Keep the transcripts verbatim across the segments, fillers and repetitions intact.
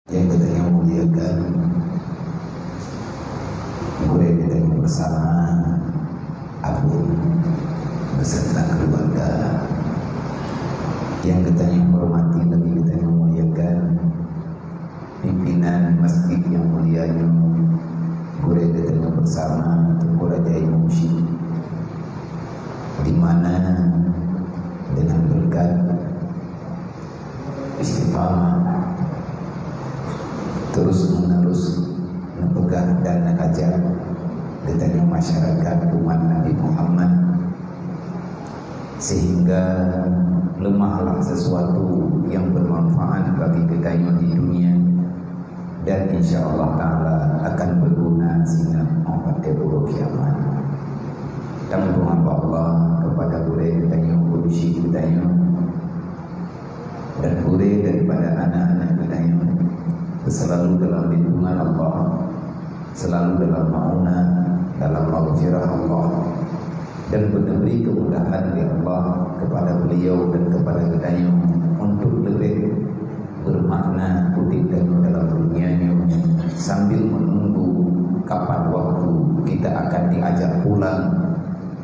Nyang geutanyoe muliakan, gurée geutanyoe bersama, Abon beserta keluarga. Nyang geutanyoe hormati lagi geutanyoe muliakan, pimpinan masjid nyang mulia nyoe, gurée geutanyoe bersama, Teungku Raja Imum Syik, di mana dengan berkat istiqamah, terus-menerus neupeugah dan neuajak geutanyoe masyarakat umat Nabi Muhammad, sehingga leumahlah sesuatu yang bermanfaat bagi geutanyoe di dunia, dan insya Allah Taala akan berguna singoh watée uroe kiamat. Tameudong bak Allah kepada gurée geutanyoe, guru syik geutanyoe, dan gurée daripada anak-anak geutanyoe, selalu dalam lindungan Allah, selalu dalam maunah, dalam maghfirah Allah, dan beri kemudahan di Allah kepada beliau dan kepada geutanyoe untuk lebih bermakna udeb tanyoe dalam dunia nyoe, sambil menunggu kapan waktu kita akan diajak pulang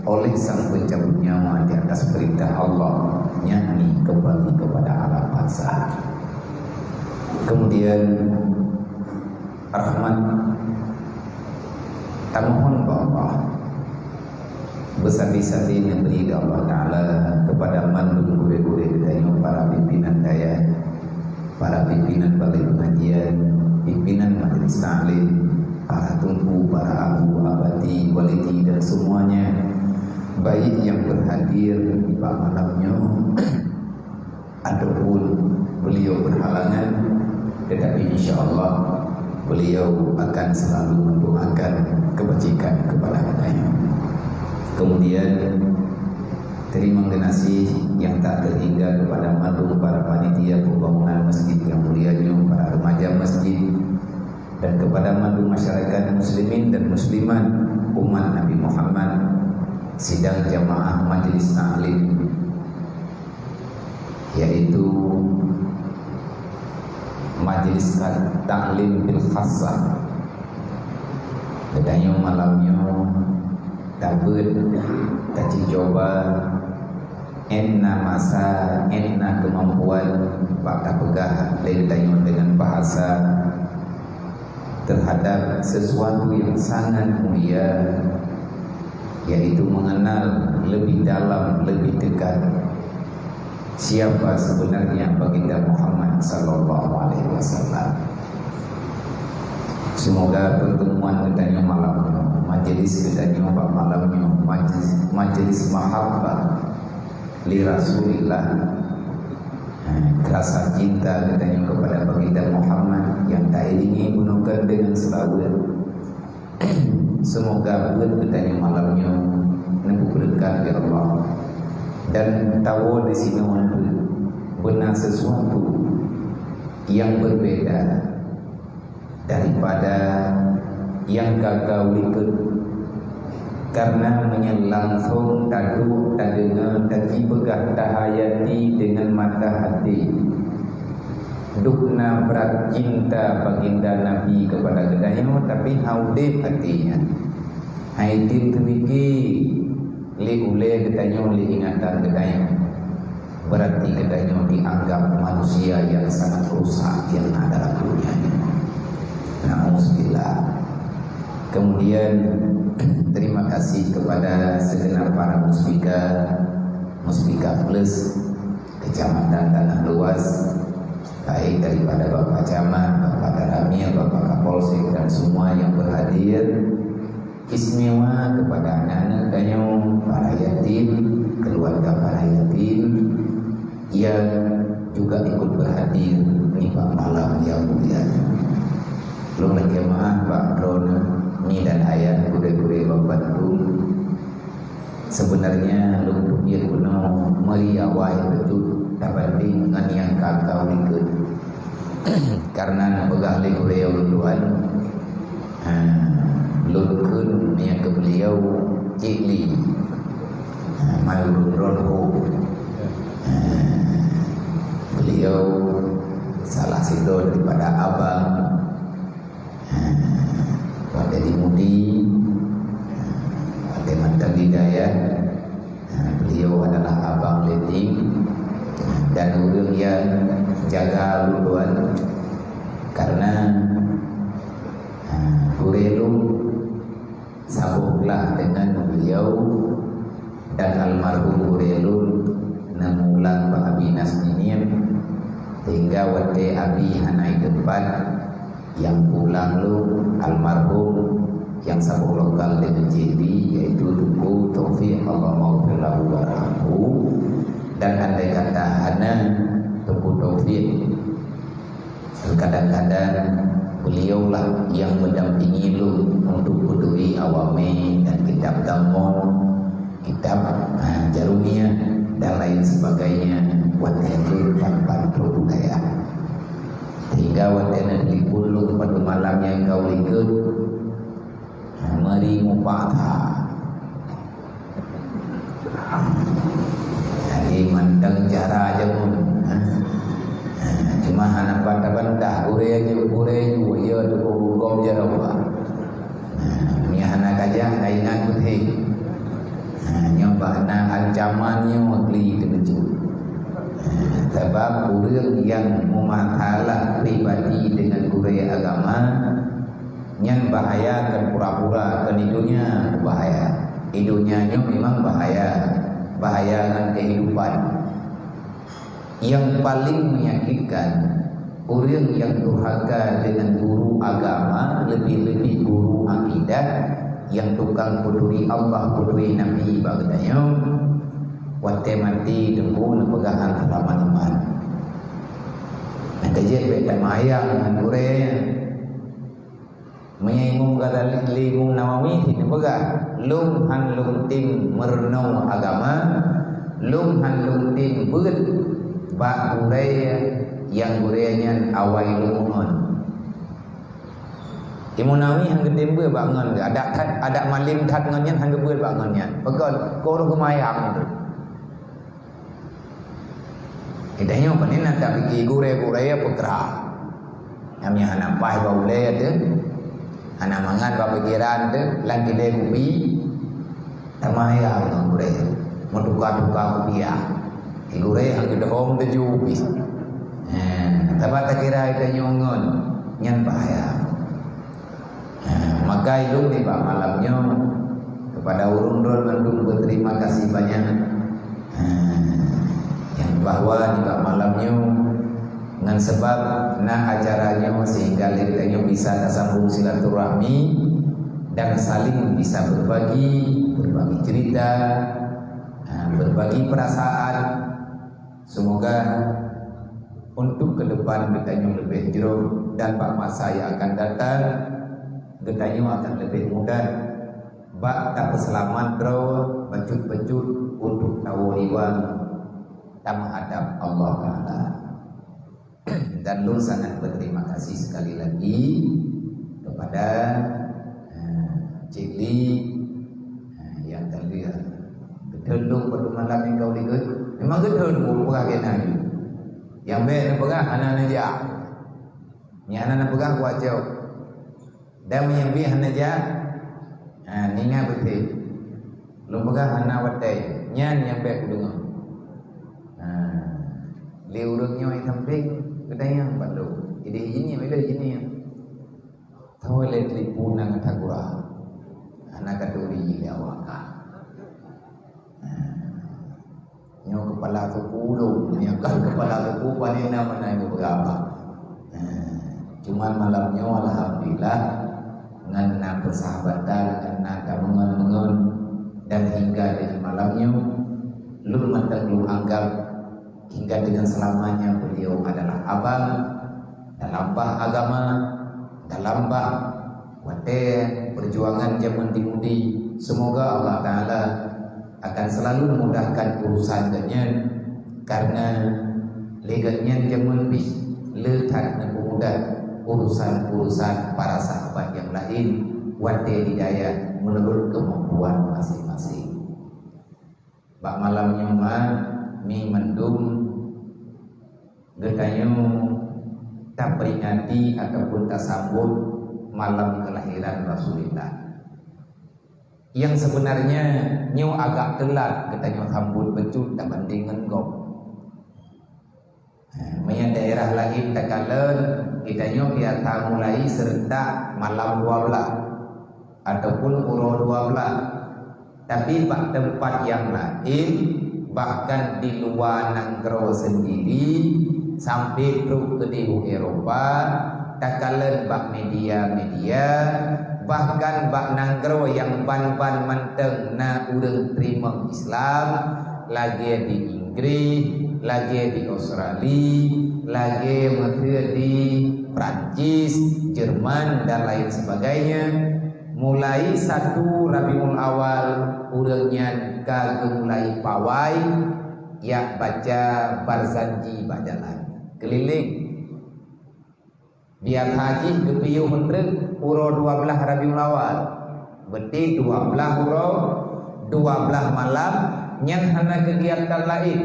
oleh Sang Pencabut Nyawa di atas perintah Allah, yakni kembali kepada alam barzakh. Kemudian, rahmat tamohon bak Allah, beusadi-sadi neubri di Allah Taala kepada mandum gurée-gurée geutanyoe, para pimpinan dayah, para pimpinan balai pengajian, pimpinan majelis taklim, para teungku, para abu, abati, walidi, dan semuanya, baik yang berhadir di malam nyoe ataupun beliau berhalangan, tetapi insya Allah beliau akan selalu mendoakan kebajikan kepada geutanyoe. Kemudian, terima kasih yang tak terhingga kepada mandum para panitia pembangunan masjid yang mulia nyoe, para remaja masjid, dan kepada mandum masyarakat muslimin dan muslimat umat Nabi Muhammad, sidang jamaah majelis taklim, yaitu majelis taklim bil khassah. Geutanyoe malam nyoe tabeuet, taci coba, enna masa, enna keumampuan bak tapeugah lé geutanyoe deungon bahasa terhadap sesuatu yang sangat mulia, yaitu mengenal lebih dalam, lebih dekat siapa sebenarnya Baginda Muhammad sallallahu alaihi wasallam. Semoga pertemuan geutanyoe malam nyoe, majelis geutanyoe bak malam nyoe, majelis, majelis mahabbah li Rasulillah. Ha, rasa cinta geutanyoe kepada Baginda Muhammad yang tairingi bunoe dengan selawat. Semoga buet geutanyoe malam nyoe neupeubeureukat lé Allah, dan tawoe disinoe beuna sesuatu yang berbeda daripada nyang ka-ka ulikot, karena meunyoe langsong taduek, tadeungoe, taci peugah, tahayati deungon mata hati, dukna brat cinta Baginda Nabi kepada geutanyoe, tapi hana udeb até nyan. Hai tem teumiki lé ulée geutanyoe, lé ingatan geutanyoe, berarti geutanyoe dianggap manusia yang sangat rusak yang na dalam dunia ini. Nauzubillah. Kemudian, terima kasih kepada segenap para muspika, muspika plus Kecamatan Tanah Luas, baik daripada Bapak Camat, Bapak Danramil, Bapak Kapolsek, dan semua yang berhadir. Istimewa kepada anak-anak tanyoe, para yatim, keluarga para yatim yang juga ikut berhadir di malam yang mulia ini. Lôn lakée meu'ah bak droeneuh, mi dan ayah, gurée-gurée, bak bandum. Sebenarnya lôn teubiet bunoe meuria awai beutôi tabandéng ngon nyang ka-ka ulikot. Karena neupeugah lé gurée ulôn tuan, ha, lôn kheun nyang keu beliau Cik Li, ha, Mairun Ronho. Ha, beliau salah sidroe daripada abang Beliau dan almarhum gurée lôn na meuulang bak Abi Nasninin, sehingga watée Abi hana di teumpat, nyang pulang lôn almarhum nyang saboh lokal deungon Cik Bi, yaitu Teungku Taufik, Allahummaghfir lahu warhamhu. Dan andai kata hana Teungku Taufik, kadang-kadang beliaulah yang mendampingi lôn untuk peuturi awamé dan kitab Dhamma, kitab, ha, Jarumiyah dan lain sebagainya, watée lôn ban-ban trok budaya. Sehingga watée na telepon lôn pada malam nyang ka u likot, ha, mari mupata. Jadi mantong cara jameun. Ha? Ha, cuma hana bantah-bantah, gurée ju, gurée ju, ya tu gom jaroe. Ha, nyan hana kajah, ka ingat beutôi. Ha, nyoe bak na ancaman nyoe kli teukeujot. Ha, sabab ureuëng nyang meumasalah pribadi deungon gurée agama, nyan bahaya, kon pura-pura, kon di donya bahaya. Di donya nyoe memang bahaya, bahaya ngon kehidupan. Yang paling menyakitkan, ureuëng nyang durhaka deungon guru agama, lebih-lebih guru akidah, nyang tukang peuturi Allah, peuturi Nabi bak geutanyoe, watée maté teungku neupeugah hana seulamat iman. Maka jeuet bék tamayang ngon gurée nyan. Meunyoe Imam Ghazali, lé Imam Nawawi, neupeugah, "Lôn han lôn tem meurunoe agama, lôn han lôn tem beuet bak gurée nyang gurée nyan awai lôn ngon." Imam Nawawi han geutem beuet bak ngon geuh, adak that, adak malem that ngon nyan han geubeuet bak ngon nyan. Pakon? Keu ureuëng geumayang tu. Geutanyoe kon na tapike gurée-gurée peukra. Nyang hana paih bak ulée teuh, hana mangat bak pikeran teuh, lam kidée kupi, tamayang ngon gurée. Meutuka-tuka kupiah. Di gurée han geudong teuju pih. Heh, sabab takira geutanyoe ngon, nyan bahaya. Ha, maka ilôn nibak malam nyoe kepada ureuëng droe mandum berterima kasih banyak. Ha, nyang bahwa nibak malam nyoe ngon sabab na acara nyoe sehingga lé geutanyoe bisa tasambung silaturahmi dan saling bisa berbagi, berbagi cerita, ha, berbagi perasaan. Semoga untuk ke depan geutanyoe leubeh jroh dan bak masa nyang akan datang, geutanyoe akan leubeh mudah bak tapeuseulamat droe bacut-bacut untuk tawoe iwang tameuhadab Allah Taala. Dan lôn sangat berterima kasih sekali lagi kepada, eh, Cik Li, eh, nyang ka lheueh geutheun lôn bak malam nyang ka u likot. Memang geutheun lôn peugah keunan. Nyang bék neupeugah hana neujak. Nyang hana neupeugah kuacoe. Dan meunyoe bit hana jak, ha, ingat beutôi. Lôn peugah hana watée, nyan nyang bék kudeungoe. Ha, lé ureuëng nyoe sampéng geutanyong bak lôn. Ideh jinih, ideh jinih. Tahu lé telepon nang tagura. Hana katuri lé awak ka. Ha. Nyoe kepala suku ulôn, nyoe kan kepala suku pané na meunan nyoe beurapa. Nah, cuman malam nyoe alhamdulillah ngon na persahabatan, ngon na tameungon-meungon dan hingga di malam nyoe lôn mantong lôn anggap hingga dengan selamanya beliau adalah abang dalam bah agama, dalam bah watée perjuangan jameun di mudi. Semoga Allah Taala akan selalu memudahkan urusan geuhnyan, karena lé geuhnyan jameun pih le that neupeumudah urusan-urusan para sahabat nyang laén watée di dayah meunurot keumampuan maséng-maséng. Bak malam nyoe ma, mi mandum geutanyoe taperingati ataupun tasambot malam kelahiran Rasulullah. Nyang sebenarnya nyoe agak teulat geutanyoe sambot bacut tabanding ngon gob. Ha, meunyo daerah laén takalon, geutanyoe biasa mulai serentak malam dua belas ataupun uroe dua belas. Tapi bak teumpat nyang laén, bahkan di luwa nanggroe sendiri, sampai trok keudeh u Eropa, takalon bak media-media, bahkan bak nanggroe nyang ban-ban mantong na ureuëng teurimong Islam, lagée di Inggris, lagée di Australia, lagée meuteue di Prancis, Jerman, dan lain sebagainya. Mulai satu Rabiul Awal, ureuëng nyan ka geumulai pawai, jak baca Barzanji bak jalan. Keuliléng. Biasa jih geupiôh treuk uroe dua blaih Rabiul Awal. Berarti dua blaih uroe, dua blaih malam, nyan hana keugiatan laén.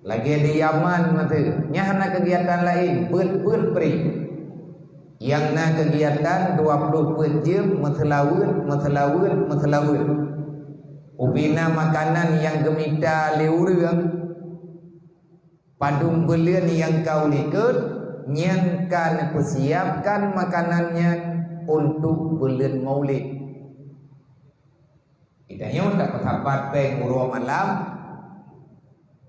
Lagée di Yaman meuteue, nyan hana keugiatan laén, beuet-beuet pri. Nyang na keugiatan dua ploh peuet jeuem meuseulaweuet, meuseulaweuet, meuseulaweuet. Ubena makanan nyang geumita lé ureuëng, padum buleuen nyang ka u likot, nyan ka neupeusiapkan makanan nyan untuk buleuen Maulid. Geutanyoe tapeusapat péng uroe malam,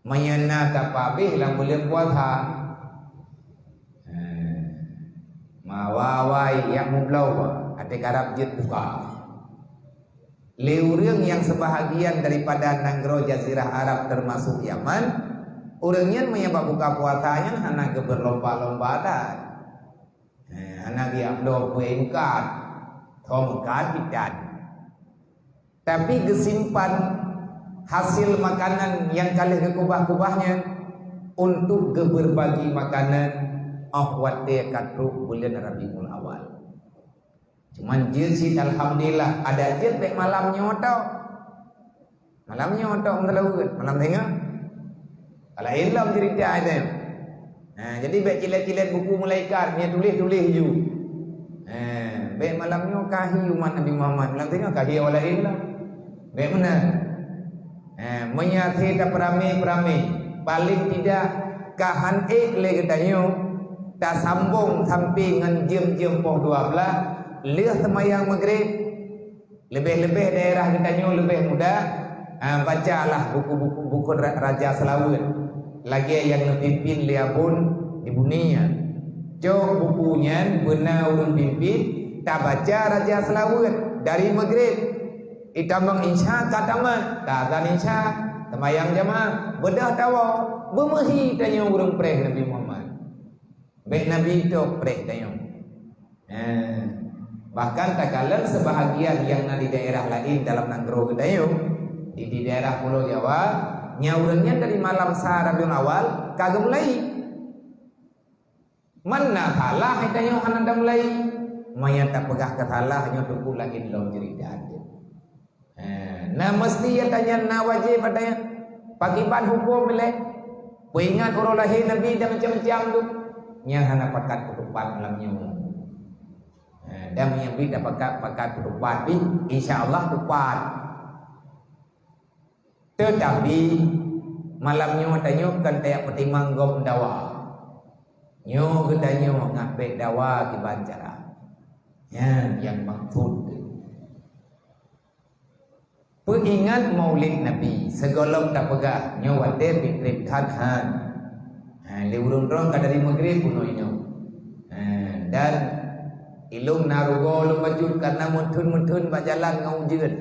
meunyoe na tapeuhabéh lam buleuen puasa. Heh, mawa-wa jak meubloe, até karab jeuet buka. Lé ureuëng nyang seubahagian daripada nanggroe Jazirah Arab, teumasok Yaman, ureuëng nyan meunyoe bak buka puasa nyan hana geubeurlomba-lomba that. Heh, hana geujak bloe kue meukat, thom meukat bidan. Tapi geusimpan hasil makanan nyang ka lheueh geukubah-kubah nyan untuk geubeurbagi makanan óh watée ka trok buleuen Rabiul Awal. Cuman jeuet cit alhamdulillah, adak jeuet bék malam nyoe tok. Malam nyoe tok meuseulaweuet, malam singoh. Kalau ilom cerita itu. Ha, jadi bék cilet-cilet buku malaikat, nyan tuléh-tuléh ju. Ha, bék malam nyoe kahi umat Nabi Muhammad, malam singoh kahi awak laén lah. Bék meunan. Ha, meunyoe até tapeuramé-peuramé, paling tidak ka han ék lé geutanyoe tasambong sampai ngon jeuem-jeuem poh dua blaih, lheueh seumayang Maghrib. Leubeh-leubeh daerah geutanyoe leubeh mudah, ha, bacalah buku-buku, buku ra-, Raja Seulaweuet lagée nyang neupimpin lé Abon di Bunia. Cok buku nyan beuna ureuëng pimpin, tabaca Raja Seulaweuet dari Maghrib. Itamong Isya ka tamat, taazan Isya, seumayang jamaah, beudôh tawoe, beumeuhi tanyoe ureuëng preh Nabi Muhammad. Bék Nabi tok preh tanyoe. Eh, bahkan takalon seubahagian nyang na di daerah laén dalam nanggroe geutanyoe, di, di daerah Pulo Jawa, nyan ureuëng nyan dari malam sa Rabiul Awal ka geumulai. Man na salah tanyoe hana tamulai, meunyoe tapeugah keu salah nyoe teungku laén lom ceurita. Eh, na meusti ya tanyan na wajéb pada nyan. Pakiban huköm ilée? Peuingat uroe lahé Nabi dan macam-macam tu. Nyan hana pakat peutupat malam nyoe. Eh, dan meunyoe bit dah pakat, pakat peutupat bit, insya Allah tupat. Teutapi, malam nyoe tanyoe kan tajak peutimang gob dawa. Nyoe geutanyoe ngat bék dawa kiban cara. Nyan nyang maksud. Peuingat Maulid Nabi, sigohlom tapeugah nyoe watée pih treb that han. Ha, lé ureuëng droe ka dari Maghrib bunoe inoe. Ha, dan ilôn na rugoe lôn bacut karena meutheun-meutheun bak jalan ngon ujeuen.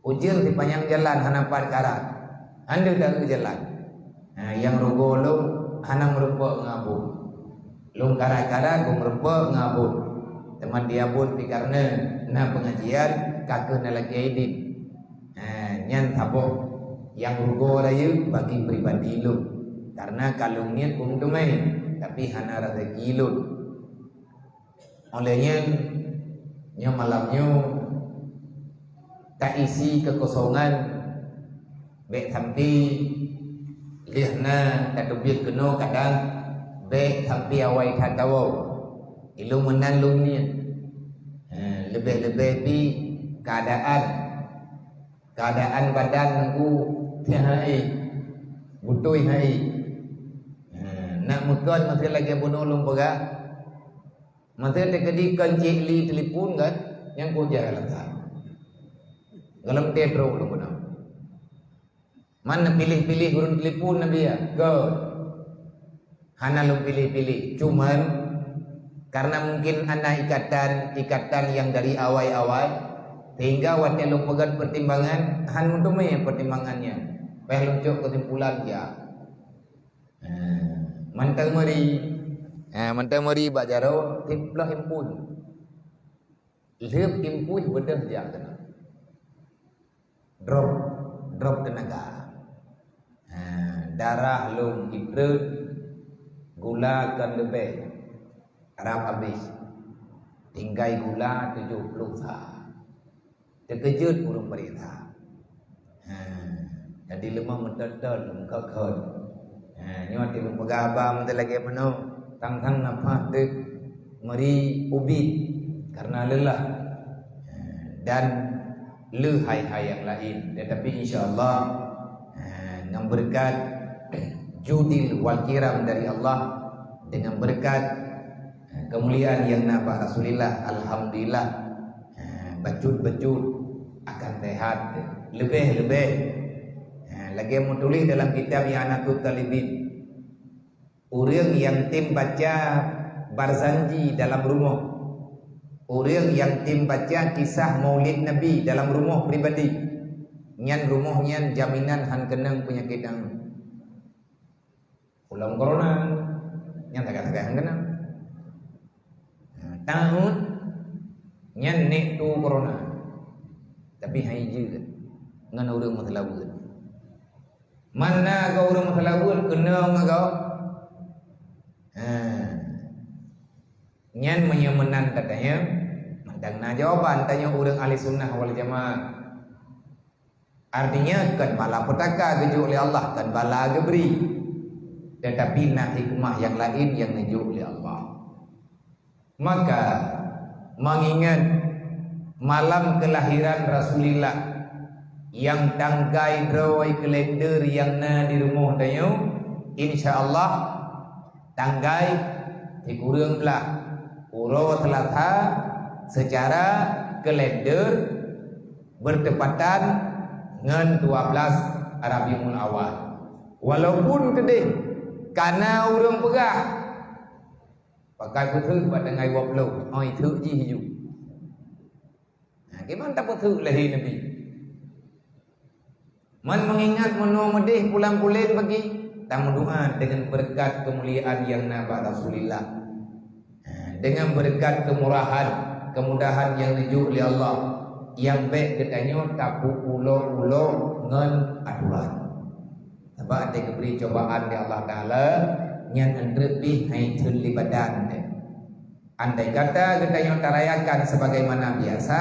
Ujeuen sipanyang jalan hana pat karat. Hana deuh jalan. Ha, nyang rugoe lôn hana meurumpok ngon Abon. Lôn karat-karat beumeurumpok ngon Abon. Teuma di Abon pih kareuna na peungajian, ka kheueh na lagée idin. Ha, nyan saboh nyang rugoe rayeuk bagi pribadi lôn. Kareuna ka lôn niet beumeuteumé, tapi hana raseuki lôn. Óh lheueh nyan, nyoe malam nyoe taisi keukosongan, bék sampai lheueh na tateubiet keunoe kadang bék sampai awai that tawoe. Ilôn meunan lôn niet. Ha, leubeh-leubeh pih keuadaan, keuadaan badan teungku hai, beutôi hai. Ha, nak meukon meuteun lagée bunoe lôn peugah. Masa teukeudi kon cik li telepon kan, nyang kujak lam sana. Gohlom teuh trok lôn keunoe. Man neupiléh-piléh ureuëng telepon Nabi ya? Göt. Hana lôn piléh-piléh. Cuman, karena mungkin ana ikatan, ikatan yang dari awai-awai, sehingga watée lôn peugét pertimbangan, han meuteumé pertimbangan nyan. Payah lôn cok kesimpulan ya. Ha, mantong meuri. Ha, mantong meuri bak jaroe, tiep bloh impun. Lheueh impun beudôh jak keunoe. Drop, drop teunaga. Ha, darah lôn hitrön, gula kon leubeh, rab habéh. Tinggai gula tujoh ploh sa. Teukeujot ureuëng peuriksa. Ha, jadi leumah meutot-tot lôn khot-khot. Ha, nyoe teuk lôn peugah haba meuteulagée peunoh, tang-tang nafah teuk meuri ubit karena lelah. Ha, dan le hai-hai nyang laén. Tetapi insya Allah, ha, ngon beureukat judil wal kiram dari Allah, dengan beureukat, ha, keumuliaan nyang na bak Rasulullah, alhamdulillah, ha, bacut-bacut akan sehat. Leubeh-leubeh, ha, lagée meutuléh dalam kitab I'anatut Talibin, ureuëng nyang tem baca Barzanji dalam rumoh, ureuëng nyang tem baca kisah Maulid Nabi dalam rumoh pribadi, nyan rumoh nyan jaminan han keunong peunyakét nyang Ulôn corona, nyan tagah-tagah han keunong. Nah, tahun nyan nek tu corona. Tapi hai jeuet ngon ureuëng meuseulaweuet. Mana keu ureuëng meuseulaweuet keunong keu? Ha. Nyan meunyoe meunan tatanyong, mantong na jawaban tanyoe ureuëng ahli sunnah wal jamaah. Artinya, kon bala peutaka geujok lé Allah, kon bala geubri. Tetapi na hikmah nyang laén nyang neujok lé Allah. Maka, meungingat malam keulahiran Rasulillah nyang tanggai droe kalender nyang na di rumoh tanyoe, insya Allah, tanggai sikureueng blah uroe Seulasa seucara kalender beurtepatan ngon dua blaih Rabiul Awal. Walaupun keudeh kana ureuëng peugah, pakai peutheuk bak tanggai dua ploh, oi theuk jih ju. Nah, kiban tapeutheuk lahé Nabi. Man meungingat meunoe meudeh pulang-pulen bagi, tameudoa deungon beureukat keumuliaan nyang na bak Rasulillah. Ha, deungon beureukat keumurahan, keumudahan nyang neujok lé Allah, nyang bék geutanyoe tapeuulo-ulo ngon atoran. Sabab watée geubri cobaan lé Allah Taala, nyan eunteuk pih hai theun lé badan teuh. Andai kata geutanyoe tarayakan sebagaimana biasa,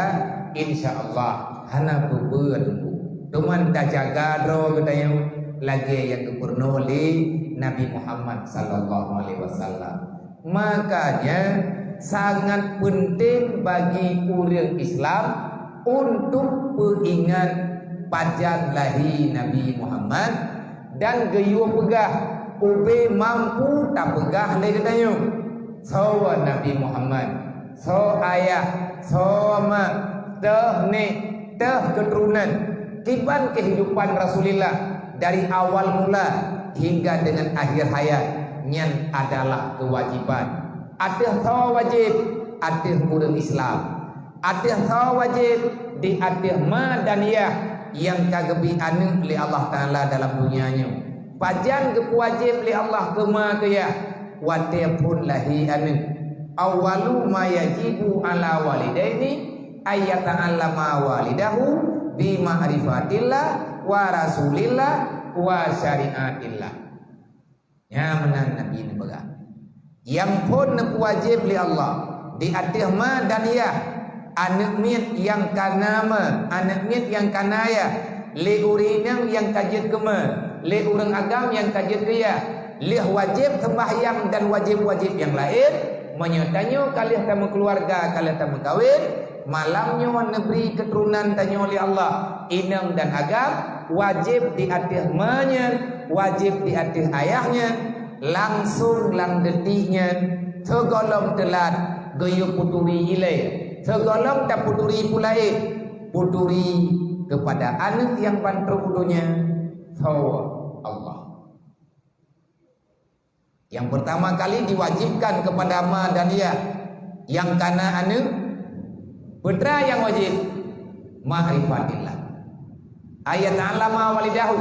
insya Allah hana peue-peue teungku. Teuma tajaga droe geutanyoe lagée nyang geupeurunoe lé Nabi Muhammad sallallahu alaihi wasallam. Makanya, sangat penting bagi ureuëng Islam untuk peuingat pajan lahé Nabi Muhammad dan geuyue peugah ubé mampu tapeugah lé geutanyoe, soe Nabi Muhammad, soe ayah, soe mak, teuh nek, teuh keuturonan, kiban keuhidupan Rasulillah dari awal mula hingga dengan akhir hayat, nyan adalah keuwajiban. Ateueh soe wajéb? Ateueh ureuëng Islam. Ateueh soe wajéb? Di ateueh ma dan yah nyang ka geubri aneuëk lé Allah Taala dalam donya nyoe. Pajan geupeuwajéb lé Allah keu ma keu yah? Watée phon lahé aneuëk. Awwalu ma yajibu ala walidaini ayyata'allama walidahu bi ma'rifatillah wa rasulillah wa syariatillah. Nyan meunan Nabi neupeugah. Nyang phon neupeuwajéb lé Allah di ateueh ma dan yah, aneuëk miet nyang ka na ma, aneuëk miet nyang ka na yah, lé ureuëng inong nyang ka jeuet keu ma, lé ureuëng agam nyang ka jeuet keu yah, lheueh wajéb seumbahyang dan wajéb-wajéb nyang laén, meunyoe tanyoe ka lheueh tameukeuluwarga, ka lheueh tameukawen, malam nyoe neubri keuturonan tanyoe lé Allah, inong dan agam, wajéb di ateueh ma nyan, wajéb di ateueh ayah nyan, langsong lam detik nyan, sigohlom teulat geuyue peuturi ilée, sigohlom tapeuturi peue laén, peuturi kepada aneuk nyang ban trok u donya, tho Allah. Nyang pertama kali diwajibkan kepada ma dan yah nyang kana aneuk, peue nyang wajéb? Ma'rifatillah. Ay yata'allama walidahu,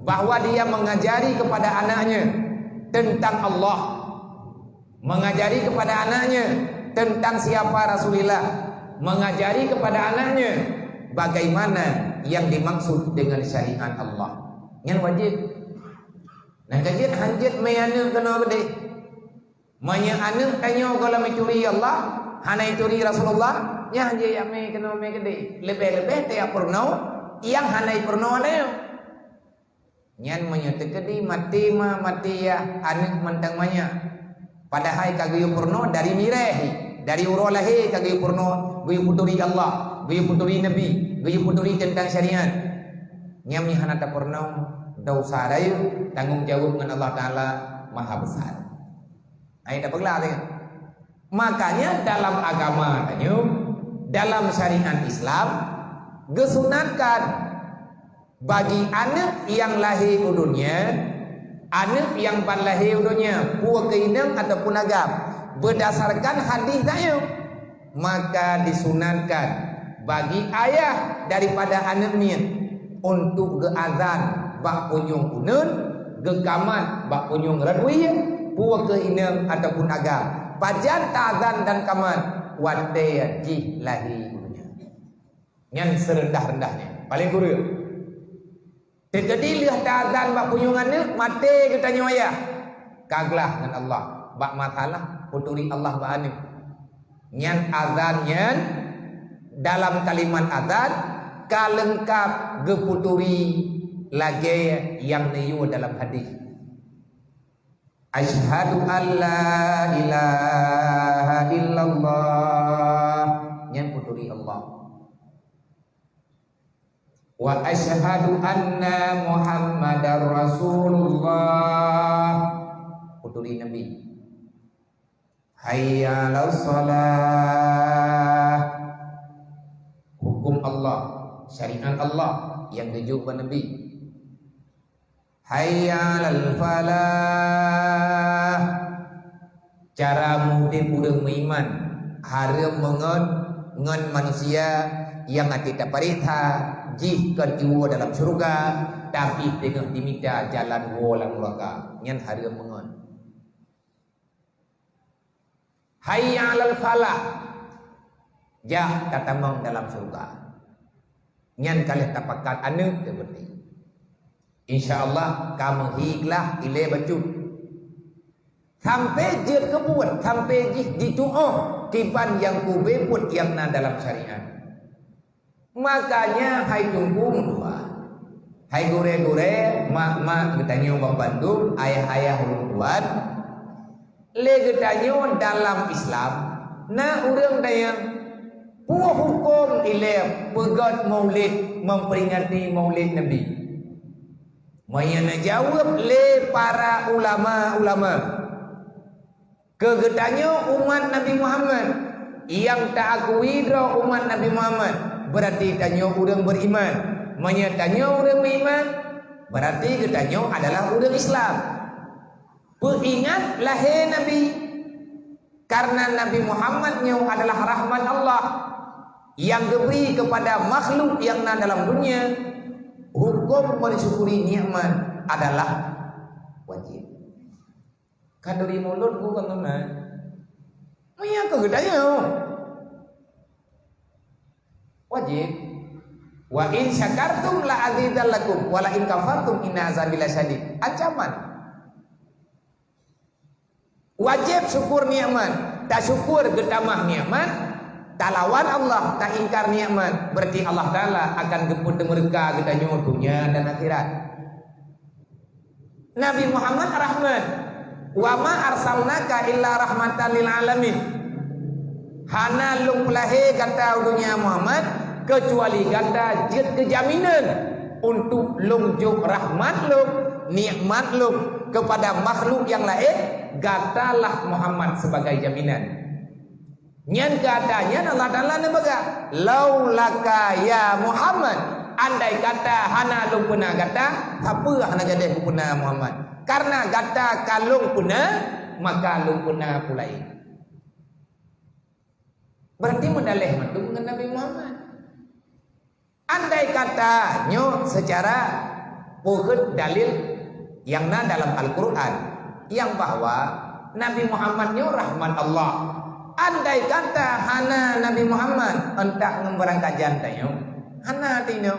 bahwa dia mengajari kepada anaknya tentang Allah, mengajari kepada anaknya tentang siapa Rasulullah, mengajari kepada anaknya bagaimana yang dimaksud dengan syariat Allah. Nyan wajéb. Nah, ka jeuet hanjeuet mé aneuk keunoe keudéh. Meunyoe aneuk tanyoe gohlom ituri Allah, hana ituri Rasulullah, nyan hanjeuet jak mé keunoe mé keudéh. Leubeh-leubeh tajak peurunoe nyang hana ipeurunoe aneuk. Nyan meunyoe teukeudi maté ma maté yah aneuk mantong manyak. Padahai ka geuyue peurunoe dari mireh, dari uroe lahé ka geuyue peurunoe, geuyue peuturi Allah, geuyue peuturi Nabi, geuyue peuturi teuntang syariat. Nyan meunyoe hana tapeurunoe, desya rayeuk, tanggong jaweueb ngon Allah Taala maha besar. Hai, tapeuglah teuh. Makanya dalam agama tanyoe, dalam syariat Islam, geusunatkan bagi aneuk nyang lahé u donya, aneuk nyang ban lahé u donya, peue keuh inong ataupun agam, beudasarkan hadis tanyoe, maka disunatkan bagi ayah daripada aneuk miet untuk geuazan bak punyueng uneuen, geukamat bak punyueng rot wie, peue keuh inong ataupun agam. Pajan taazan dan kamat? Watée jih lahé u donya. Nyan seureundah-reundahnya, paleng kureueng. Teukeudi lheueh taazan bak punyueng aneuk, maté geutanyoe ayah, ka glah ngon Allah bak masalah peuturi Allah bak aneuk. Nyan azan nyan, dalam kalimat azan ka leungkab geupeuturi lagée nyang neuyue dalam hadis. Asyhadu an la ilaha illallah. Nyan peuturi Allah. Wa asyhadu anna Muhammadar Rasulullah. Peuturi Nabi. Hayya 'alas shalah. Hukum Allah, syariat Allah nyang geujok bak Nabi. Hayya 'alal falah. Cara meuudeb ureuëng meuiman hareuem meungon ngon manusia nyang até tapareksa jih kon jiwoe dalam syeuruga, tapi teungoh jimita jalan woe lam nuraka. Nyan hareuem meungon. Hayya 'alal falah. Jak tatamong dalam syeuruga. Nyan ka lheueh tapakat aneuk teuh beutôi. Insya Allah ka meuhi glah ilée bacut. Sampai jeuet keu buet, sampai jih jitu'oh kiban nyang kube buet nyang na dalam syariat. Makanya hai teungku meutuah, hai gurée-gurée, mak-mak geutanyoe banmandum, ayah-ayah ulôn tuan, lé geutanyoe dalam Islam na ureuëng dayang, peue huköm ilée peugét maulid, memperingati maulid Nabi? Meunyoe neujaweueb lé para ulama-ulama, keu geutanyoe umat Nabi Muhammad, nyang ta-akui droe umat Nabi Muhammad, beurati tanyoe ureuëng beuiman. Meunyoe tanyoe ureuëng beuiman, beurati geutanyoe adalah ureuëng Islam. Peuingat lahé Nabi, karena Nabi Muhammad nyoe adalah rahmat Allah nyang geubri keupada makhluk nyang na dalam dunia, huköm mensyukuri nikmat adalah wajib. Khanduri mulod bukan sunat. Meunyoe keu geutanyoe, wajib. "Wa in syakartum la azidannakum, wa la in kafartum inna azabi lasyadid." Ancaman. Wajéb syukur nikmat. Tasyukur geutamah nikmat, talawan Allah, taingkar nikmat, berarti Allah Taala akan geupeuteumeuruka geutanyoe donya dan akhirat. Nabi Muhammad rahmat. "Wa ma arsalnaka illa rahmatan lil alamin." Hana lôn peulahé gata u donya Muhammad, keucuali gata jeuet keu jaminan untuk lôn jok rahmat lôn, nikmat lôn keupada makhluk nyang laén, gatalah Muhammad sibagai jaminan. Nyan gata nyan Allah Taala neupeugah, "Laulaka ya Muhammad." Andai kata hana lôn peuna gata, sapeue hana gadeh kupeuna Muhammad? Karena gata ka lôn peuna, maka lôn peuna peue laén. Berarti meudaleh mandum ngon Nabi Muhammad. Andai kata nyoe secara peuheuet dalil nyang na dalam Al-Qur'an, nyang bahwa Nabi Muhammad nyoe rahmat Allah. Andai kata hana Nabi Muhammad, euntak ngon beurangkajan tanyoe, hana tanyoe.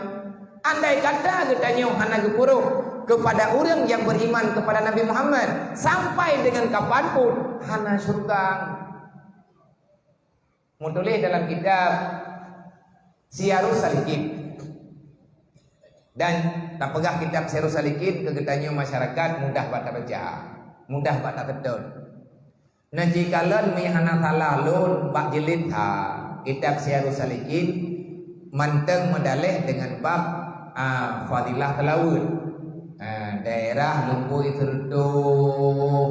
Andai kata geutanyoe hana geupuruh kepada ureuëng nyang beriman kepada Nabi Muhammad, sampai dengan kapanpun hana syurga. Meutuléh dalam kitab Siyarus Salikin. Dan tapeugah kitab Siyarus Salikin keu geutanyoe masyarakat mudah bak tabaca, mudah bak takeudon. Nah, jikalon meuhana salah lôn bak jilid ha, kitab Siyarus Salikin mantong meudaleh deungon bab, a, fadilah seulaweuet. A, daerah Lumbui Seureutoh,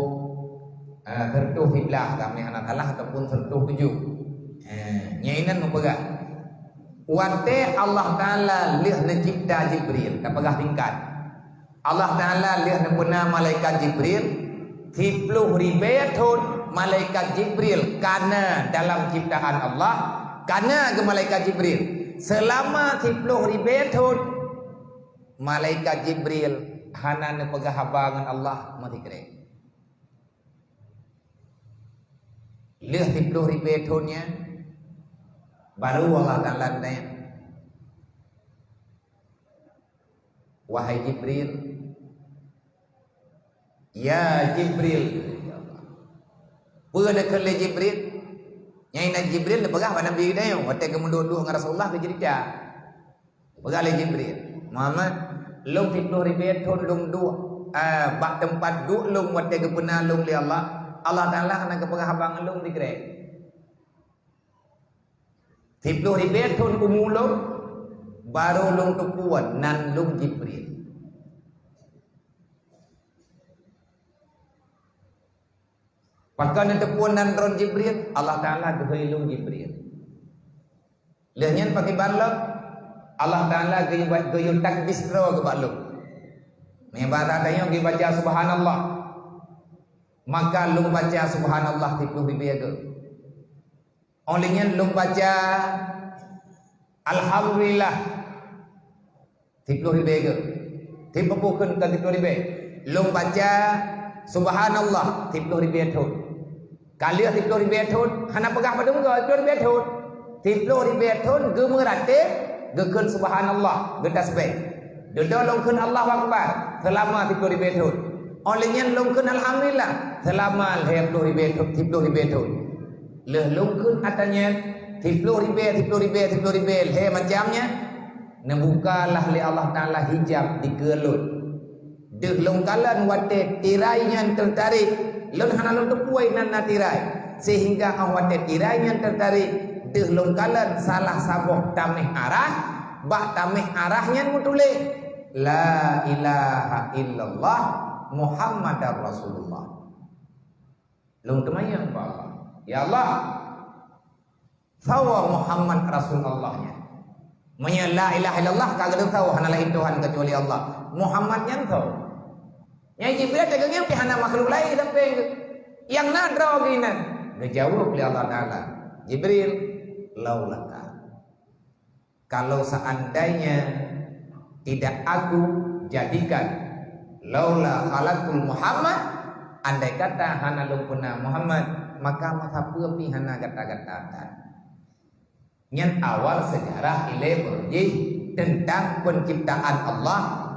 a, Seureutoh siblaih, ka meuhana salah, ataupun Seureutoh tujoh. A, nyan inan meupeugah, watée Allah Taala lheueh neucebta Jibril, tapeugah singkat. Allah Taala lheueh neupeuna malaikat Jibril, siploh ribée thon malaikat Jibril kana dalam cebtaan Allah, kana geumalaikat Jibril. Seulama siploh ribée thon, malaikat Jibril hana neupeugah haba ngon Allah meusikrek. Lheueh siploh ribée thon nyan, baru Allah Taala tanyong, "Wahai Jibril, ya Jibril." Peue neukheun lé Jibril? Nyang inan Jibril neupeugah bak Nabi geutanyoe, watée geumeuduek-duek ngon Rasulullah geuceurita. Peugah lé Jibril, "Muhammad, lôn siploh ribée thon lôn duek, eh, bak teumpat duek lôn watée geupeuna lôn lé Allah. Allah Taala hana geupeugah haba ngon lôn sikrek." Siploh ribée thon umu lôn, barô lôn teupeue nan lôn Jibril. Pakon neuteupeue nan droen Jibril? Allah Taala geuhôi lôn Jibril. Lheueh nyan pakriban lom, Allah Taala geuyue, geuyue takdis droe keu bak lôn. Meunyoe bak tanyoe geubaca subhanallah, maka lôn baca subhanallah siploh ribée goe. Óh lheueh nyan lôn baca alhamdulillah siploh ribée goe. Tiep peue kheun ka siploh ribée? Lôn baca subhanallah siploh ribée thon. Ka lheueh siploh ribée thon, hana peugah padum goe siploh ribée thon. Siploh ribée thon geumeuratéb, geukheun subhanallah, geutasbih. Dudoe lôn kheun Allahu Akbar seulama siploh ribée thon. Óh lheueh nyan lôn kheun alhamdulillah seulama lhée ploh ribée thon, siploh ribée thon. Lheueh lôn kheun atra nyan, siploh ribée, siploh ribée, siploh ribée, lhée macam nyan, neubukalah lé Allah Taala hijab dikeue lôn. Deuh lôn kalon watée tirai nyan teutarek, lôn hana lôn teupeue nan na tirai. Sehingga óh watée tirai nyan teutarek, deuh lôn kalon salah saboh taméh arah, bak taméh arah nyan meutuléh, "La ilaha illallah Muhammadar Rasulullah." Lôn teumanyong bak Allah, "Ya Allah, soe Muhammad Rasul Allah nyan?" Meunyoe la ilaha illallah ka geuteupeue hana laén Tuhan keucuali Allah, Muhammad nyan soe? Nyang Jibril teukeungieng pih hana makhluk laén sampéng geuh. Nyang na droe geuh inan. Geujaweueb lé Allah Taala, "Jibril, laulaka." Kalau seandainya tidak aku jadikan, laula khalaqtul Muhammad, andai kata hana lôn peuna Muhammad, maka meusapeue pih hana gata-gata tan. Nyan awal sejarah ilée beurujih teuntang peunciptaan Allah.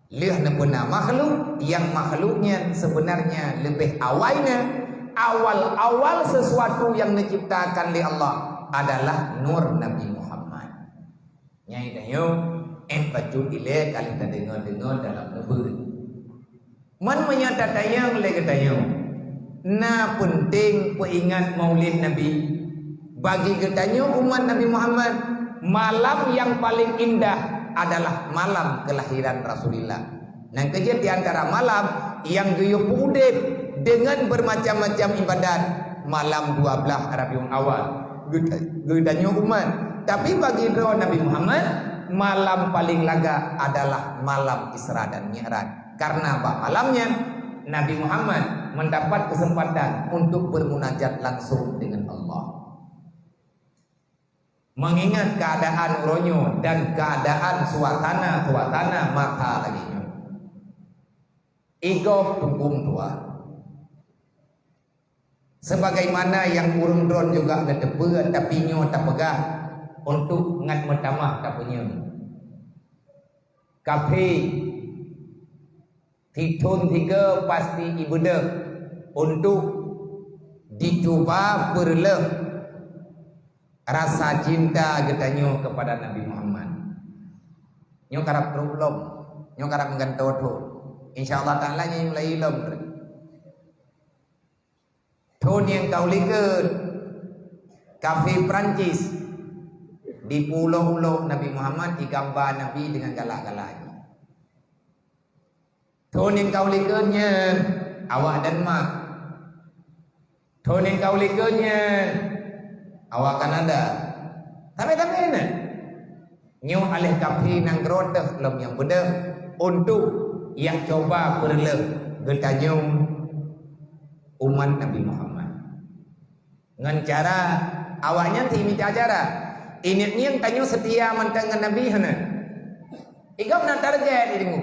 Lheueh neupeuna makhluk, nyang makhluk nyan sebenarnya leubeh awai na. Awal-awal sesuatu nyang neuciptakan lé Allah adalah nur Nabi Muhammad. Nyang tanyoe, eh, bacut ilée ka lheueh tadeungoe-deungoe dalam neubeuet. Man meunyoe tatanyong lé geutanyoe, na peunteng peuingat Maulid Nabi? Bagi geutanyoe umat Nabi Muhammad, malam nyang paleng indah adalah malam keulahiran Rasulullah. Nyang keujeuet di antara malam nyang geuyue peuudeb deungon beumacam-macam ibadat, malam dua blaih Rabiul Awal. Geuta-, geutanyoe umat. Tapi bagi droe Nabi Muhammad, Malam paling lagak adalah malam Isra dan Mi'raj. Karena bak malam nyan, Nabi Muhammad mendapat kesempatan untuk bermunajat langsung dengan Allah. Mengingat keadaan uroe nyoe dan keadaan suasana-suasana masa lagée nyoe. Igob huköm tuha. Sebagaimana nyang ureuëng droe juga neuteupeue, tapi nyoe tapeugah untuk ngat meutamah tapeunyoe. Kafé sithon sigoe pasti ibeudôh untuk jicuba peureuloh rasa cinta geutanyoe kepada Nabi Muhammad. Nyoe karab trok lom, nyoe karab meugantoe thon. Insya Allah Taala nyoe mulai lom. Thon nyang ka u likot, kafé Prancis, dipulo-ulo Nabi Muhammad, digamba Nabi dengan galak-galak. Thon nyang ka u likot nyan, awak Denmark. Thon nyang ka u likot nyan, awak Kanada. Tapi-tapi na. Nyoe aléh kafé nanggroe teuh lom nyang beudôh untuk jak cuba peureuloh geutanyoe umat Nabi Muhammad. Ngon cara awaknyan ti mita cara. Ingat nyan tanyoe seutia mantong ngon Nabi hana. Igob na target ideungoe.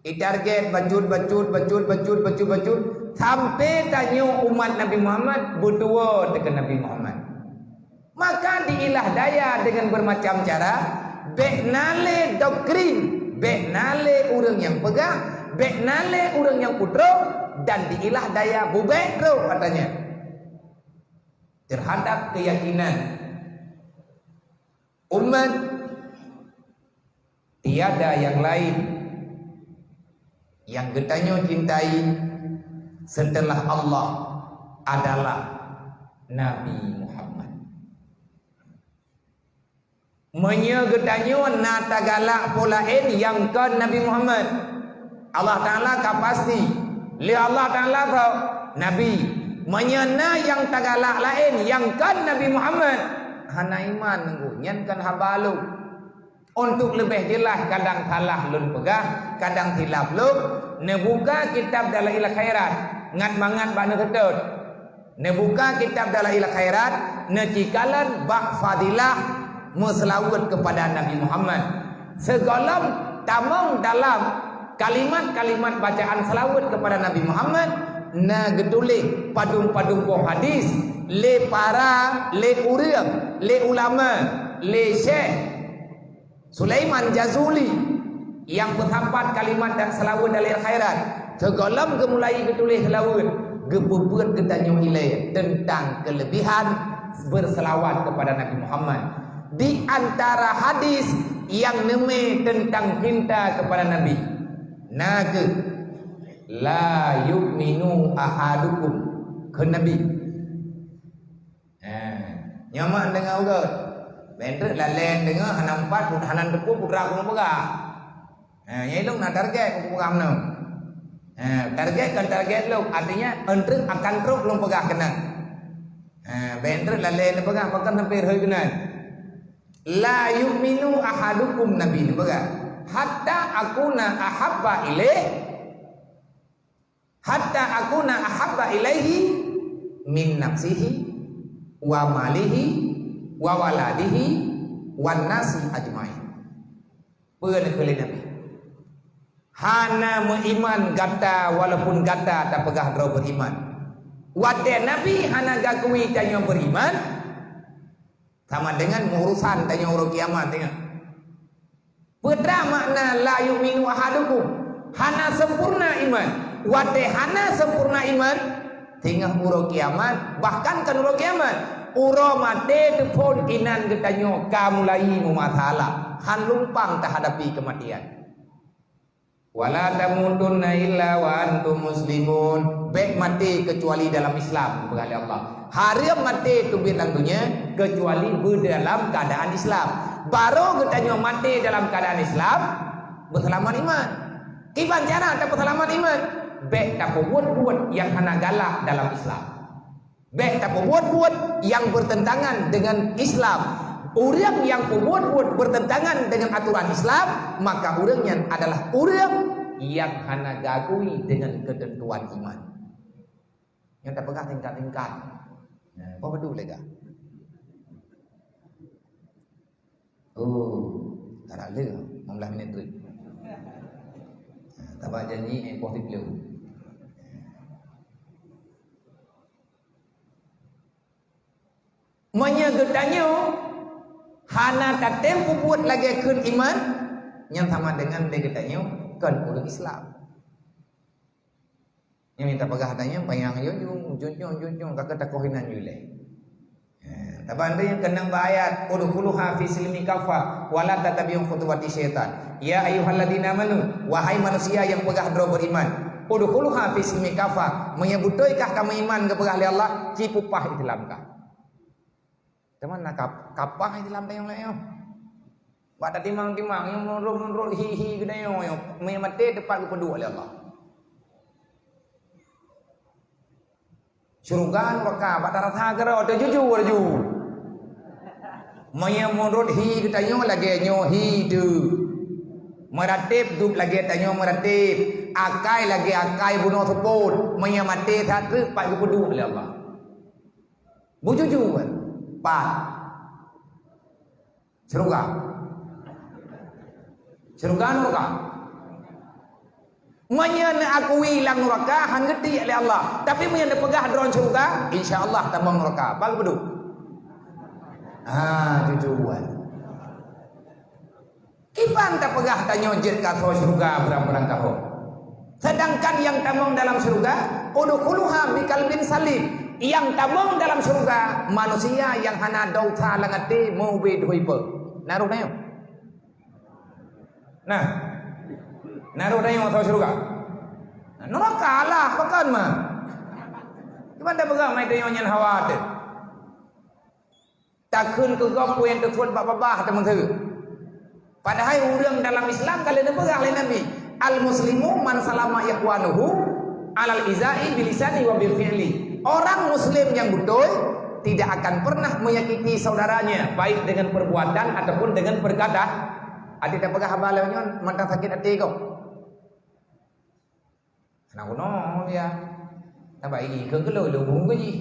Itarget bacut, bacut, bacut, bacut, bacut, bacut, sampai tanyoe umat Nabi Muhammad beutuwoe teuh keu Nabi Muhammad. Maka diilah daya dengan bermacam cara, bék na lé doktrin, bék na lé ureuëng nyang peugah, bék na lé ureuëng nyang putroe, dan diilah daya bubek roh katanya terhadap keyakinan umat. Tiada nyang laén nyang geutanyoe cintai seuteulah Allah adalah Nabi Muhammad. Meunyoe geutanyoe na tagalak po laén nyang kon Nabi Muhammad, Allah Taala ka pasti. Lé Allah Taala kok Nabi. Meunyoe na nyang tagalak laén nyang kon Nabi Muhammad, hana iman nunggu, nyan kon haba lôn. Untuk leubeh jeulaih, kadang salah lôn peugah, kadang silap lôn, neubuka kitab Dalail Khairat, ngat mangat bak neuseutôt. Neubuka kitab Dalail Khairat, neucikalon bak fadilah meuseulaweuet keupada Nabi Muhammad. Sigohlom tamong dalam kalimat-kalimat bacaan seulaweuet keupada Nabi Muhammad, na geutuléh padum-padum boh hadis lé para, lé ureuëng, lé ulama, lé syekh Sulaiman Jazuli nyang peusapat kalimat dan seulaweuet Dalail Khairat. Sigohlom geumulai geutuléh seulaweuet, geupeubeuet geutanyoe ilée teuntang keuleubihan beuseulaweuet keupada Nabi Muhammad. Di antara hadis nyang neumé teuntang cinta keupada Nabi, na kheueh, "La yu'minu ahadukum," kheun Nabi. Ha, nyoe mak deungoe uroe. Bék treuk lalée deungoe hana meupat, hana teupeu putra ulôn peugah. Ha, nyang ilôn na target ulôn peugah meunoe. Ha, target kon target lôn, artinya eunteuk akan trok ulôn peugah keunan. Ha, bék treuk lalée neupeugah pakon sampai rhoi keunan. "La yu'minu ahadukum," Nabi neupeugah, "hatta akuna ahabba ilaih." "Hatta akuna ahabba ilaihi min nafsihi, wa malihi, wa waladihi, wan nasi ajmain." Peue neukheun lé Nabi? Hana meuiman gata walaupun gata tapeugah droe beuiman. Watée Nabi hana gakui tanyoe beuiman, sama dengan meurusan tanyoe uroe kiamat, ingat. Peue treuk makna la yu'minu ahadukum? Hana sempurna iman. Watée hana sempurna iman, singoh uroe kiamat, bahkan kon uroe kiamat, uroe maté teuphon inan geutanyoe ka mulai meumasalah, han lumpang tahadapi keumatian. "Wala tamutunna illa wa antum muslimun." Bék maté keucuali dalam Islam, peugah lé Allah. Hareuem maté teubiet lam donya keucuali beudalam keuadaan Islam. Barô geutanyoe maté dalam keuadaan Islam, beuseulamat iman. Kiban cara tapeuseulamat iman? Bék tapeubuet-buet nyang hana galak dalam Islam. Bék tapeubuet-buet nyang beureuntangan deungon Islam. Ureuëng nyang peubuet-buet bertentangan dengan aturan Islam, maka ureuëng nyan adalah ureuëng nyang hana geukui dengan keuteuntuan iman. Nyang tapeugah tingkat-tingkat. Nah, apa betul lega? Oh, tak ada lé, lima belas minit tu. Nah, tabak janji, eh, poh tiga puluh. Meunyoe geutanyoe hana tatem peubuet lagée kheun iman, nyan sama dengan lé geutanyoe kon ureuëng Islam. Nyang minta peugah tanyoe panyang yo jung, jung, jung, jung, jung, ka keu takoh inan ju lé. Eh, taban tu nyang keunong bak ayat, "Udkhuluha fi silmi kafa, wa la tattabi'u khutuwati syaitan." Ya ayyuhalladzina amanu, wahai manusia yang peugah droe beriman, "Udkhuluha fi silmi kafa." Meunyoe beutôi kah kamu iman geupeugah lé Allah, ci peupah Islam kah. Teuma na kap-, kapah Islam tanyoe nyoe. Bak tatimang-timang, nyang meunurot-meunurot hi-hi geutanyoe nyoe, meunyoe maté teumpat geupeuduek lé Allah. Syeuruga nuraka, bak tarasa keudroe, teujuju laju. Meunyoe meunurot hi geutanyoe lagée nyoe hi teuh. Meuratéb dub lagée tanyoe meuratéb, akai lagée akai bunoe seupôt, meunyoe maté that teumpat geupeuduek lé Allah. Bujujur, pat? Syeuruga. Syeuruga nuraka. Meunyoe neuakui lam nuraka, han geutiek lé Allah. Tapi meunyoe neupeugah droe syeuruga, insya Allah tamong nuraka. Bang beudôh. Ha, tujuan. Kiban tapeugah tanyoe jeuet ka asoe syeuruga beurang-beurang tahon. Sedangkan nyang tamong dalam syeuruga, udkhuluha biqalbin salim. Nyang tamong dalam syeuruga, manusia nyang hana desya lam até, meubeuet hôi peue. Na roh tanyoe? Nah. Na roh tanyoe asoe syeuruga? Nuraka lah, pakon mah. Kiban tapeugah mai tanyoe nyan hawa teuh. Takheun keu gob peue nyang teuphon bak babah teumeuteue. Padahai ureuëng dalam Islam ka lheueh neupeugah lé Nabi, "Al-muslimu man salama ikhwanuhu alal izai bilisani wa bil fi'li." Orang muslim yang beutôi tidak akan pernah menyakiti saudaranya, baik dengan perbuatan ataupun dengan perkata-, até tapeugah haba lagée nyoe mantong sakét até gob. Hana guna, ya. Tabah iri keu geuleu lôn buhung keu jih.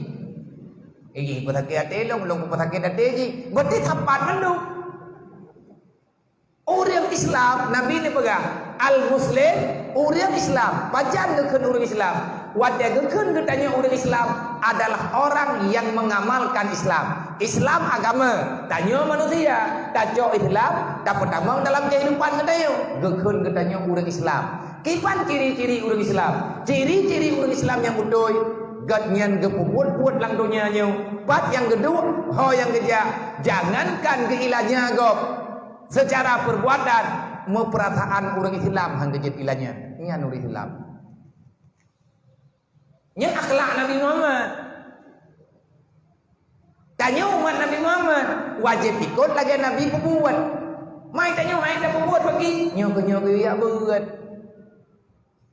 Iri peusakét até lôn, lôn peusakét até jih. Berarti sapat mandum. Ureuëng Islam, Nabi neupeugah, al-muslim, ureuëng Islam. Pajan geukheun ureuëng Islam? Watée geukheun geutanyoe ureuëng Islam adalah orang yang mengamalkan Islam. Islam agama, tanyoe manusia, tacok Islam, tapeutamong dalam kehidupan geutanyoe. Geukheun geutanyoe ureuëng Islam. Kiban ciri-ciri ureuëng Islam? Ciri-ciri ureuëng Islam nyang beutôi, gobnyan geupeubuet-buet lam donya nyoe, pat nyang geuduek, ho nyang geujak, jangankan geuilanya gob, secara perbuatan, meupeurasaan ureuëng Islam han geujeuet ilanya. Nyan ureuëng Islam. Nyan akhlak Nabi Muhammad. Tanyoe umat Nabi Muhammad, wajéb ikot lagée Nabi peubuet. Mai tanyoe hai tapeubuet bagi, nyoe keu nyoe keu jak beuet.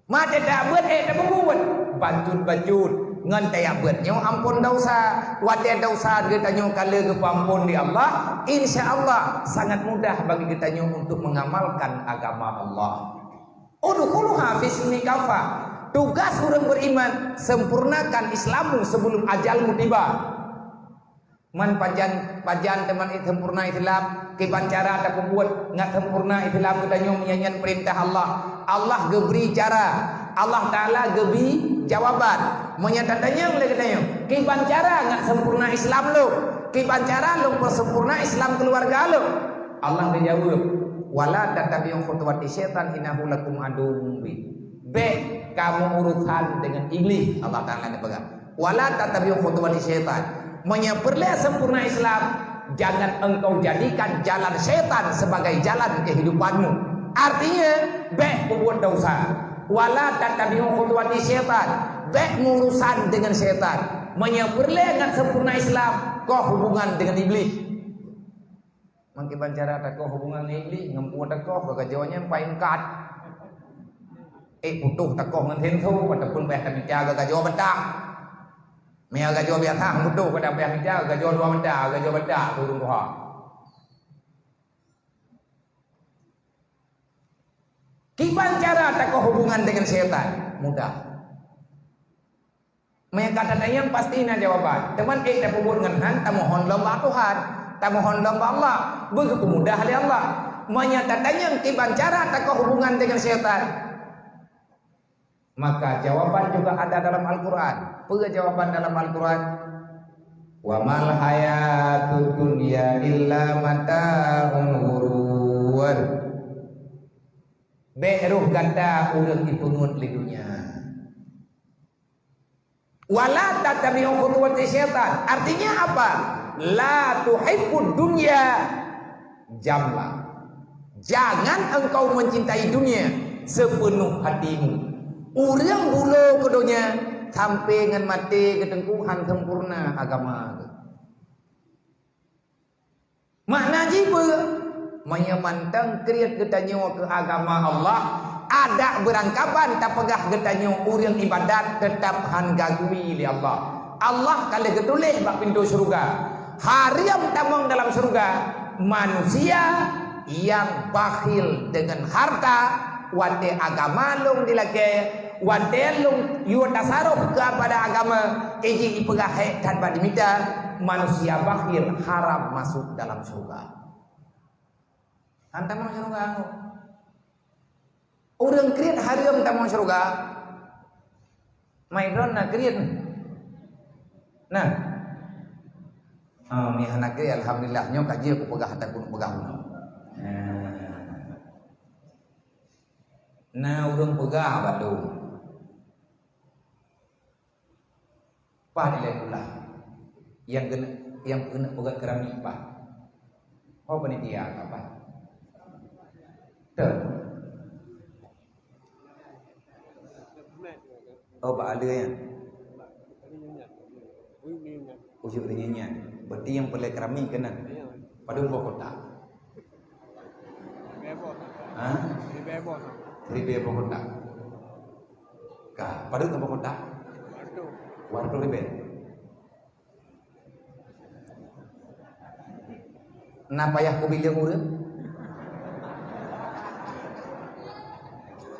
Maté tak beuet, eh, tapeubuet. Bacut-bacut. Ngon tajak beuet nyoe ampon desya. Watée desya geutanyoe ka lheueh geupeuampon lé Allah, insya Allah sangat mudah bagi geutanyoe untuk mengamalkan agama Allah. Udkhuluha fi silmi kafa. Tugas ureuëng beriman, sempurnakan Islammu sebelum ajalmu tiba. Man pajan, pajan teuma sempurna Islam, kiban cara tapeubuet ngat sempurna Islam geutanyoe meunyan nyan peurintah Allah. Allah geubri cara, Allah Taala geubri jawaban. Meunyan tatanyong lé geutanyoe, kiban cara ngat sempurna Islam lôn? Kiban cara lôn peusempurna Islam keuluwarga lôn? Allah geujaweueb, "Wala tattabi'u khutuwati syaitan innahu lakum aduwwum mubin." Bék kamu urusan dengan Iblih, Allah Taala neupeugah. "Wala tattabi'u khutuwati syaitan." Meunyoe peureulée sempurna Islam, jangan engkau jadikan jalan syaitan sebagai jalan kehidupanmu. Artinya, bék peubuet desya. "Wala tattabi'u khutuwati syaitan." Bék meuurusan dengan syaitan. Meunyoe peureulée ngat sempurna Islam, koh hubungan dengan Iblih. Meukiban cara takoh hubungan ngon Iblih, ngon peue takoh, geugajoe nyan paih meukat. Eh, putôh takoh ngon sensor, ataupun payah tamita geugajoe batak. Meunyoe gajoe biasa, putôh pada payah mita, gajoe dua mata, gajoe batak, ureuëng tuha. Kiban cara takoh hubungan dengan syaitan? Mudah. Meunyo ka tatanyong pasti na jawaban. Teuma ék tapeubuet ngon han, tamohon lom bak Tuhan. Tamohon lom bak Allah. Beugeupeumudah lé Allah. Meunyo tatanyong kiban cara takoh hubungan dengan syaitan, maka jawaban juga ada dalam Al-Quran. Peue jawaban dalam Al-Quran? "Wa mal hayatud dunya illa mata'ul ghurur." Bék roh gata ureuëng jipeungeut lé dunia. "Wala tattabi'u khutuwati syaitan." Artinya apa? "La tuhibbud dunya jamla." Jangan engkau mencintai dunia sepenuh hatimu. Ureuëng bulo keu donya sampai ngon maté geuteungku han sempurna agama geuh. Makna jih peue? Meunyoe mantong kriet geutanyoe keu agama Allah, adak beurangkaban tapeugah geutanyoe ureuëng ibadat, teutab han gagui lé Allah. Allah ka lheueh geutuléh bak pintoe syeuruga, hareuem tamong dalam syeuruga manusia nyang bakhil deungon harta. Watée agama lôn dilakée, watée lôn yue tasarôh keupada agama, iji ipeugah hék that bak dimita, manusia bakhil haram masuk dalam syeuruga. Han tamong syeuruga anggô. Ureuëng kriet hareuem tamong syeuruga. Mai droeneuh na kriet. Nah. Ah, mi hana kriet, alhamdulillah, nyoe ka jeuet kupeugah atawa kupeugah unoe. Nah. Na ureuëng peugah bak lôn, "Paih ilée kulah nyang keuneuk, nyang keuneuk peugöt keramik paih." Ho panitia ka paih? Teuh. Oh, bak aleue nyan. Ujuk rinyan nyan. Berarti nyang peureulée keramik keunan. Padum boh kotak? Ha? Ribée boh kotak. Ka, padum boh kotak? Dua reutôh ribée. Na payah kubileung ureuëng?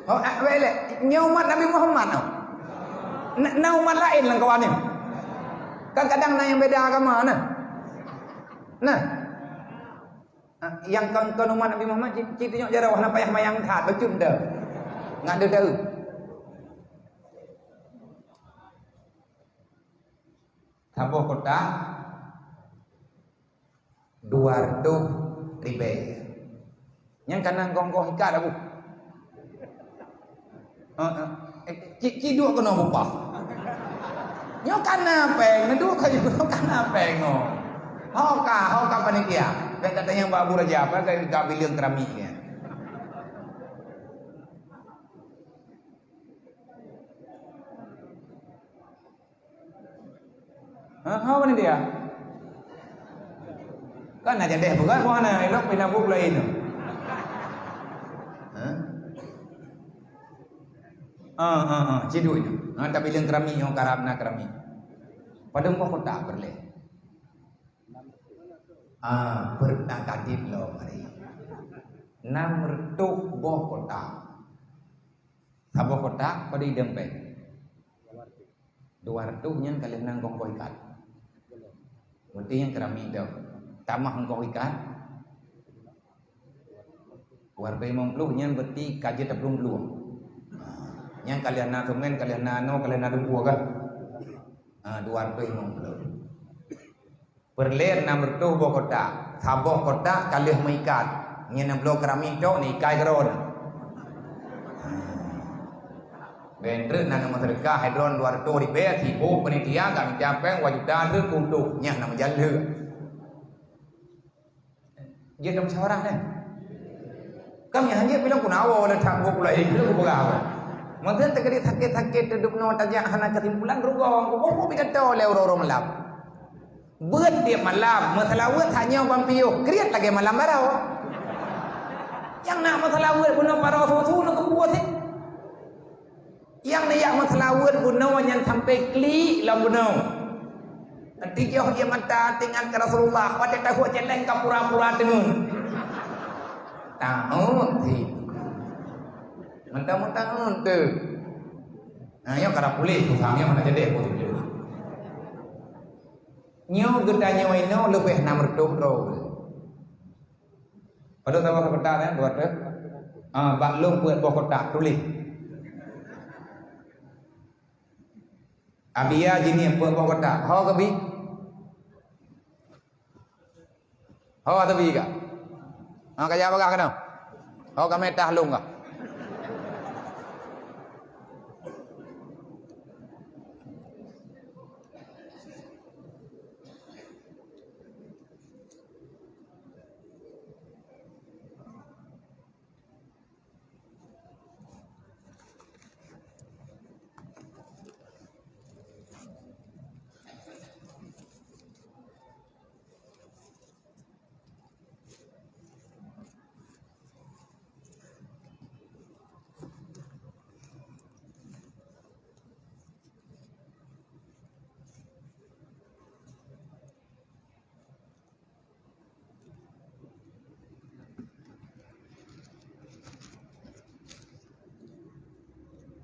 Oh, ah, wéh lé, nyoe umat Nabi Muhammad, oh. Na, na umat laén lam kawan nyoe. Kan kadang na nyang beda agama, nah. Nah. Ah, nyang kon, kon umat Nabi Muhammad, ci, ci tunyok jaroe, hana payah mayang that, bacut dah. Ngat deuh daun. Saboh kotak dua reutôh ribée. Nyan ka na gong-gong ikat, Abu. Heeh. Eh, ci, ci duek keunoe bupah. Nyoe ka na péng, neuduek ka jipeunoh ka na péng nyoe. Ho ka, ho ka panitia. Bék tatanyong bak Abu Raja, apa ka, ka bileung keramik nyan. Ha, ha, mana dia? Kan na jadeh peugah, buah na, elok pina buet laén tu. Ha? Ah, ah, ah, ciduk itu. Ha, tapi leng keramik, nyoe karab na keramik. Padum boh kotak peureulée? Ah, peureunah kadit lom hari. Enam reutôh boh kotak. Saboh kotak, padum idong péng? Dua reutôh nyan ka lheueh na gong-gong ikat. Berarti nyan keramik dah. Tamah gong-gong ikat. Dua reutôh limong ploh nyan berarti ka jeuet taplueng-plueng. Ha, nyan ka lheueh na semen, ka lheueh na anoe, ka lheueh na duku kan? Ha, dua reutôh limong ploh. Peureulée enam reutôh boh kotak. Saboh kotak ka lheueh meuikat. Nyan na bloe keramik tok, na ikai keudroe. Bék treuk na meuseudekah hai droe dua reutôh ribée, sibok panitia ka mita péng dua juta treuk keu untôh. Nyan na meujan lheueh. Jeuet lam musyawarah nyan. Kan nyan hanjeuet bilang peunawa oleh that buet pulai, itu aku peugah apa. Mungkin terjadi sakit-sakit, hidup nyoe tajak hana kesimpulan, rugong, kukumpul pidato oleh orang-orang malam. Beuet tiep malam, meuseulaweuet hanya ban piôh, kriet lagée malam baroe. Nyang nak meuseulaweuet bunoe paro susu na keubuah sih. Nyang neujak meuseulaweuet bunoe nyan sampai klik lam bunoe. Tijoh ie mata teuingat keu Rasulullah, watée tahuek celeng ka pura-pura teungeut. Tahun sih. Mentang-mentang ente. Nah, nyoe karab puléh, kusang nyoe hana jadi aku tunjuk. Nyoe geutanyoe inoe leubeh enam reutôh droe. Padub saboh kotak nyan, dua reutôh? Ah, bak lôn peuet boh kotak, tuléh. Abia jih ni peuet boh kotak. Ho ka bi? Ho ka bi ka? Ha, ka jak bagah keunoe. Ho ka mita lôn ka?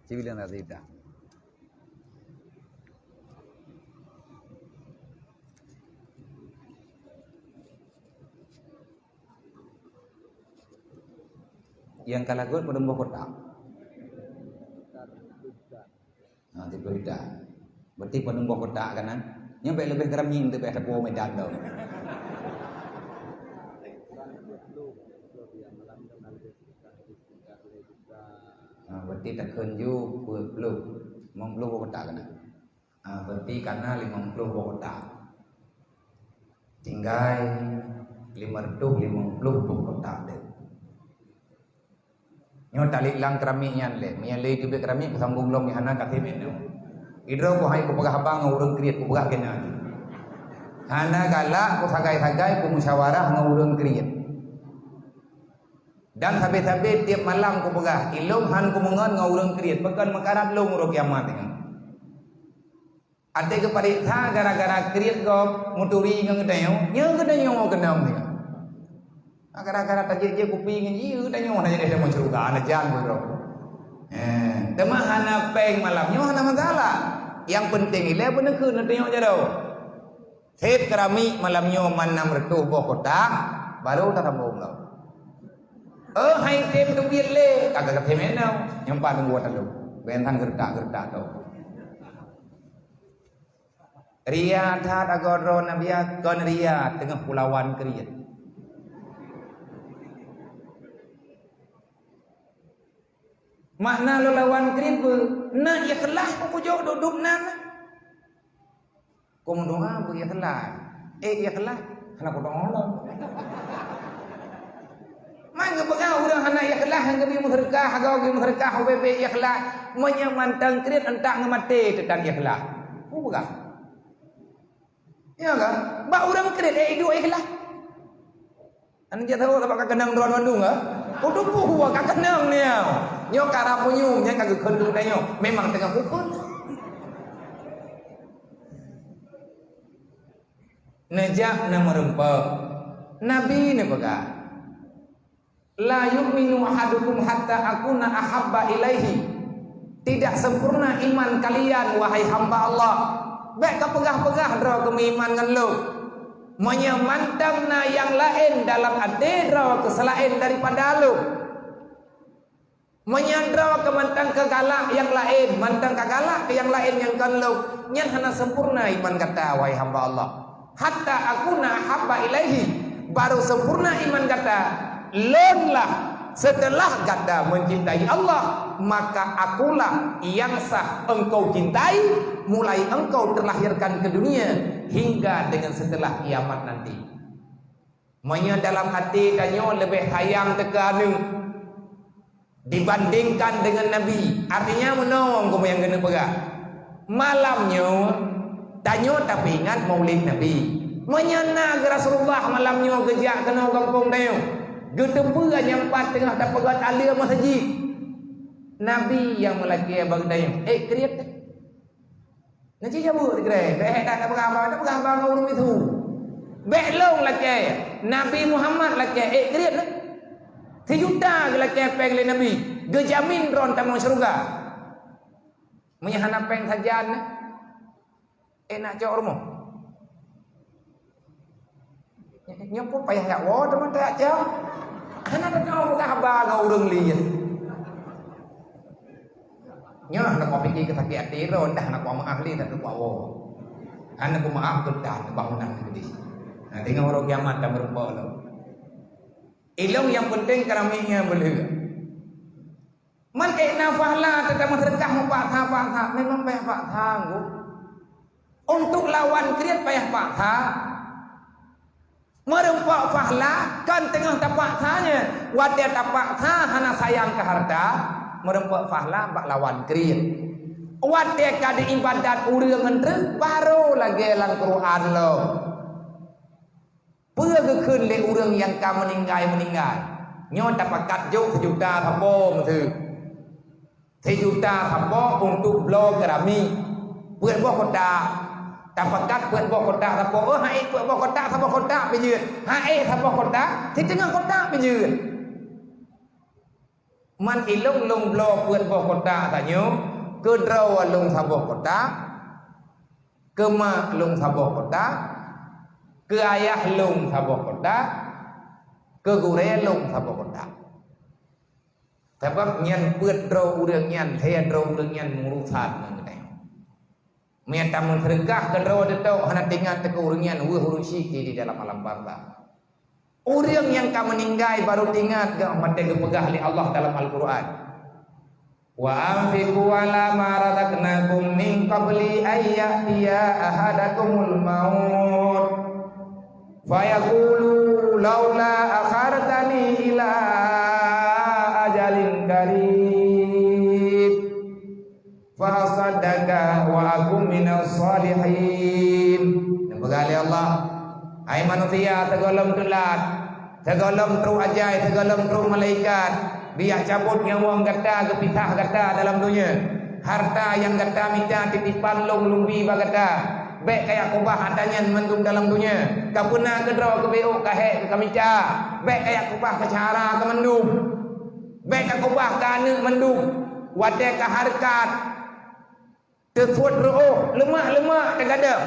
Sibilang tak cerita. Nyang ka lagot padub boh kotak? Ha, tiga puluh juta. Berarti padub boh kotak kan, ah? Nyoe bèk leubeh keramik tu, bèk sapeue medan tu. Ha, berarti takheun ju peuet ploh, limong ploh boh kotak kan, ah? Ha, berarti kana limong ploh boh kotak. Tinggai lima reutôh limong ploh boh kotak deh. Nyoe taliklang keramik nyan lé. Meunyo lé teubiet keramik, kusambong lom, hana ka teubiet nyoe. Idroe kuhai kupeugah haba ngon ureueng kriet, kupeugah keunan. Hana galak kusagai-sagai kumusyawarah ngon ureueng kriet. Dan sabe-sabe tiep malam kupeugah, ilôn han kumeungon ngon ureueng kriet, pakon meukarat lôn uroe kiamat nyoe. Até geupareksa gara-gara kriet gob meuturi ngon geutanyoe, nyoe geutanyoe keunong nyoe. Gara-gara tajép-jép kupi ngon jih, geutanyoe hana jadi tamong syeuruga, hana jan beudôh. Eh, teuma hana péng malam nyoe hana masalah. Nyang peunteng ilèe beuneukheun geutanyoe jaroe. Sép keramik malam nyoe man nam reutôh boh kotak, barô tasambong lom. Oh, hai tem teubiet lé, ka ka tem enong, nyang pat nunggu talo. Bentang geuredak-geuredak tu. Ria that agoe droe Nabi, kon ria teungoh kulawan kriet. Makna lôn lawan kriet beu, na ikhlas kujok duek-duek nan. Kong doa beu ikhlas. Eh, ikhlas, hana kutong Allah. Man geupeugah ureueng hana ikhlas, nyang geubi meuseudeukah, agoe geubi meuseudeukah, ubé-bé ikhlas. Meunyoe mantong kriet, entak ngeumaté teutan ikhlas. Peue peugah? Ya kan? Bak ureueng kriet, eh, iduek ikhlas. An jeuet tahu sabab ka keunong droe mandum, ha? Kutupeue ka keunong nyoe. Nyoe ka rapunyueng, nyan ka geukheun lôn tanyoe. Memang teungoh kukheun. Neujak na meureumpok. Nabi neupeugah, "La yu'minu ahadukum hatta akuna ahabba ilaihi." Tidak sempurna iman kalian, wahai hamba Allah. Bèk kapeugah-peugah droe keumeuiman ngon lôn. Meunyoe mantong na nyang laén dalam até droe keu seulaén daripada lôn. Meunyoe droe keu mantong keu galak nyang laén, mantong ka galak keu nyang laén nyang kon lôn, nyan hana sempurna iman gata, wahai hamba Allah. Hatta akuna ahabba ilaihi, baru sempurna iman gata, lôn lah, setelah gata mencintai Allah, maka akulah yang sah engkau cintai, mulai engkau terlahirkan ke dunia hingga dengan setelah kiamat nanti. Meunyoe dalam até tanyoe leubeh sayang teuka aneuk dibandingkan dengan Nabi, artinya meunoe keuh nyang keuneuk peugah. Malam nyoe, tanyoe tapeuingat Maulid Nabi. Meunyoe na Rasulullah malam nyoe geujak keunoe gampông tanyoe, geuteupeue nyang pat teungoh tapeugöt aleue meuseujid, Nabi nyang meulakée bak geutanyoe, "Eh, kriet!" Nyan cit jaweueb sikrek, bèk hèk that tapeugah haba, tapeugah haba ngon ureueng bisu. Bèk lôn lakèe, Nabi Muhammad lakèe, ék kriet lé. Sijuta geulakèe pèng lé Nabi. Geujamin droe tamong syeuruga. Meunyo hana péng sajan, eh, nak cok rumoh. Nyoe pun payah jak woe teuma tajak cok. Hana teuka peugah haba ngon ureuëng laén. Nyoe hana kupiké keu sakét até droe, dah hana kumeu'ah lé, dah hana kuwoe. Hana kumeu'ah keu dah bangunan keudéh. Nah, teungoh uroe kiamat dah meurumpok lom. Ilong nyang peunteng keuramik nyan beuleueh. Man ék na fahla teuka meuseudeukah meupaksa-paksa, memang payah paksa, Ngku. Untuk lawan kriet payah paksa. Meurumpok fahla kon teungoh tapaksa nyan. Watée tapaksa hana sayang keu hareuta, meurumpok fahla bak lawan kriet. Watée ka diibadat ureuëng ngon treuk, barô lagée lam Quran lom. Peue geukheun lé ureuëng nyang ka meuninggai-meuninggai? Nyoe tapakat jok sijuta sapo meuteuk. Sijuta sapo untuk bloe keuramik. Peuet boh kotak. Tapakat peuet boh kotak sapo. Oh, han ék peuet boh kotak, saboh kotak pih jeuet. Han ék saboh kotak, siteungoh kotak pih jeuet. Man ilong lôn bloe peuet boh kotak tanyoe, keu droe lôn saboh kotak, keu mak lôn saboh kotak, keu ayah lôn saboh kotak, keu gurée lôn saboh kotak. Sabab nyan peuet droe ureuëng nyan, lhée droe ureuëng nyan meurusan ngon geutanyoe. Meunyo tameuseudeukah keudroe teutok hana teuingat teuka ureuëng nyan, weueh ureuëng syiek di dalam alam barzakh. Ureuëng nyang ka meuninggai barô teuingat geuh, watée geupeugah lé Allah dalam Al-Qur'an, "Wa anfiqu ala ma razaqnakum min qabli an ya'tiya ahadakumul maut fayaqulu laula akhartani ila ajalin qarib." Fa asaddaqa wa akun minas shalihin. Neupeugah lé Allah, "Hai manusia, sigohlom teulat, sigohlom trok ajai, sigohlom trok malaikat, bijak cabot nyawöng gata, geupisah gata dalam donya. Harta nyang gata mita titipan lôn, lôn bi bak gata. Bék kajak keubah harta nyan mandum dalam donya. Kapeuna keudroe, keubiôk, kahek, kamita. Bék kajak keubah keu syedara keu mandum. Bék kakeubah keu aneuëk mandum. Watée ka hareukat, teusuet reuôh, leumak-leumak teugadang,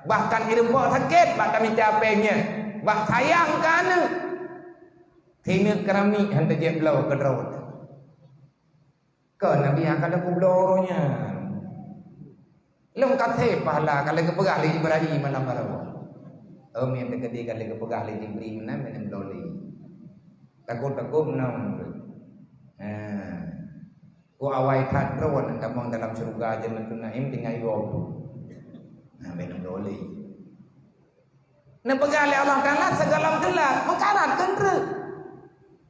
bahkan ireumpeuk sakét bak tamita péng nyan, bak sayang keu aneuëk. Sineuk keuramik han teujieb bloe keudroe." Kon Nabi nyang ka lheueh peubloe uroe nyan. Lôn ka sép pahala ka lheueh geupeugah lé Jibril malam baroe. Oh, meunan teukeudi ka lheueh geupeugah lé Jibril meunan, meunan bloe lé. Takot-takot meunan. Ha. Ku awai that droe tamong dalam syeuruga Jannatul Naim tinggai gob. Nah, meunan bloe lé. Neupeugah lé Allah Taala sigohlom teulat, meukarat keu treuk.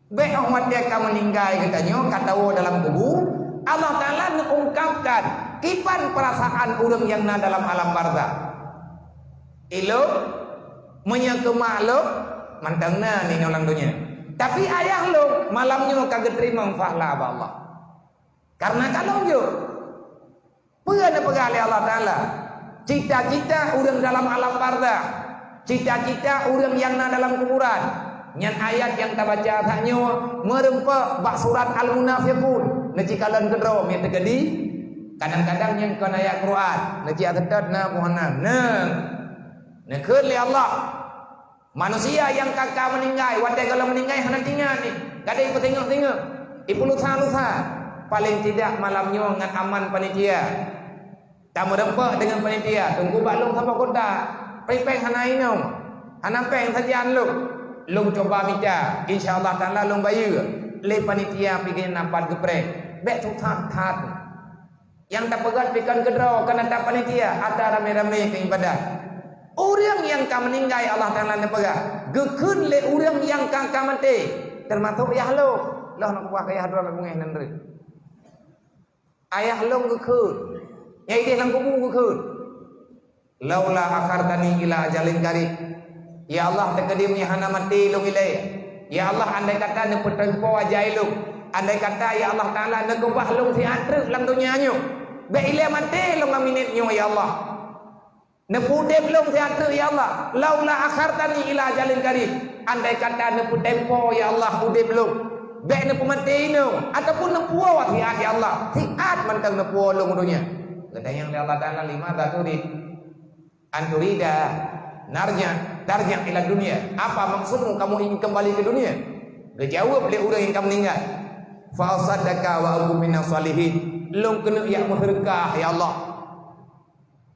Bék óh watée ka meuninggai geutanyoe, ka tawoe dalam kubu, Allah Taala neuungkapkan kiban peurasaan ureuëng nyang na dalam alam barzakh. Ilôn, meunyoe keu mak lôn, mantong na ninoe lam donya. Tapi ayah lôn malam nyoe ka geuteurimong pahala bak Allah. Kareuna ka lôn jok. Peue neupeugah lé Allah Taala? Cita-cita ureuëng dalam alam barzakh, cita-cita ureuëng nyang na dalam kuburan. Nyan ayat nyang tabaca that nyoe meurumpok bak surat Al-Munafiqun. Neucikalon keudroe meuteugedi, kadang-kadang nyang kon ayat Quran, neuciaseutôt na buhana. Neuh, neukheun lé Allah. Manusia nyang ka, ka meuninggai, watée gohlom meuninggai hana teuingat nyan, gadôh ipeusingoh-singoh, ipeulusah-lusah. Paléng tidak malam nyoe ngon aman panitia. Tameurumpok deungon panitia, teungku bak lôn saboh kotak, péng-péng hana inong, hana péng sajan lôn. Lôn cuba mita, insya Allah Taala lôn bayeue. Lé panitia pih geuhnyan na pat geupreh, bék susah that. Nyang tapeugét pih kon keudroe, kon atra panitia, atra ramé-ramé keu ibadat. Ureuëng nyang ka meuninggai Allah Taala neupeugah, geukheun lé ureuëng nyang ka, ka maté, teumasok yah lôn. Lôn hana keubah keu yah droe lam beungéh nan reueh. Ayah lôn geukheun, nyang idéh lam kubu geukheun. "Laula akhartani ila ajalin qarib." Ya Allah, teukeudi meunyo hana maté lôn ilée. Ya Allah, andai kata neupeutempo ajai lôn. Andai kata, ya Allah Taala, neukeubah lôn siat treuk lam donya nyoe. Bék ilée maté lôn lam minét nyoe, ya Allah. Neupeuudeb lôn siat treuk, ya Allah. "Laula akhartani ila ajalin qarib." Andai kata neupeutempo, ya Allah, udeb lôn. Bèk neupeumaté inong, ataupun neupuwoe siat, ya Allah. Siat mantong neupuwoe lôn u donya. Geutanyong lé Allah Taala, "Limadza turid an turida narja, tarja ila dunya? Apa maksudmu kamu ingin kembali ke dunia?" Geujaweueb lé ureueng nyang ka meuninggai, "Fa asaddaqa wa akun minas shalihin." Lôn keuneuk jak meuseudeukah, ya Allah.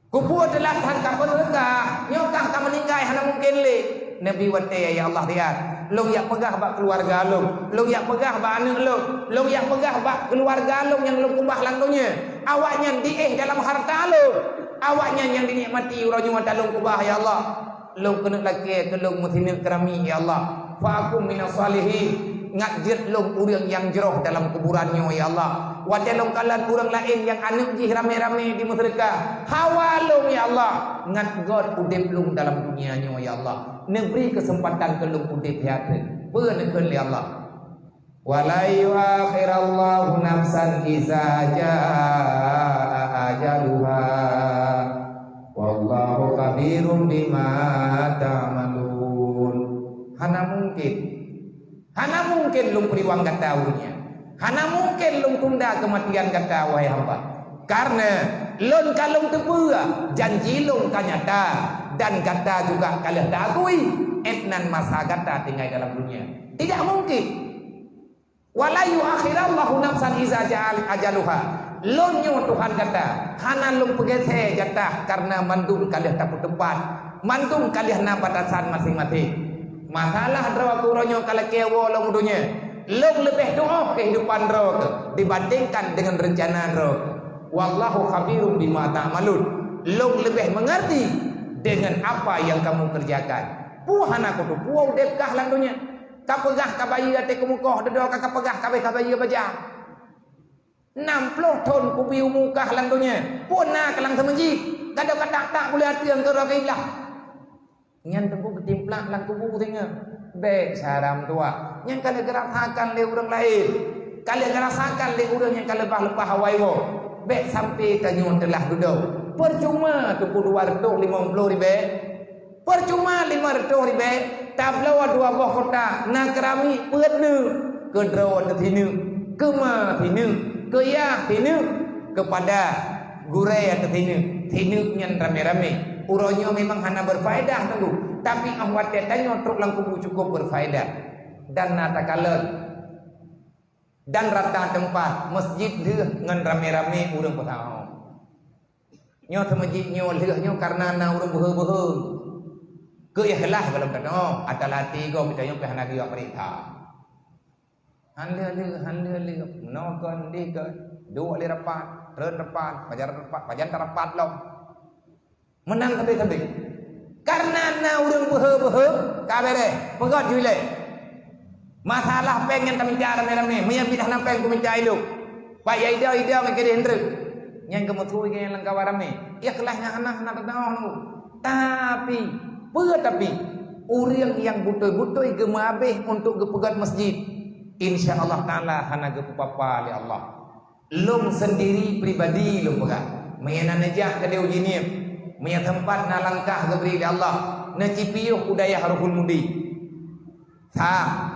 Kupeue teulat that ka peuseudeukah, nyoe kah ka meuninggai hana mungken lé. Neubi watèe, ya Allah, siat. Lôn jak peugah bak keuluwarga lôn. Lôn jak peugah bak aneuk lôn. Lôn jak peugah bak keuluwarga lôn nyang lôn keubah lam donya. Awaknyan diéh dalam harta lôn. Awaknyan nyang dinikmati uroe nyoe ata lôn keubah, ya Allah. Lôn keuneuk lakèe keu lôn meusineuk keurami, ya Allah. Fa akun minas shalihin. Ngat jeuet lôn ureueng nyang jroh dalam kuburan nyoe, ya Allah. Watèe lôn kalon ureueng laén nyang aneuk jih ramé-ramé jimeuseudeukah, hawa lôn, ya Allah. Ngat göt udép lôn dalam dunia nyoe, ya Allah. Neubri keuseumpatan keu lôn udép siat. Peue neukheun lé Allah? "Wa lan yu'akhirallahu nafsan idza jaa ajaluha. Wallahu khabirum bima ta'malun." Hana mungken. Hana mungken lôn peuriwang gata u donya. Hana mungken lôn tunda keumatian gata, wahai hamba. Kareuna lôn ka lôn teupeue, janji lôn ka nyata, dan gata juga ka lheueh taakui, 'et nan masa gata tinggai dalam dunia. Tidak mungkin. "Wa la yu'akhirallahu nafsan iza ja'a ajaluha." Lôn nyoe Tuhan gata, hana lôn peugeusé jatah kareuna mandum ka lheueh tapeuteupat, mandum ka lheueh na batasan maséng-maséng. Masalah droe keuh uroe nyoe ka lakèe woe lom u donya, lôn leubeh tu'oh keuhidupan droe keuh dibandingkan deungon reuncana droe keuh. Wallahu khabirum bima ta'malun. Lôn leubeh meungerti deungon apa nyang kamu keureujakan. Peue hana kuteupeue udeb kah lam donya? Ka peugah ka bayeue até keumeukoh, dudoe ka, ka peugah ka abéh ka bayeue baja. Nam ploh thon kubi umu kah lam donya, peue na keulang seumeujih, gadôh ka tak-tak buleuen ateueng keudroe keu iblih. Nyan teungku geutimplak lam kubu singoh. Bèk saram tuha. Nyan ka lheueh geurasakan lé ureueng laén. Ka lheueh geurasakan lé ureueng nyang ka leupah-leupah awai woe. Bèk sampoe tanyoe teulah dudoe. Peucuma teungku dua reutôh limong ploh ribèe. Peucuma limong reutôh ribèe, tabloe dua boh kotak, na keramik peuet neuk, keu droe teuh sineuk, keu ma sineuk, keu yah sineuk, keupada gurèe teuh sineuk, sineuk nyan ramé-ramé. Uroe nyoe memang hana berfaedah teungku, tapi 'oh watèe tanyoe trok lam kubu cukup berfaedah. Dan na takalon, dan rata teumpat, masjid lheueh ngon ramé-ramé ureueng peusaho. Nyoe seumeujih nyoe lheueh nyoe kareuna na ureueng beuhe-beuhe. Keu ikhlas gohlom tanoh, ata lam até gob geutanyoe pih hana geuyue peurintah. Han lheueh-lheueh, han lheueh-lheueh, meunoe kon, dih kon, duek lé rapat, treun rapat, pajan rapat, pajan tarapat lom. Meunan sabe-sabe. Kareuna na ureueng beuhe-beuhe, ka beureh, peugöt ju ilèe. Masalah péng nyan tamita ramé-ramé, meunyo pih hana péng kumita ilok. Bak ya idong-idong ngon keudeh hindreuk. Nyan geumeutheun keu nyang lam kawan ramé. Ikhlas nyan hana, hana teudeungoe nunggu. Tapi, peue tapi, ureueng nyang beutôi-beutôi geumeuabéh untuk geupeugöt masjid, insya Allah Taala hana geupeupapa lé Allah. Lôn seundiri pribadi lôn peugah, meunyo na neujak keudeh u Jeunieb, meunyo teumpat na langkah geubri lé Allah, neucipiôh u dayah Ruhul Mudi. Sa.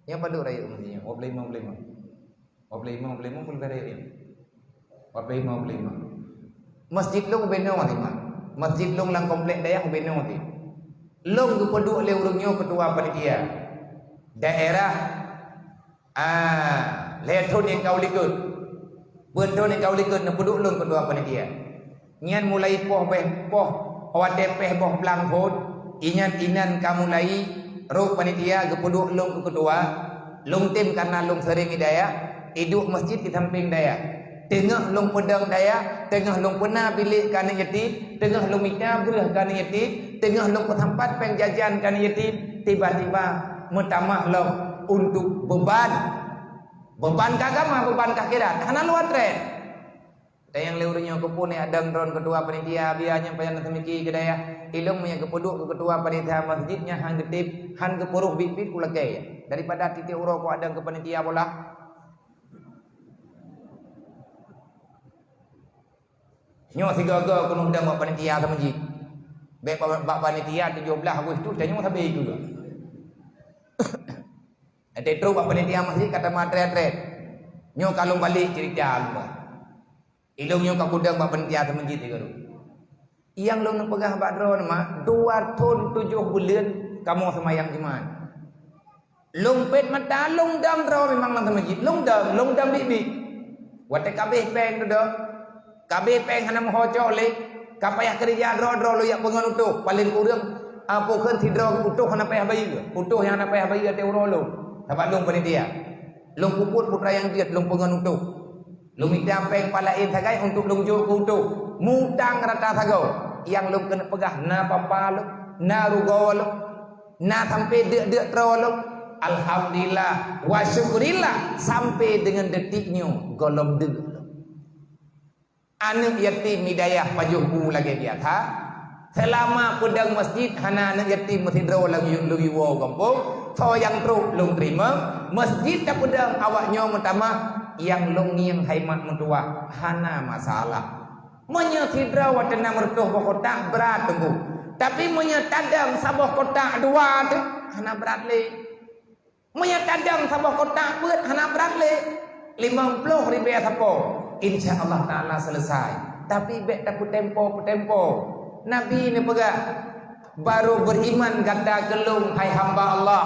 Nyang padub rayeuk masjid nyoe, dua puluh lima, dua puluh lima. Dua puluh lima, dua puluh lima pun ka rayeuk nyoe. Dua puluh lima, dua puluh lima. Masjid lôn ubé noe, Mak. Masjid lôn lam komplek dayah ubé noe. Lôn geupeuduek lé ureueng nyoe keutua panitia daerah. Ah, lhèe thôn nyang ka u likot. Peuet thôn nyang ka u likot neupeuduek lôn keutua panitia. Nyan mulai poh bèh, poh watèe pèh boh blang phôn, inyan inan ka mulai rôh panitia geupeuduek lôn keu keutua. Lôn tem kareuna lôn seuring i dayah, iduek masjid di sampéng dayah. Teungoh lôn peudong dayah, teungoh lôn peuna bilék keu aneuk yatim, teungoh lôn mita breueh keu aneuk yatim, teungoh lôn peusampat péng jajan keu aneuk yatim, tiba-tiba meutamah lom untuk beuban. Beuban keu agama, beuban keu akhirat. Hana luwa treb. Tanyong lé ureueng nyoe keupeue nyan adong droen keutua panitia, biya nyan pajan teumiki keu dayah. Ilôn meunyo geupeuduek keu keutua panitia masjid nyan han geutém, han geupeuroh biet-biet kulakèe. Daripada tiep-tiep uroe ku adong keu panitia bola. Nyoe sigoe-goe keuneuk dong bak panitia seumeujih. Bèk bak, bak panitia tujoh blaih Agustus, tanyoe sabe keu geuh. Watée trok bak panitia masjid ka teuma trét-trét. Nyoe ka lôn balek ceurita lôn. Ilôn nyoe ka kudong bak panitia seumeujid sigoe. Nyang lôn peugah bak droeneuh, mak, dua thon tujoh buleuen kamoe seumayang Jumat. Lôn pet mata, lôn dam droe memang lam seumeujid. Lôn dam, lôn dam biet-biet. Watée ka abéh péng teuh, ka abéh péng hana meuho cok lé, ka payah keureuja droe-droe lôn jak peungon utôh, paleng kureueng, ah, pakon sidroe utôh hana payah bayeue. Utôh nyang hana payah bayeue watée uroe lôn. Sabab lôn panitia. Lôn peubuet putra nyang jeuet, lôn peungon utôh. Lôn mita péng pat laén sagai untuk lôn jok keu utôh. Mutang rata sagoe. Nyang lôn keuneuk peugah, na papa lôn, na rugoe lôn, na sampoe deuk-deuk troe lôn. Alhamdulillah wa syukurillah, sampoe deungon detik nyoe gohlom deuk lôn. Aneuëk yatim hidayah pajoh bu lagée biasa. Seulama peudong masjid hana aneuëk yatim meusidroe lagée lôn iwoe gampông. Soe nyang trok lôn teurimong. Masjid tapeudong awak nyoe meutamah, nyang lôn ngieng hai mak meutuwah hana masalah. Meunyoe sidroe watée na meureutoh boh kotak brat teungku. Tapi meunyoe tadong saboh kotak dua teuh hana brat lé. Meunyoe tadong saboh kotak peuet hana brat lé, limong ploh ribée sapo, insya Allah Taala selesai. Tapi bék tapeutempo-peutempo. Nabi neupeugah, "Baru beriman gata keu Lôn, hai hamba Allah.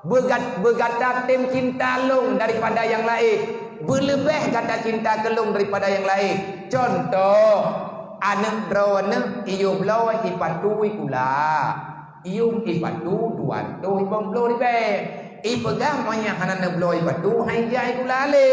Beugat-, beugata tem cinta Lôn daripada nyang laén. Beuleubeh gata cinta keu Lôn daripada nyang laén." Contoh, aneuëk droeneuh iyueb bloe ipatui kula. Iyueb ipatui dua reutôh limong ploh ribée. Ipeugah meunyoe hana neubloe ipatui hai jai kula lé.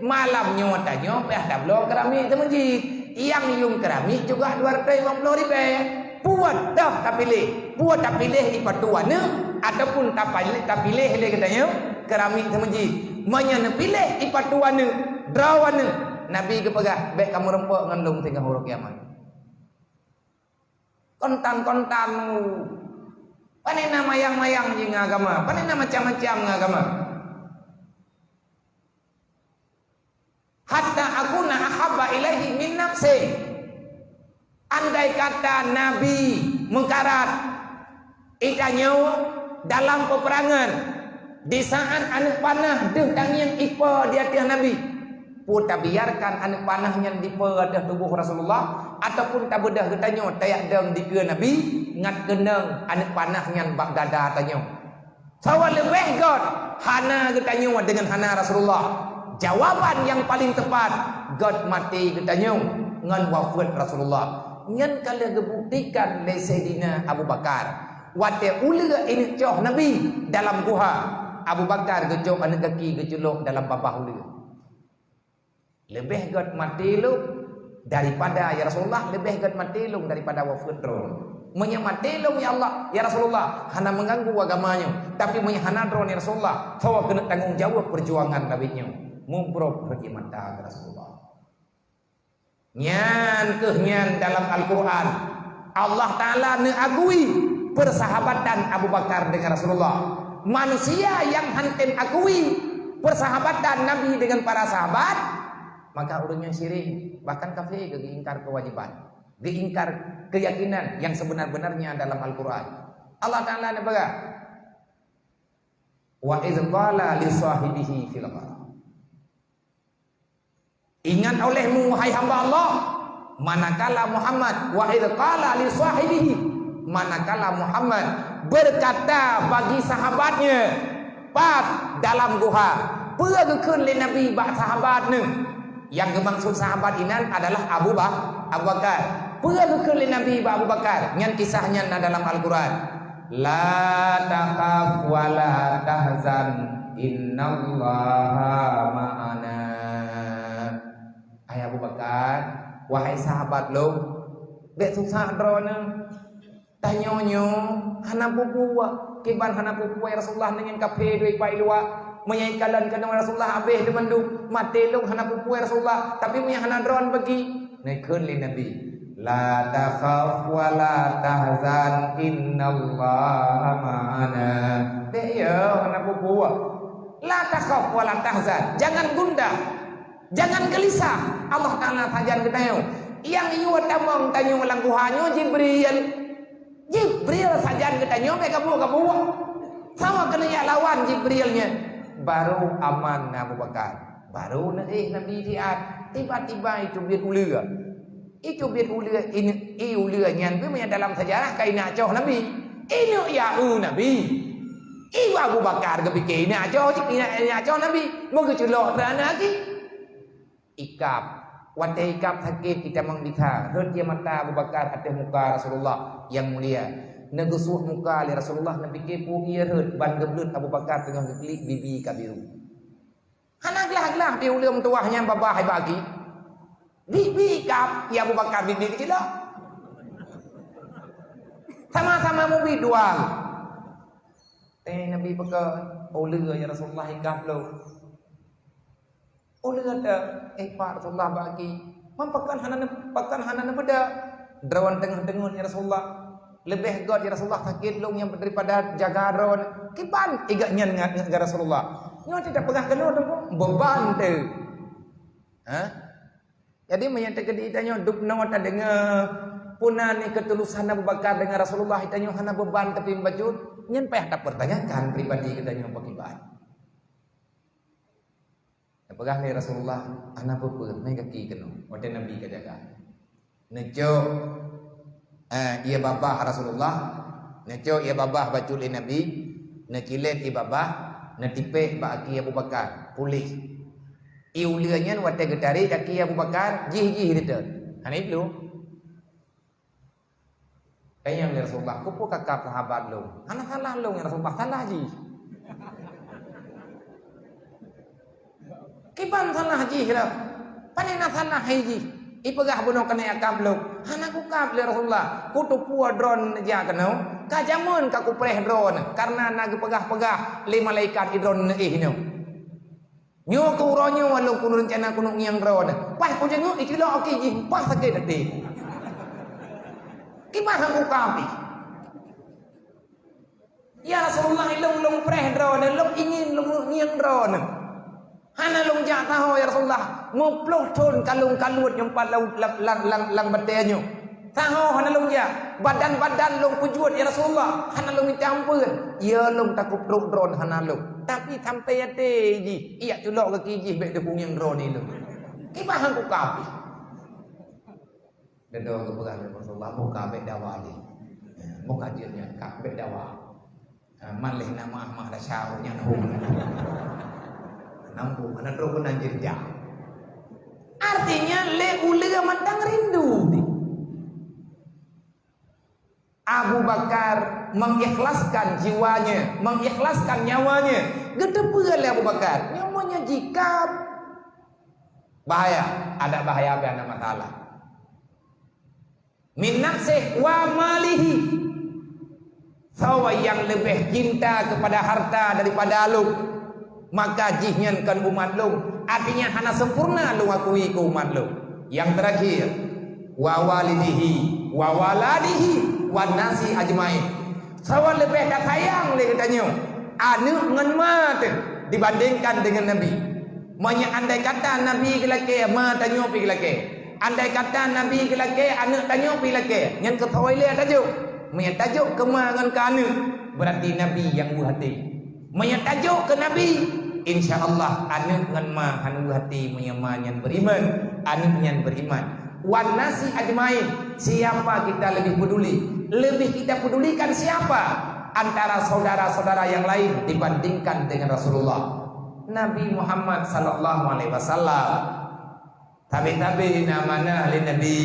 Malam nyoe tanyoe payah tabloe keramik seumeujid. Nyang yuem keramik juga dua reutôh limong ploh ribée. Peue toh tapiléh? Peue tapiléh ipatui aneuëk ataupun tapiléh, tapiléh lé geutanyoe keramik seumeujid? Meunyoe neupiléh ipatui aneuëk, droe aneuëk, Nabi geupeugah, "Bék kamoe rumpok ngon lôn singoh uroe kiamat." Kontan-kontan, uh. Pane na mayang-mayang jih ngon agama? Pane na macam-macam ngon agama? "Hatta akuna ahabba ilaihi min nafsi." Andai kata Nabi meukarat, geutanyoe dalam peperangan, di saat aneuëk panah deuh tangieng ipo di ateueh Nabi, peue tabiarkan aneuëk panah nyan dipo ateueh tuboh Rasulullah, ataupun tabeudôh geutanyoe tayak dong dikeue Nabi, ngat keunong aneuëk panah nyan bak dada tanyoe? Sawa leubeh gét hana geutanyoe deungon hana Rasulullah. Jawaban nyang paleng teupat, gét maté geutanyoe ngon wafeuet Rasulullah. Nyan ka lheueh geubuktikan lé Saidina Abu Bakar. Watée uleue ineuek coh Nabi dalam guha, Abu Bakar geucok aneuëk gaki geuculok dalam babah uleue. Leubeh gét maté lôn daripada, ya Rasulullah, leubeh gét maté lôn daripada wafeuet droe. Meunyoe maté lôn, ya Allah, ya Rasulullah, hana meuganggu agama nyoe. Tapi meunyoe hana droe, ya Rasulullah, soe keuneuk tanggong jaweueb peujuangan Nabi nyoe? Mubrok reuji mata, ya Rasulullah. Nyan keuh nyan dalam Al-Quran. Allah Ta'ala neuakui persahabatan Abu Bakar dengan Rasulullah. Manusia yang hantem akui persahabatan Nabi dengan para sahabat, maka ureuëng nyan syirik, bahkan kafé, geuingkar kewajiban, geuingkar keyakinan yang sebenar-benarnya dalam Al-Quran. Allah Ta'ala neupeugah, "Wa idh qala li sahibihi fil ghar." Ingat olehmu, hai hamba Allah, manakala Muhammad, wa idh qala li sahibihi, manakala Muhammad berkata bagi sahabatnya, pat dalam guha, peue geukheun lé Nabi bak sahabat neuh? Nyang geumaksud sahabat inan adalah Abu Ba-, Abu Bakar. Peue geukheun lé Nabi bak Abu Bakar? Nyan kisah nyan na dalam Al-Quran. "La takhaf wa la tahzan, innallaha ma'ana." Hai Abu Bakar, wahai sahabat lôn, bék susah droeneuh. Tanyoe nyoe hana peue-peue, kiban hana peue-peue, ya Rasulullah, nyan kafé dua ipak i luwa. Meunyoe ikalon keunoe, ya Rasulullah, habéh lé mandum. Maté lôn hana peue-peue, ya Rasulullah, tapi meunyoe hana droen bagi. Neukheun lé Nabi, "La takhaf wa la tahzan, innallaha ma'ana." Bék ya, hana peue-peue. La takhaf wa la tahzan. Jangan gundah. Jangan geulisah. Allah Ta'ala sajan geutanyoe. Nyang yue tamong tanyoe lam guha nyoe Jibril. Jibril sajan geutanyoe bék gabuek-gabuek. Sama keuneuk jak lawan Jibril nyan. Baru aman Abu Bakar. Baru neuéh Nabi siat. Tiba-tiba iteubiet uleue. Iteubiet uleue, ineuk, i uleue nyan pih meunyo dalam sejarah ka ineuk acoh Nabi. Ineuk yue Nabi. I Abu Bakar geupike ineuk acoh, ineuk, ineuk acoh Nabi. Meugeuculok teuh aneuk aki. Ikab. Watée ikab sakét itamong bisa, rhot ie mata Abu Bakar ateueh muka Rasulullah nyang mulia. Neugeusuek muka lé Rasulullah, neupike peue ie rhot, ban geubleut Abu Bakar teungoh geuklik, bibi ka biru. Hana glah-glah pih uleuem tuwah nyang babah bak aki. Bibi ikab, ie Abu Bakar bibi keucilok. Sama-sama mubi dua. Eh, Nabi peugah, "Uleue, ya Rasulullah, ikab lôn." Uleue teuh, eh, pat Rasulullah bak aki. Man pakon hana ne-, pakon hana neubeuda? Droeneuh teungoh deungon, ya Rasulullah. Leubeh göt, ya Rasulullah, sakét lôn nyang daripada jaga droeneuh. Kiban igat nyan ngat, ngat, ya Rasulullah. Nyoe teuh tapeugah keunoe teungku, beuban teuh. Ha? Jadi, meunyo teukeudi tanyoe dubnoe tadeungoe peue nan keutulusan Abu Bakar deungon Rasulullah, tanyoe hana beuban tapi bacut, nyan payah tapeurtanyakan pribadi geutanyoe pakriban. Neupeugah lé Rasulullah, "Hana peue-peue, mé gaki keunoe," watée Nabi ka jaga. Neucok, eh, ie babah Rasulullah, neucok ie babah bacut lé Nabi, neucilét ie babah, neutipék bak aki Abu Bakar, puléh. Ie uleue nyan watée geutarek aki Abu Bakar, jih-jih teuh. Hana iplueng. Tanyong lé Rasulullah, "Keupeue kakab sahabat lôn?" "Hana salah lôn, ya Rasulullah, salah jih." "Kiban salah jih lom? Pane na salah hai jih?" Ipeugah bunoe keuneuk akab lôn. "Hana kukab lé Rasulullah. Kuteupue droeneuh jak keunoe. Ka jameun ka kupreh droeneuh, kareuna na geupeugah-peugah lé malaikat droeneuh neuéh nyoe." Nyoe keu uroe nyoe lôn keuneuk reuncana keuneuk ngieng droeneuh. Pas kudeungoe iculok aki jih, paih sakét até. Kiban han kukab pih. "Ya Rasulullah, lôn, lôn preh droeneuh, lôn ingin lôn ngieng droeneuh. Hana lôn jak saho, ya Rasulullah. Meuploh thon ka lôn kaluet nyoe pat lam, lam, lam, lam, lam batée nyoe. Saho hana lôn jak. Badan-badan lôn peujeuet, ya Rasulullah. Hana lôn mita ampeuen. Ya lôn takot trok droeneuh hana lôn. Tapi sampai até jih, ijak culok gaki jih bék teupeue ngieng droeneuh lôn." Kiban han kukab pih. Deungoe geupeugah lé Rasulullah, "Boh ka bék dawa jih. Boh ka jeuet nyan ka bék dawa. Man lé na maah-maah dasya nyan hom." Nampu, hana trok keunan jeuet jak. Artinya, lé uleue mantong rindu. Abu Bakar mengikhlaskan jiwanya, mengikhlaskan nyawanya. Geuteupeue lé Abu Bakar, nyoe meunyoe jikab, bahaya, ada bahaya, ada masalah. "Min nafsih wa malihi." Soe nyang leubeh cinta kepada harta daripada lôn, maka jihnyan kon umat lôn, artinya hana sempurna lôn akui keu umat lôn. Nyang terakhir, "Wa walidihi, wa waladihi, wan nasi ajmain." Soe leubeh tasayang lé geutanyoe, aneuëk ngon ma teuh dibandingkan deungon Nabi. Meunyoe andai kata Nabi geulakée, ma tanyoe pih geulakée. Andai kata Nabi geulakée, aneuëk tanyoe pih lakée, nyan keupeue lé tajok? Meunyoe tajok keu ma ngon keu aneuëk, beurati Nabi nyang weueh até. Meunyoe tajok keu Nabi, insya Allah aneuëk ngon ma han weueh até meunyoe ma nyan beriman, aneuëk nyan beriman. Wan nasi ajmain, siapa kita lebih peduli? Lebih kita pedulikan siapa antara saudara-saudara yang lain dibandingkan dengan Rasulullah? Nabi Muhammad sallallahu alaihi wasallam. Sabe-sabe na manah lé Nabi.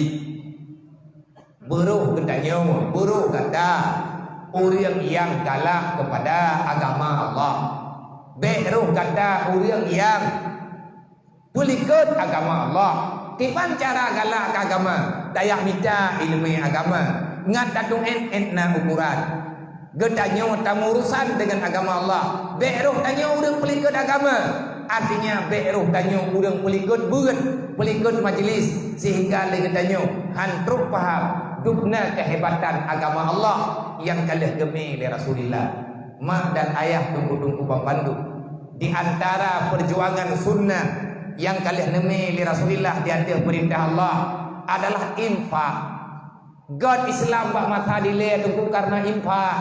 Beurôh geutanyoe, beurôh gata ureuëng nyang galak keupada agama Allah. Bék rôh gata ureuëng nyang peulikot agama Allah. Kiban cara galak keu agama? Tajak mita iéleumé agama, ngat tatu'en-en na ukuran. Geutanyoe tamurusan deungon agama Allah. Bék rôh tanyoe ureuëng peulikot agama. Artinya, bék rôh tanyoe ureuëng peulikot beuet, peulikot majlis, sehingga lé geutanyoe han trok paham dubna kehebatan agama Allah nyang ka lheueh geumé lé Rasulullah. Mak dan ayah teungku-teungku banmandum, di antara perjuangan sunnah nyang ka lheueh neumé lé Rasulullah di ateueh peurintah Allah adalah infak. Göt Islam bak masa dilée teungku kareuna infak.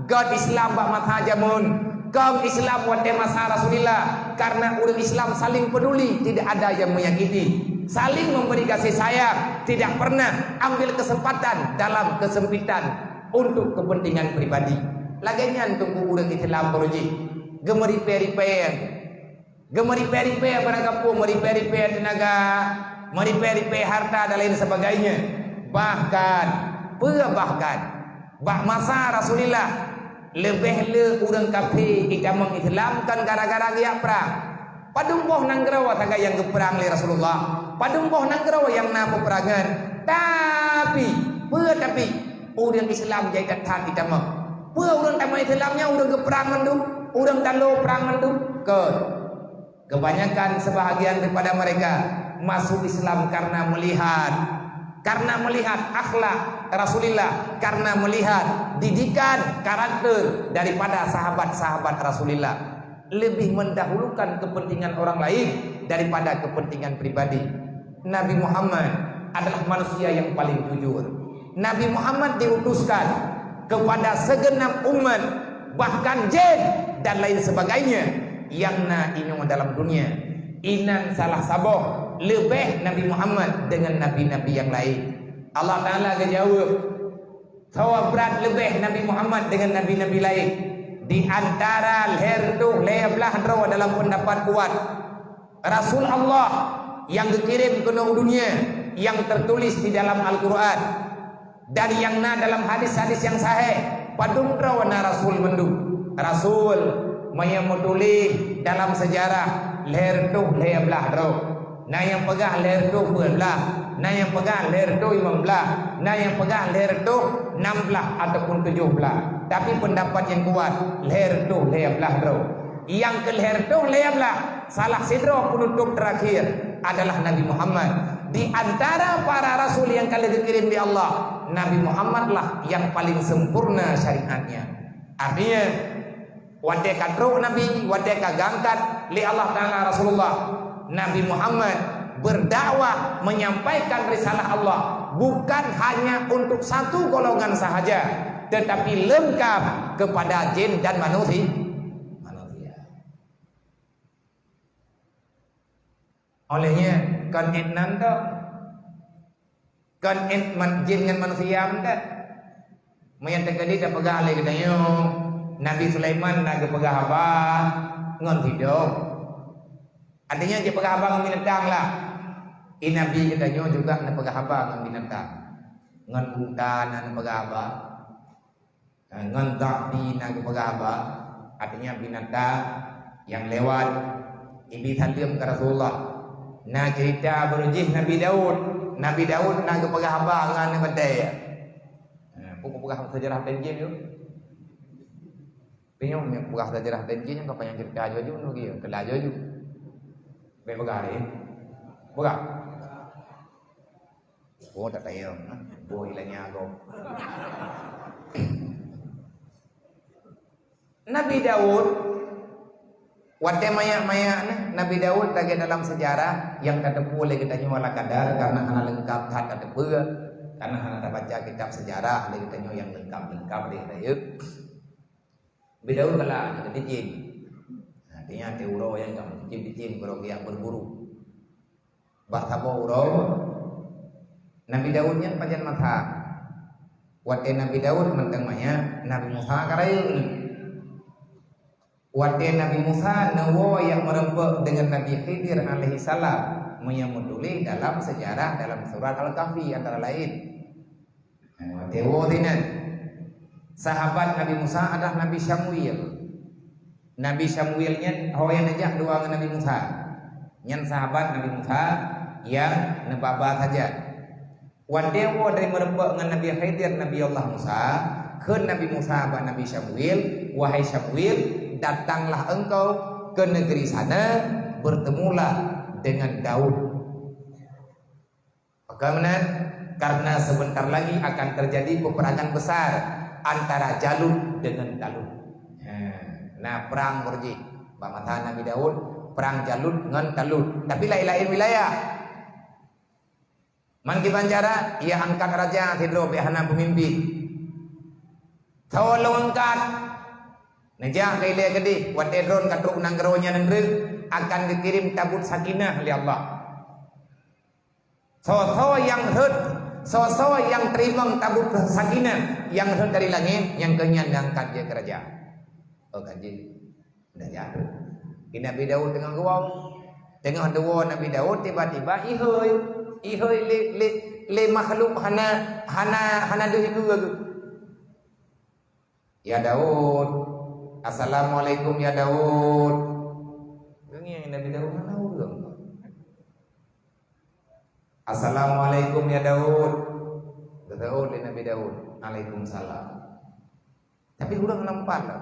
Göt Islam bak masa jameun, kaum Islam watèe masa Rasulullah, karena ureueng Islam saling peduli, tidak ada yang menyakiti, saling memberi kasih sayang, tidak pernah ambil kesempatan dalam kesempitan untuk kepentingan pribadi. Lagèe nyan teungku ureueng Islam beurujih, geumeuripèe-ripèe. Geumeuripèe-ripèe barang gampông, meuripèe-ripèe teunaga, meuripèe-ripèe harta dan lain sebagainya. Bahkan, peue bahkan, bak masa Rasulullah, leubeh le ureueng kafé jitamong Islam kon gara-gara geujak prang. Padum boh nanggroe sagai nyang geuprang lé Rasulullah, padum boh nanggroe nyang na peupeurangan. Tapi, peue tapi, ureueng Islam jai that-that jitamong. Peue ureueng tamong Islam nyan ureueng geuprang mandum, ureueng talo prang mandum? Kon. Kebanyakan, sebahagian daripada mereka masuk Islam karena melihat, karena melihat akhlak Rasulullah, karena melihat didikan karakter daripada sahabat-sahabat Rasulullah, lebih mendahulukan kepentingan orang lain daripada kepentingan pribadi. Nabi Muhammad adalah manusia yang paling jujur. Nabi Muhammad diutuskan kepada segenap umat, bahkan jin dan lain sebagainya yang na inoe dalam dunia. Inan salah saboh leubeh Nabi Muhammad dengan nabi-nabi yang lain. Allah Taala geujaweueb, sawa brat leubeh Nabi Muhammad dengan nabi-nabi lain. Di antara lhèe reutôh lhèe blaih droe dalam pendapat kuat, Rasul Allah nyang geukirém keunoe u dunia, nyang teutuléh di dalam Al-Qur'an, dan nyang na dalam hadis-hadis nyang sahih, padum droe na rasul mandum. Rasul, meunyoe meutuléh dalam seujarah, lhèe reutôh lhèe blaih droe. Na nyang peugah lhèe reutôh peuet blaih, na nyang peugah lhèe reutôh limong blaih, na nyang peugah lhèe reutôh nam blaih ataupun tujoh blaih. Tapi pendapat nyang kuat, lhèe reutôh lhèe blaih droe. Nyang keu lhèe reutôh lhèe blaih, salah sidroe penutup terakhir adalah Nabi Muhammad. Di antara para rasul nyang ka lheueh geukirém lé Allah, Nabi Muhammad lah nyang paling sempurna syariatnya. Artinya, watèe ka trok Nabi, watèe ka geuangkat lé Allah Taala Rasulullah, Nabi Muhammad berdakwah, menyampaikan risalah Allah bukan hanya untuk satu golongan sahaja, tetapi lengkap kepada jin dan manusia. Manusia. Oleh nyan, kon 'et nan tok. Kon 'et man-, jin ngon manusia mantong. Meunyo teukeudi tapeugah lé geutanyoe, Nabi Sulaiman na geupeugah haba ngon sidroe. Artinya, jipeugah haba ngon binatang lah. I Nabi geutanyoe juga neupeugah haba ngon binatang. Ngon unta na neupeugah haba. Ngon dha'bi na geupeugah haba, artinya binatang nyang lewat. Ibi saleuem keu Rasulullah. Na ceurita beurujih Nabi Daud. Nabi Daud na geupeugah haba ngon aneuk batèe. Ha, peue kupeugah seujarah Tanjim nyoe? Pinyong nyang peugah seujarah Tanjim nyoe ka panyang ceurita aju-aju nyoe, teula aju-aju. Bèk peugah lé. Peugah. Oh, tak tayang. Boh ilanya go. Nabi Daud, watèe manyak-manyak neh, Nabi Daud lagèe dalam sejarah nyang tateupeue lé geutanyoe ala kadar, karena hana leungkap that tateupeue, karena hana tabaca kitab sejarah lé geutanyoe nyang leungkap-leungkap lé rayeuk. Nabi Daud galak keu cicém. Artinya, watèe uroe nyan ka meucicém-cicém, keurok geujak berburu. Bak saboh uroe, Nabi Daud nyan pajan masa. Watèe Nabi Daud mantong manyak, Nabi Musa ka rayeuk nyoe. Watèe Nabi Musa neuwoe jak meureumpok deungon Nabi Khidir alaihissalam, meunyoe meutuléh dalam seujarah dalam surat Al-Kahfi antara lain. Watèe woe sinan, sahabat Nabi Musa adalah Nabi Samuel. Nabi Samuel nyan ho nyang neujak dua ngon Nabi Musa. Nyan sahabat Nabi Musa nyang neubaba saja. Watèe woe dari meureumpok ngon Nabi Khidir, Nabi Allah Musa, kheun Nabi Musa bak Nabi Samuel, "Wahai Samuel, datanglah engkau ke negeri sana, bertemulah dengan Daud." Maka meunan, karena sebentar lagi akan terjadi peperangan besar antara Jalut dengan Talut. Ha, na perang beurujih. Bak masa Nabi Daud, perang Jalut ngon Talut. Tapi laén-laén wilayah. Man kiban cara, ia angkat raja sidroe bèk hana peumimpin. Tho lôn angkat. Neujak keu ilée keudeh, watée droen ka trok nanggroe nyan nanggroe, akan geukirém tabut sakinah lé Allah. Soe-soe nyang rhot, soe-soe nyang teurimong tabut sakinah nyang rhot dari langét, nyang keu nyan neuangkat jeuet keu raja. Oh, ka jeuet. Udah jatuh. Di Nabi Daud teungoh geuwoe. Teungoh geuwoe Nabi Daud, tiba-tiba ihôi. Ihôi lé, lé, lé makhluk hana, hana, hana deuh ikeu geuh. "Ya Daud, assalamualaikum ya Daud." Geungieng Nabi Daud, hana ureueng. "Assalamualaikum ya Daud." Geuseuôt lé Nabi Daud, "Alaikumsalam." Tapi ureueng nampak lah.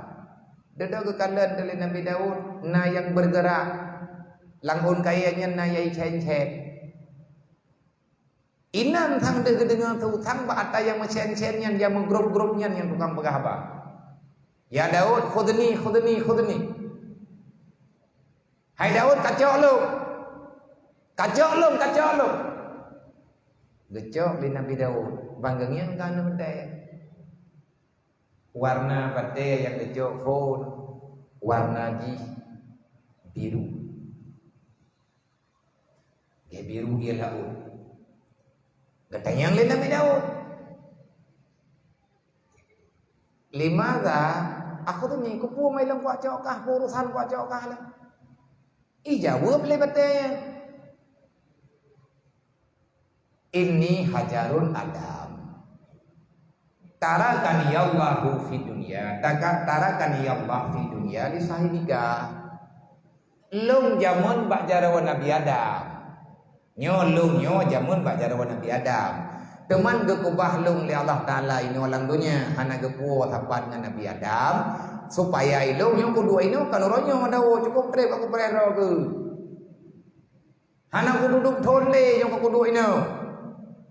Deungon geukalon lé Nabi Daud, na nyang bergerak. Lam ôn kayée nyan na nyang icén-cén. Inan sang deuh geudeungoe su-, sang bak ata nyang meucén-cén nyan, nyang meugrôp-grôp nyan, nyang tukang peugah haba. "Ya Daud, khudni, khudni, khudni." "Hai Daud, kacok lôn! Kacok lôn, kacok lôn!" Geucok lé Nabi Daud, ban geungieng ka aneuk batée. Warna batée nyang geucok phon, warna jih biru. Geubiru ié laôt. Geutanyong lé Nabi Daud. "Limadza akhudni, keupeue mai lôn kucok kah, urosan kucok kah lôn?" Ijaweueb lé batée nyan, "Inni hajarun adam. Tarakani Allahu fid dunya, taka-, tarakani Allah fid dunya li sahibika." Lôn jameun bak jaroe Nabi Adam. Nyoe lôn nyoe jameun bak jaroe Nabi Adam. Teuma geukeubah lôn lé Allah Taala inoe lam donya, hana geupuwoe sapat ngon Nabi Adam, supaya ilôn nyoe kuduek inoe ka lôn roh nyoe dawa, cukup treb aku preh droe geuh. Hana kuduek thon lé nyoe ka kuduek inoe.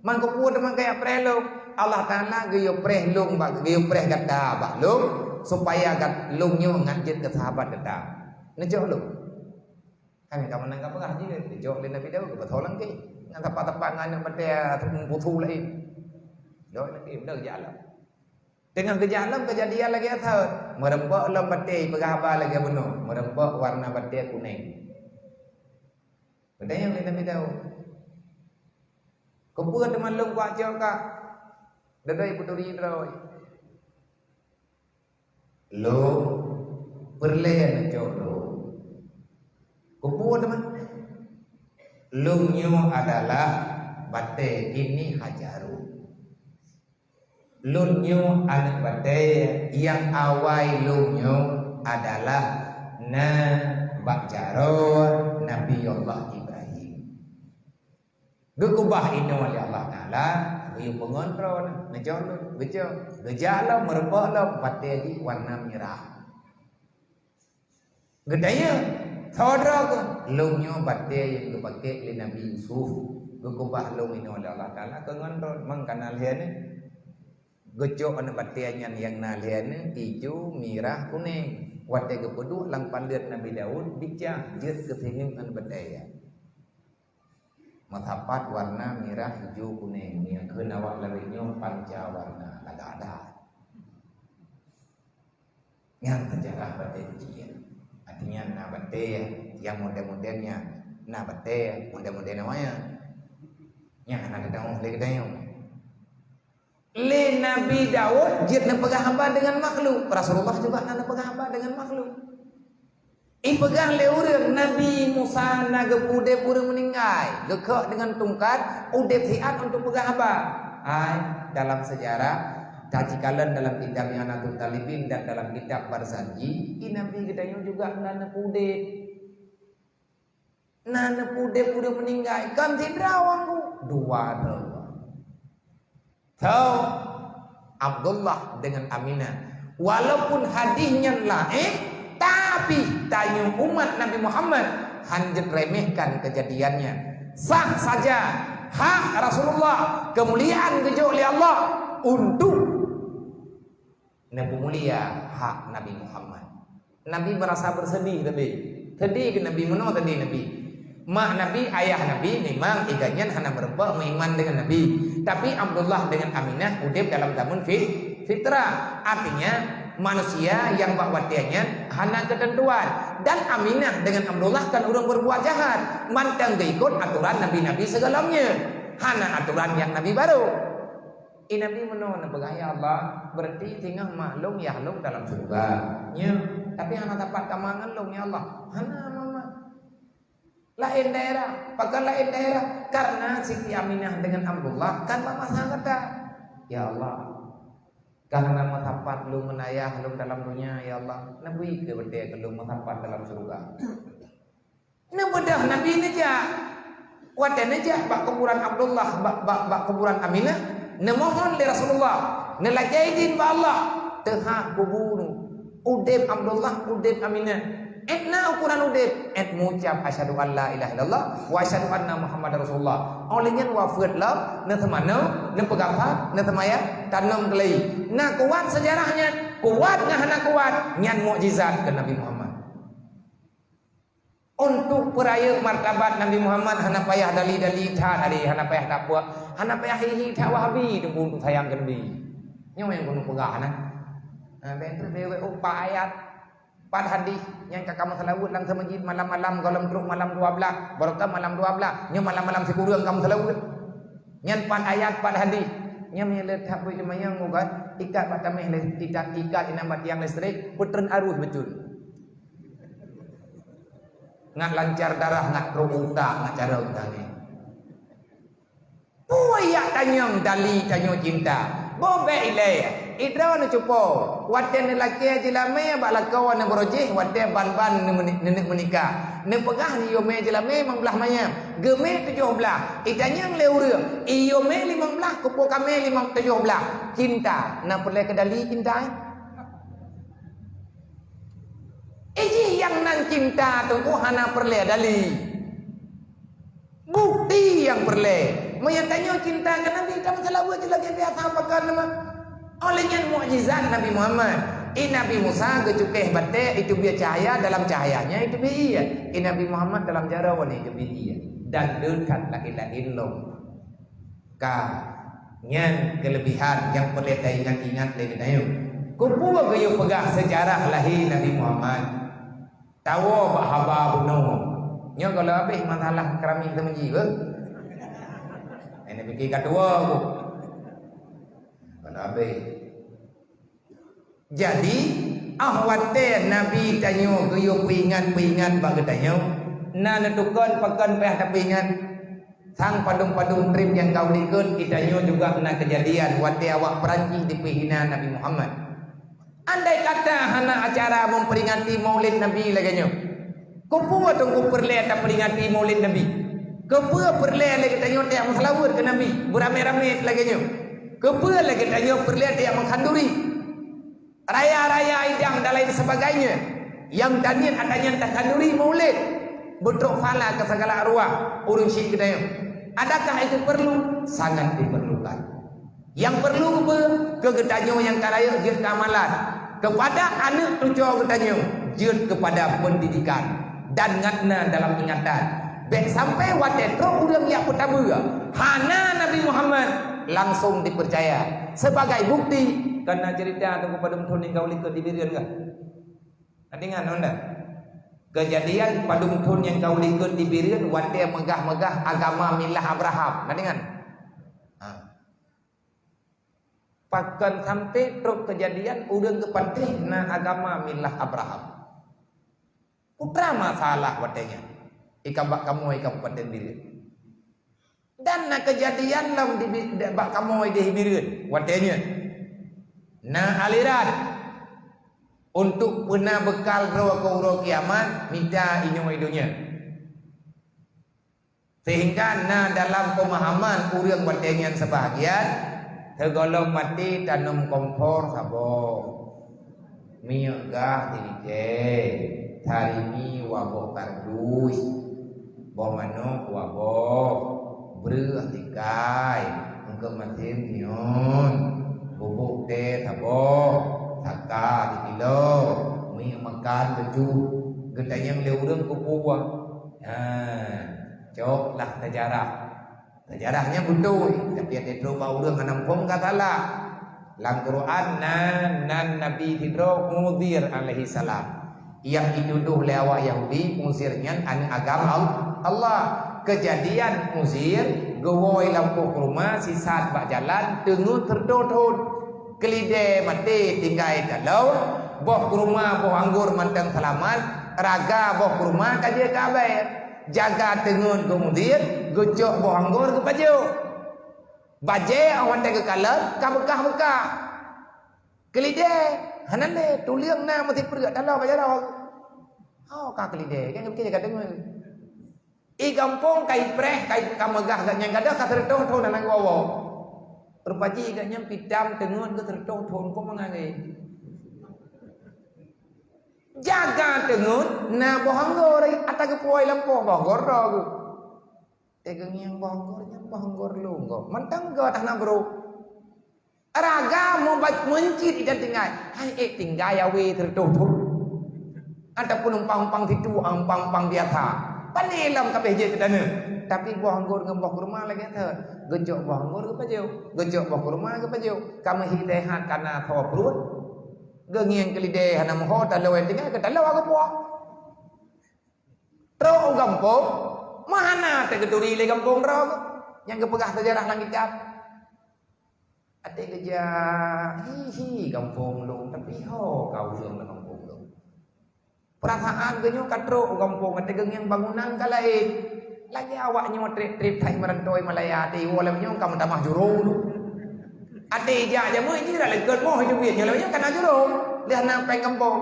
Man keupeue teuma kajak preh lôn? Allah Taala geuyue preh lôn bak, geuyue preh gata bak lôn, supaya gat-, lôn nyoe ngat jeuet keu sahabat gata. Neujok lôn. Kan ka meunan ka peugah jih, geujok lé Nabi Daud, geupeutoe lam gét. Ngon teumpat-teumpat ngon aneuk batée, putôh laén. Jok lé gét, udah geujak lom. Teungoh geujak lom, keujadian lagée asai. Meureumpok lom batée, peugah haba lagée bunoe. Meureumpok warna batée kunéng. Geutanyong lé Nabi Daud, "Keupeue teuma lôn kucok kah?" Deudoi peuturi droe. "Lôn peureulée neucok lôn." "Keupeue teuma?" "Lôn nyoe adalah batée, inni hajarun. Lôn nyoe aneuk batée, nyang awai lôn nyoe adalah na bak jaroe Nabi Allah Ibrahim." Geukeubah inoe lé Allah Taala, geuyue peungon droe, neujok lom, geujok. Geujak lom, meureumpok lom, batée jih warna mirah. Geutanyong, "Soe droe keuh?" "Lôn nyoe batée nyang geupakék lé Nabi Yusuf, geukeubah lôn inoe lé Allah Taala keu ngon droe, mang ka na lhée nyoe." Geucok aneuk batée nyan nyang na lhée nyoe, ijo, mirah, kunéng. Watée geupeuduek lam paleuet Nabi Daud, bicah jeuet keu sineuk aneuk batée nyan. Meusapat warna mirah, ijo, kunéng, nyang kheun awak lagée nyoe panca warna, lagak adat. Nyan seujarah batée jih. Artinya na batée nyang model-model nyan, na batée model-model awaknyan. Nyan hana geutanyoe lé geutanyoe. Lé Nabi Daud jeuet neupeugah haba deungon makhluk, Rasulullah juga na neupeugah haba deungon makhluk. Ipeugah lé ureuëng, Nabi Musa na geupeu udeb ureuëng meuninggai, geukheuk deungon tungkat, udeb siat untuk peugah haba. Hai, dalam sejarah, tajikalon dalam kitab I'anatut Thalibin dan dalam kitab Barzanji, i Nabi geutanyoe juga na neupeu udeb. Na neupeu udeb ureuëng meuninggai, kon sidroe ureuëng, dua droe. Tho, Abdullah dengan Aminah. Walaupun hadis nyan laén, tapi tanyoe umat Nabi Muhammad hana jeuet remehkan kejadian nyan. Sah saja hak Rasulullah, kemuliaan geujok lé Allah untuk neupeumulia hak Nabi Muhammad. Nabi merasa bersedih teubiet. Sedih keu Nabi, meunoe sedih Nabi. Mak Nabi, ayah Nabi memang iganyan hana meureumpok meuiman deungon Nabi. Tapi Abdullah deungon Aminah udeb dalam zaman fi-, Fitrah, artinya manusia nyang bak watée nyan hana keuteuntuan. Dan Aminah deungon Abdullah kon ureuëng berbuat jahat, mantong geuikot atoran nabi-nabi sigohlom nyan. Hana atoran nyang nabi barô. I Nabi meunoe neupeugah, "Ya Allah, berarti singoh mak lôn yah lôn dalam syeuruga. Nyo, tapi hana sapat kama ngon lôn, ya Allah." Hana, Mama. Laén daerah, pakon laén daerah? Karena Siti Aminah deungon Abdullah kan bak masa gata. Ya Allah, ka hana meusapat lôn ngon ayah lôn dalam donya, ya Allah. Neubri keu watée keu lôn meusapat dalam syeuruga. Neubeudôh Nabi neujak. Watée neujak bak kuburan Abdullah, bak, bak, bak kuburan Aminah, neumohon lé Rasulullah, neulakée idin bak Allah, teuhah kubu nyoe. Udeb Abdullah, udeb Aminah. Ét na ukuran udeb, ét meuucap, "Asyhadu an la ilaha illallah wa asyhadu anna Muhammadar Rasulullah." Óh lheueh nyan wafeuet lom, neuseumanoe, neupeugafan, neuseumayang, tanom keulayi. Na kuat seujarah nyan, kuat ngon hana kuat, nyan mukjizat keu Nabi Muhammad. Untuk peurayeuk martabat Nabi Muhammad hana payah dali-dali that, hana payah tapeue, hana payah hi-hi that Wahabi teungku untuk sayang keu Nabi. Nyoe nyang keuneuk peugah na. Ha, bèk treuk bèk wèk, oh, pat ayat, pat hadis nyang ka kamoe seulaweuet lam seumeujid malam-malam, gohlom trok malam dua blah, barokah malam dua blah, nyoe malam-malam sikureueng kamoe seulaweuet. Nyan pat ayat, pat hadis. Nyan meunyo le that beuet di manyang muka, ikat bak tameh le-, ikat, ikat inan bak tiang listrik, peutreun arus beutôi. Ngat lancar darah, ngat trok utak, ngat carông tangai. Peue yak tanyong dali tanyoe cinta? Boh bèk ilèe, idroe neucupo. Watèe neulakèe jeulamèe bak lakoe neubeurojih, watèe ban-ban neumeuni-, neuneuk meunikah. Neupeugah iyomèe jeulamèe limong blah manyam, geumè tujoh blah. Itanyong lé ureueng, iyomèe limong blah, kupo kamè limong tujoh blah. Cinta, na peureulèe keu dali cinta, eh? Ijih nyang nan cinta teungku hana peureulèe dali. Bukti nyang peureulèe. Meunyo tanyoe cinta keu Nabi, tameuseulaweuet jih lagèe biasa pakon teuma. Óh lheueh nyan mukjizat Nabi Muhammad. I Nabi Musa geucukéh batèe, iteubiet cahya, dalam cahya nyan iteubiet ié. I Nabi Muhammad dalam jaroe nyan iteubiet ié. Dan le that laén-laén lom. Ka, nyan keulebihan nyang peureulèe taingat-ingat lé geutanyoe. Keupeue geuyue peugah seujarah lahé Nabi Muhammad? Tawoe bak haba bunoe. Nyoe gohlom habéh masalah keramik teumeuji beuh. Hana pike ka tuwoe ku. Gohlom habéh. Jadi, óh watèe Nabi tanyoe geuyue peuingat-peuingat bak geutanyoe, na neutukon pakon payah tapeuingat. Sang padum-padum treb nyang ka u likot, geutanyoe juga na keujadian watèe awak Perancis jipeue hina Nabi Muhammad. Andai kata hana acara memperingati Maulid Nabi lagèe nyoe, keupeue teungku peureulèe tapeuringati Maulid Nabi? Keupeue peureulèe lé geutanyoe tajak meuseulaweuet keu Nabi beuramé-ramé lagèe nyoe? Keupeue lé geutanyoe peureulèe tajak meukhanduri? Raya-raya idang dan lain sebagainya, nyang tanyan ata nyan takhanduri Maulid, beutrok phala keu segala arwah ureueng syiek geutanyoe. Adakah itu perlu? Sangat diperlukan. Nyang perlu keupeue? Keu geutanyoe nyang ka rayeuk jeuet keu amalan, keupada aneuk cucoe geutanyoe jeuet keupada pendidikan, dan ngat na dalam ingatan. Bèk sampai watèe trok ureueng jak peutabeueng hana Nabi Muhammad langsung dipeucaya. Sebagai bukti, ka na ceurita teungku padum thon nyang ka u likot di Bireuen kah? Ka deungoe nyoe dah? Keujadian padum thon nyang ka u likot di Bireuen watèe meugah-meugah agama milah Abraham. Ka deungoe? Ha. Pakon sampoe trok keujadian ureueng geupatéh na agama milah Abraham? Peue teuma masalah watèe nyan? Ikan bak kamoe i Kabupaten Bireuen. Dan na keujadian lom di Bi-, di, bak kamoe di Bireuen watèe nyan. Na aliran untuk peuna beukal droe keu uroe kiamat, mita inyoe i donya. Sehingga na dalam peumahaman ureueng watèe nyan sebahagian, sigohlom maté tanom kompor saboh, minyeuk gah silicée, sarimi waboh kardus, boh manok waboh, breueh sikai, eungkôt masin siôn, bubôk tée saboh, saka sikilo, minyeuk makan bacut. Geutanyong lé ureueng keupeue? Ha, cok lah seujarah. Seujarah nyan beutôi, tapi até trok bak ureueng hana muphom ka salah. Lam Quran na nan nabi sidroe Uzair alaihissalam, nyang jitudoh lé awak Yahudi Uzair nyan aneuëk agam Al-, Allah. Keujadian Uzair geuwoe lam boh keuruma sisat bak jalan teungeut sireutoh thon. Keulidé maté tinggai taloe, boh keuruma boh anggor mantong seulamat, raga boh keuruma ka jeuet keu abée. Jaga teungeut geuh Uzair, geucok boh anggor geupajoh. Bajée 'oh watée geukalon ka beukah-beukah. Keulidé, hana lé, tuleueng na meusipreuk taloe bak jaroe. Oh, ka keulidé, kan geupiké ka deungoe. I gampông ka ipreh, ka i-, ka meugah geuh nyan gadôh ka sireutoh thon hana geuwoe-woe. Rupa jih geuh nyan pitam teungeut geuh sireutoh thon kok mangat lé. Jaga teungeut na boh anggor ata geupuwoe lam poh boh anggor droe geuh. Teugeungieng boh anggor nyan boh anggor lôn gob. Mantong göt hana brôk. Raga mubat meuncit idan tinggai. Hai ék tinggai awé sireutoh thon. Ataupun umpang-umpang situ, umpang-umpang biasa. Pane lom ka abéh jeuet keu taneuk. Tapi boh anggor ngon boh keuruma lagée that. Geucok boh anggor geupajoh. Geucok boh keuruma geupajoh. Ka meuhi sehat kana tho pruet. Geungieng keulidé hana meuho taloe tinggai keu taloe geupuwoe. Trok u gampông, meuhana teugeuturi lé gampông droe geuh. Nyang geupeugah seujarah lam kitab. Até geujak, "Hi, hi, gampông lôn, tapi ho ka ureuëng lam gampông lôn." Peurasaan geuh nyoe ka trok u gampông, até geungieng bangunan ka laén. Lagée awak nyoe treb-treb that i meurantau i Malaya, até iwoe lom nyoe ka meutamah jurông. Até ijak jamé jih rak leukeut moh i teubiet nyoe lom nyoe ka na jurông, lheueh na péng gampông.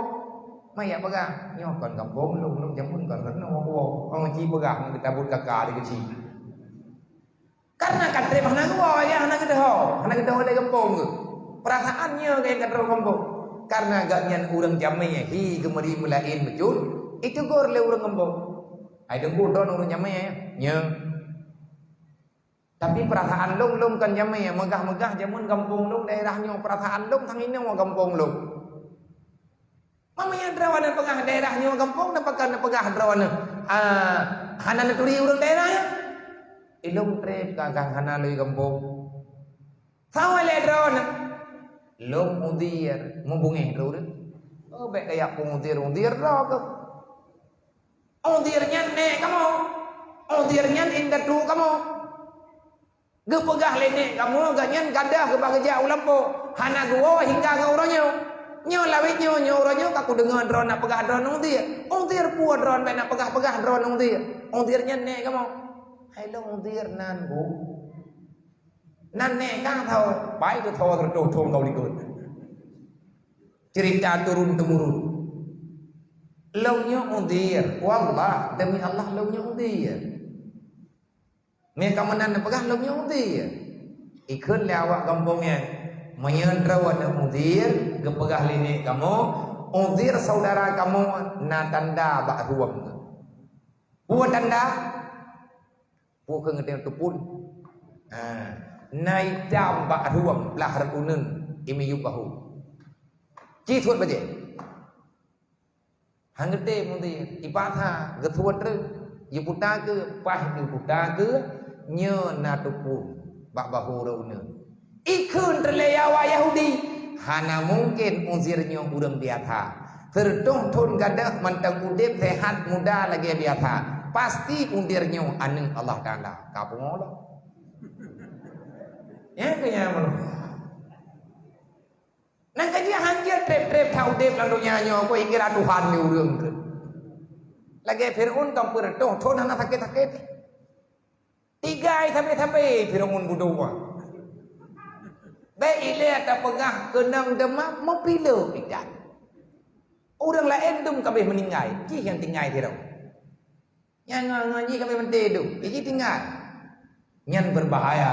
Maya peugah, "Nyoe kon gampông lôn, lôn jameun kon keunoe woe." Oh, ci peugah ngon geutabot kaka di keuci. Karena ka treb hana geuwoe, ya, hana geudeuh, hana geudeuh lé gampông geuh. Peurasaan nyoe geuh nyang ka trok gampông. Karena gobnyan ureuëng jamé, hi geumeuri meulaén bacut, iteugor lé ureuëng gampông. "Hai Teungku, droeneuh ureuëng jamé, ya?" "Nyoe." Tapi peurasaan lôn, lôn kon jamé, meugah-meugah jameun gampông lôn, daerah nyoe peurasaan lôn sang inoe gampông lôn. Meunyoe droeneuh peugah daerah nyoe gampông, na pakon neupeugah droeneuh, ah, hana neuturi ureuëng daerah nyan? Ilôn treb ka hana lé gampông. Sawa lé droeneuh. Lôn Uzair, meubungéh droeneuh. Oh, bék kajak peue Uzair, Uzair droe keuh. Uzair nyan nék kamoe. Uzair nyan indatu kamoe. Geupeugah lé nék kamoe, gobnyan gadôh geuba geujak u lampôh. Hana geuwoe hingga ngon uroe nyoe. Nyoe lawét nyoe, nyoe uroe nyoe ka kudeungoe droeneuh na peugah droeneuh Uzair. Uzair peue droeneuh bék na peugah-peugah droeneuh Uzair. Uzair nyan nék kamoe. Hai lôn Uzair nan, Bu. Nan nék kah tho, bai teuh tho sireutoh thon ka u likot. Ceurita turun-temurun. Lôn nyoe Uzair, wallah, demi Allah lôn nyoe Uzair. Meunyoe kamoe nan neupeugah lôn nyoe Uzair. Ikheun lé awak gampông nyan, meunyoe droeneuh Uzair, geupeugah lé nék kamoe, Uzair saudara kamoe na tanda bak rueng geuh. Peue tanda? Peue keuh ngeudeng teupun? Ha, na itam bak rueng blah rot uneuen i miyueb bahô. Ci suet bajée. Han geutem Uzair, ipaksa geusuet treuk, jiputa keu, paih jiputa keu, nyoe na teupun bak bahô rot uneuen. Ikheun teulée awak Yahudi, hana mungken Uzair nyoe ureuëng biasa. Sireutoh thon gadôh mantong udeb seuhat muda lagée biasa. Pasti Uzair nyoe aneuëk Allah Taala. Ka pungo lom. Ya, keu nyan. Nang ka jih han jeuet treb-treb that udeb lam donya nyoe, kok ikira Tuhan ni ureuëng keuh. Lagée Fir'aun kan peureutoh thon hana sakét-sakét. Tigai sabe-sabe Fir'aun budoe. Bék ilée tapeugah keunong deuma meupileue idat. Ureuëng laén dum ka abéh meuninggai, jih nyang tinggai Fir'aun. Nyang ngon-ngon jih ka abéh meuté dum, jih tinggai. Nyan beubahaya.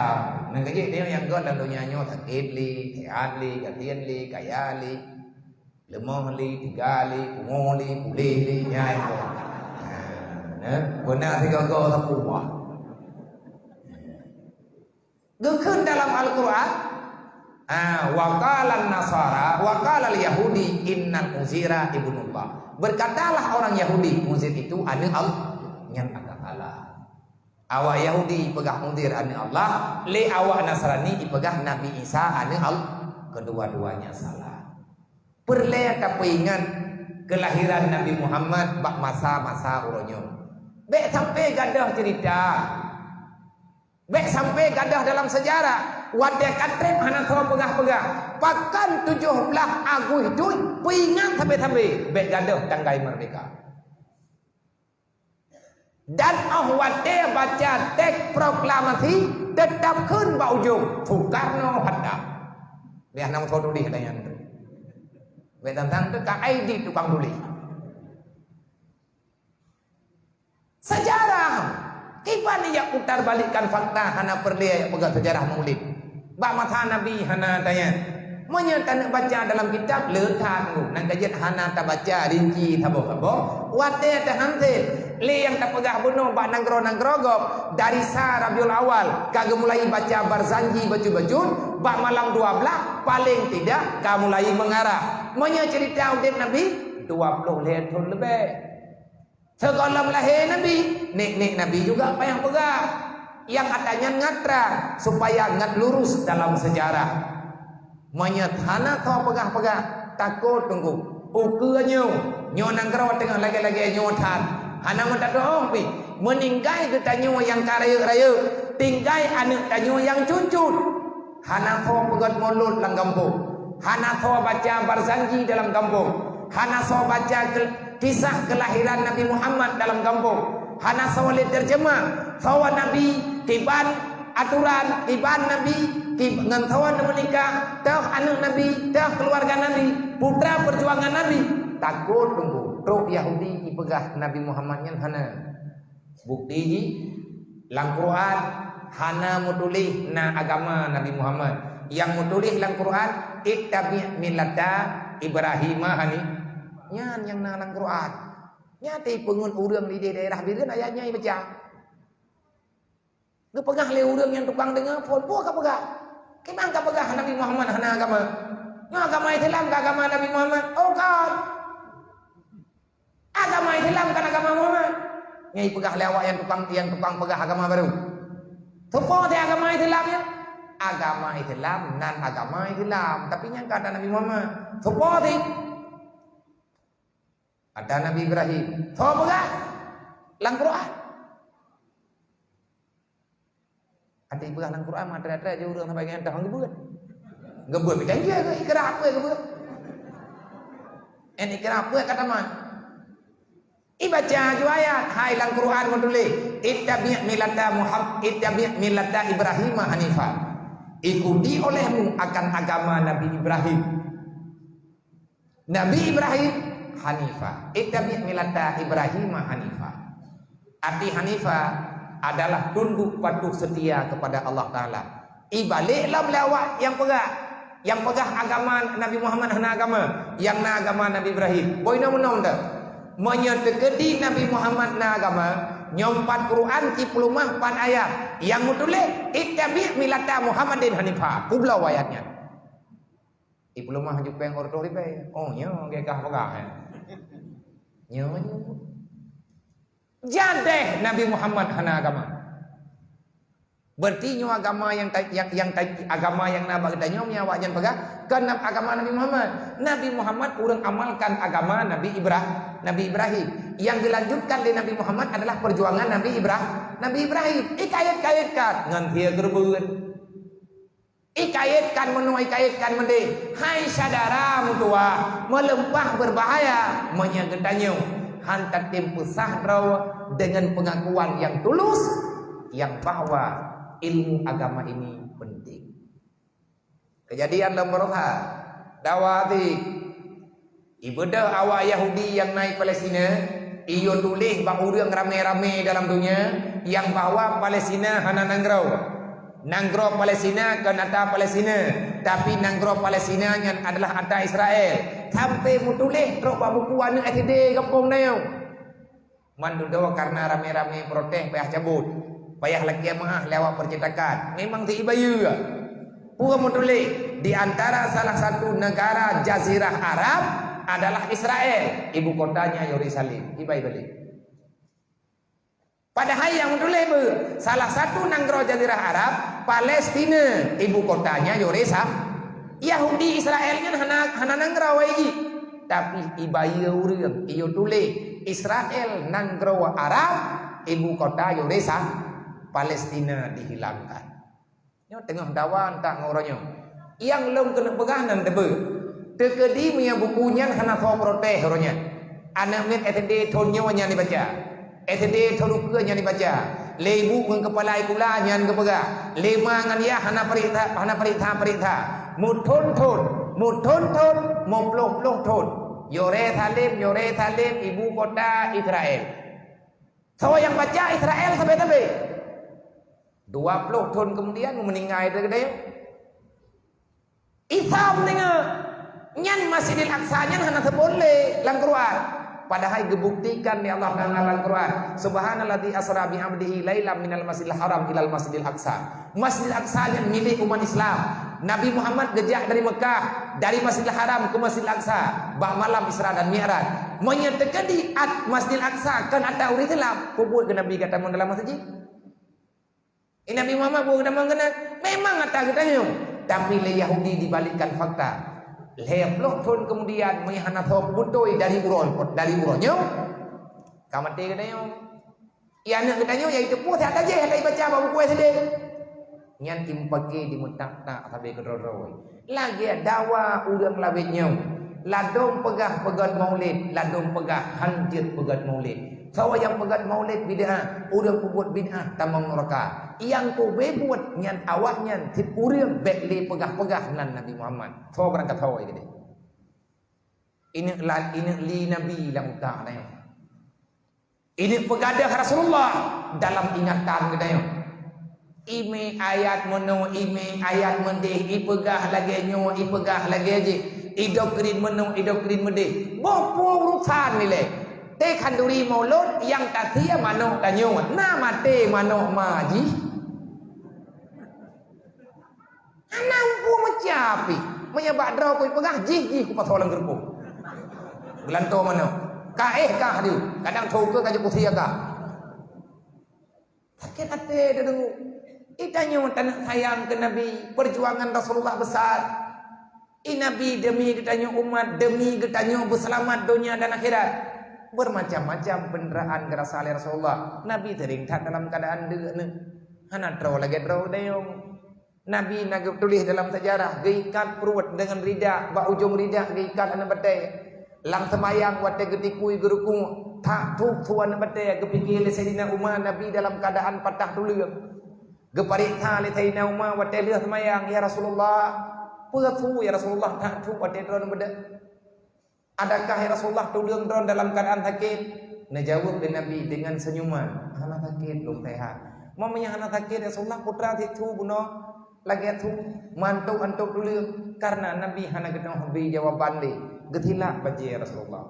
Nang ka jih teuh nyang göt lam donya nyoe sakét lé, seuhat lé, gasien lé, kaya lé. Leumoh lé, tiga lé, pungo lé, puléh lé, nyan. Ha, na, beuna sigoe-goe sapeue. Geukheun dalam Al-Quran, ha, wa qalan nasara, wa qalal yahudi, innal Uzaira ibnullah. Berkatalah orang Yahudi, Uzair itu aneuk Allah. Nyan Allah Taala. Awak Yahudi peugah Uzair aneuk Allah, lé awak Nasrani ipeugah Nabi Isa aneuk Allah. Kedua-duanya salah. Peureulée tapeuingat keulahiran Nabi Muhammad bak masa-masa uroe nyoe. Bék sampai gadôh cerita. Bék sampai gadôh dalam sejarah. Watée ka treb hana soe peugah-peugah. Pakon tujoh blaih Agustus peuingat sabe-sabe. Bék gadôh tanggai merdeka. Dan óh watée baca teks proklamasi, teutap kheun bak ujong, "Soekarno, Hatta." Biasa nama foto di katanya tu. Biasa tentang tu ka I D tukang tulis. Sejarah. Kiban jak putar balikkan fakta, hana peureulée jak peugah sejarah Maulid. Bak masa Nabi hana tanya. Meunyoe taneuk baca dalam kitab, le that ngon nan ka jeuet hana tabaca rinci saboh-saboh, watée tahanté lé nyang tapeugah bunoe bak nanggroe-nanggroe gob, dari sa Rabiul Awal ka geumulai baca Barzanji bacut-bacut, bak malam dua blaih paléng tidak ka mulai meungarah. Meunyoe ceurita udeb Nabi, dua ploh lhée thon leubeh. Sigohlom lahé Nabi, nek-nek Nabi juga payah peugah. Nyang ata nyan ngat trang, supaya ngat lurus dalam sejarah. Meunyoe hana soe peugah-peugah, takot teungku. Ukeue nyoe, nyoe nanggroe teungoh lagée-lagée nyoe that. Hana meutateuoh pih, meuninggai geutanyoe nyang ka rayeuk-rayeuk, tinggai aneuëk tanyoe nyang cut-cut. Hana soe peugét mulod lam gampông. Hana soe baca Barzanji dalam gampông. Hana soe baca ke-, kisah kelahiran Nabi Muhammad dalam gampông. Hana soe lé terjemah. Soe Nabi, kiban aturan, kiban Nabi, kib-, ngon soe neumeunikah, toh aneuëk Nabi, toh keuluwarga Nabi, putra perjuangan Nabi. Takot teungku, trok Yahudi ipeugah Nabi Muhammad nyan hana. Bukti jih, lam Quran hana meutuléh na agama Nabi Muhammad. Nyang meutuléh lam Quran, "Ittabi' millata Ibrahima hanif." Nyan nyang na lam Quran. Nyan ipeungeut ureuëng di daerah Bireuen ayat nyan ibaca. Geupeugah lé ureuëng nyang tukang deungoe phon, "Peue ka peugah? Kiban ka peugah Nabi Muhammad hana agama? Nyoe agama Islam ka agama Nabi Muhammad?" "Oh, kon." Agama Islam kan agama Muhammad. Nyang ipeugah lé awak nyang tukang, nyang tukang peugah agama baru. Soe po teuh agama Islam nyan? Agama Islam nan agama Islam, tapi nyang ka ata Nabi Muhammad. Soe po teuh? Ata Nabi Ibrahim. Soe peugah? Lam Quran. Até peugah lam Quran, meuteuré-teuré jih ureuëng sampai nyan dah geubeuet. Geubeuet mita iya ke ikra peue geubeuet? En ikra peue kata man? Ibaca ju ayat, hai lam Quran meutuléh, "Ittabi' millata Muham-, ittabi' millata Ibrahim hanifa." Ikuti olehmu akan agama Nabi Ibrahim. Nabi Ibrahim hanifa. Ittabi' millata Ibrahim hanifa. Arti hanifa adalah tunduk patuh setia kepada Allah Taala. Ibalek lom lé awak nyang peugah, nyang peugah agama Nabi Muhammad hana agama, nyang na agama Nabi Ibrahim. Boh inoe meunoe dah. Meunyoe teukeudi Nabi Muhammad na agama, nyoe pat Quran cit peuleumah pat ayat nyang meutuléh, "Ittabi' millata Muhammadin hanifa." Kubloe ayat nyan. Di peuleumah ju péng ortoh ribèe. Oh, nyoe gét kah peugah, eh. Nyoe, nyoe. Jadeh Nabi Muhammad hana agama. Berarti nyoe agama nyang ta-, nyang, nyang ta-, agama nyang na bak geutanyoe, meunyoe awaknyan peugah, kon na-, agama Nabi Muhammad. Nabi Muhammad ureuëng amalkan agama Nabi Ibrah-, Nabi Ibrahim. Nyang dilanjutkan lé Nabi Muhammad adalah perjuangan Nabi Ibrah-, Nabi Ibrahim. Ikayét-kayétkan ngon sie geureubeuen. Ikayétkan meunoe, ikayétkan meudéh. Hai syedara meutuwah, meuleumpah beubahaya meunyoe geutanyoe han tatem peusah droe deungon peungakuan nyang tulus, nyang bahwa ilmu agama ini penting. Keujadian lam Baroka, dawa di Ibeudôh awak Yahudi nyang na i Palestina, iyue tuléh bak ureuëng ramé-ramé dalam donya nyang bahwa Palestina hana nanggroe. Nanggroe Palestina kon ata Palestina, tapi nanggroe Palestina nyan adalah ata Israel. Sampoe meutuléh trok bak buku aneuëk S D gampông na nyoe. Man dudoe kareuna ramé-ramé protes payah cabot, payah lakée meuáh lé awak peucetakan. Memang si ibayeue. Peue meutuléh, di antara salah satu negara Jazirah Arab adalah Israel, ibu kotanya Yerusalem. Ibai balik. Padahai nyang meutuléh beu, salah satu nanggroe Jazirah Arab, Palestina, ibu kotanya Yerusa-, Yahudi Israel nyan hana, hana nanggroe jih. Tapi ibayeue ureuëng, iyue tuléh Israel nanggroe Arab, ibu kota yue resa Palestina dihilangkan. Nyoe teungoh dawa tak ngon uroe nyoe. Nyang lôn keuneuk peugah nan teubeu. Teukeudi meunyoe buku nyan hana soe protes uroe nyan. Aneuk miet S D thon nyoe nyan ibaca. S D thon ukeue nyan ibaca. Lé ibu ngon keupala sikula nyan geupeugah. Lé ma ngon yah hana peuriksa, hana peuriksa-peuriksa. Meuthon-thon, meuthon-thon, meuploh-ploh thon. Yerusalem, Yerusalem, ibu kota Israel. Soe nyang baca Israel sabe-sabe. Dua ploh thon keumudian meuninggai teuh keudeh. Isa meuninggai. Nyan Masjidil Aqsa nyan hana seubot lé lam Quran. Padahai geubuktikan lé Allah Taala lam Quran, "Subhanalladzi asra bi 'abdihi lailam minal masjidil haram ilal masjidil aqsa." Masjidil Aqsa nyan milék umat Islam. Nabi Muhammad geujak dari Mekah, dari Masjidil Haram ke Masjidil Aqsa, bak malam Isra dan Mi'raj. Meunyoe teukeudi at Masjidil Aqsa kon ata ureuëng Islam, peue buet keu Nabi gata mon dalam masjid? Eh, Nabi Muhammad buet geutamong keunan? Memang ata geutanyoe. Tapi lé Yahudi dibalikkan fakta. Lhée ploh thon keumudian, meunyoe hana soe beutôi dari uroe, dari uroe nyoe, ka maté geutanyoe. Iya, aneuk geutanyoe, yaitu peue ata jih, ata ibaca bak buku S D. Nyan impake dimeutak-tak sabe keudroe-droe. Lagée dawa ureuëng labét nyoe, ladôm peugah peugét maulid, ladôm peugah hanjeuet peugét maulid. Soe nyang peugét maulid bid'ah, ureuëng peubuet bid'ah tamong nuraka. Nyang kube buet nyan awaknyan cit ureuëng bék lé peugah-peugah nan Nabi Muhammad. Soe beurangkat soe keudeh. Ineuk la-, ineuk li Nabi lam utak nyoe. Ineuk peugadôh Rasulullah dalam ingatan geutanyoe. Ime ayat meunoe, ime ayat meudeh, ipeugah lagée nyoe, ipeugah lagée jih, idoktrin meunoe, idoktrin meudeh. Boh peue urusan ilée. Teuh khanduri mulod nyang tasie manok tanyoe, na maté manok ma jih. Hana peue meucapi. Meunyoe bak droe kupeugah, jih-jih kupasoe lam geureupoh. Geulantoe manok. Ka éh kah di, kadang thô keu ka jeuet kusie kah. Sakét até teudeungoe. Geutanyoe taneuk sayang keu Nabi, peujuangan Rasulullah besar. I Nabi demi geutanyoe umat, demi geutanyoe beuseulamat donya dan akhirat. Beumacam-macam peunderaan geurasa lé Rasulullah. Nabi seuring that dalam keuadaan deuk neuh. Hana troe lagée droe geutanyoe. Nabi na geutuléh dalam seujarah, geuikat pruet deungon rida, bak ujong rida geuikat aneuk batée. Lam seumayang watée geutikui geuruku, that thuek su aneuk batée, geupike lé Saidina Umar Nabi dalam keuadaan patah tuleueng. Geupareksa lé Saidina Umar watée lheueh seumayang, "Ya Rasulullah, peue su ya Rasulullah that thuek watée droeneuh beudeuh?" "Adakah ya Rasulullah tuleueng droe dalam keuadaan sakét?" Neujaweueb lé Nabi deungon seunyuman, "Hana sakét, lôn sehat." "Meunyoe hana sakét ya Rasulullah, peue teuma sit su bunoe lagée su mantong-antong tuleueng?" Karena Nabi hana geutanyoe bri jawaban lé, geusilak bajée Rasulullah.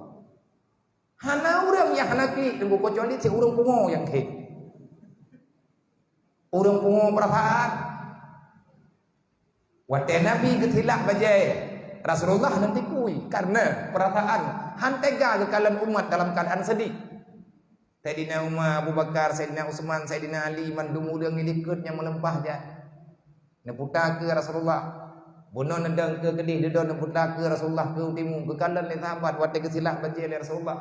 Hana ureuëng nyang hana klik teungku, keucuali si ureuëng pungo nyang klik. Ureuëng pungo peurasaan. Watée Nabi geusilak bajée Rasulullah, neutikui karena peurasaan, han teuga geukalon umat dalam keuadaan seudeh. Saidina Umar, Abu Bakar, Saidina Utsman, Saidina Ali, mandum ureuëng nyang dikeue nyang meuleumpah jak. Neuputa keu Rasulullah. Bunoe neudong keu keudeh, dudoe neuputa keu Rasulullah keu timu. Geukalon lé sahabat watée geusilak bajée lé Rasulullah.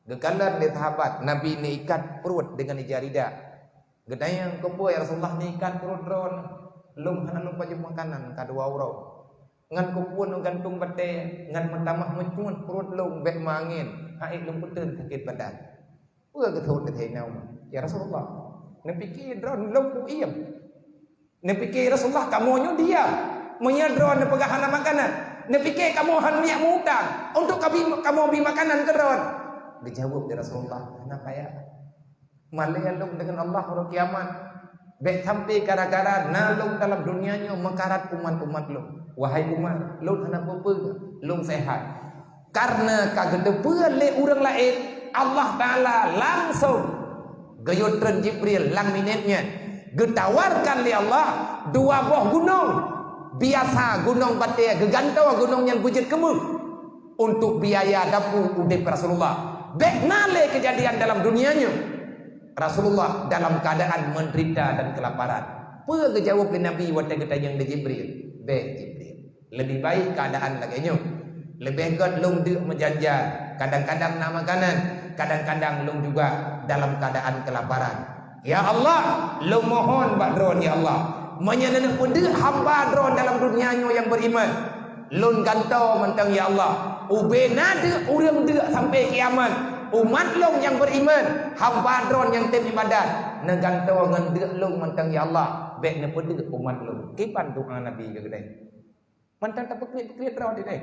Geukalon lé sahabat, Nabi neuikat pruet deungon ija rida. Geutanyong, "Keupeue ya Rasulullah neuikat pruet droeneuh? Lôn hana lôn pajoh makanan ka dua uroe. Ngon keupeue neugantung batée, ngon meutamah meucuet pruet lôn bék meuangén, han ék lôn peuteun sakét badan." Peue geuthot lé Saidina Umar, "Ya Rasulullah, neupike droeneuh lôn kuiem. Neupike Rasulullah kamoe nyoe diam. Meunyoe droeneuh peugah hana makanan, neupike kamoe han miet meu-utang untuk kabi-, kamoe bi makanan keu droeneuh." Geujaweueb lé Rasulullah, "Hana payah. Malée lôn deungon Allah uroe kiamat. Bék sampai gara-gara na lôn dalam donya nyoe meukarat umat-umat lôn. Wahai umat, lôn hana peue-peue, lôn sehat." Karena ka geuteupeue lé ureuëng laén, Allah Taala langsong geuyue treun Jibril lam minét nyan. Geutawarkan lé Allah dua boh gunong. Biasa gunong batée geugantoe gunong nyan beujeuet keumeung untuk biaya dapu udeb Rasulullah. Bék na lé keujadian dalam dunia nyoe Rasulullah dalam keuadaan menderita dan kelaparan. Peue geujaweueb lé Nabi watée geutanyong lé Jibril? "Bék, Jibril. Leubeh baik keuadaan lagée nyoe. Leubeh gét lôn deuk meujan-jan, kadang-kadang na makanan, kadang-kadang lôn juga dalam keuadaan keulaparan. Ya Allah, lôn mohon bak Droen, ya Allah, meunyoe neuneuk peudeuk hamba Droen dalam dunia nyoe nyang beriman, lôn gantoe mantong, ya Allah, ubé na deuk ureuëng deuk sampai kiamat, umat lôn nyang beriman, hamba Droen nyang tem ibadat, neugantoe ngon deuk lôn mantong, ya Allah, bék neupeudeuk umat lôn. Kiban doa Nabi keu geutanyoe. Mantong tapeukriet-kriet droe teuh.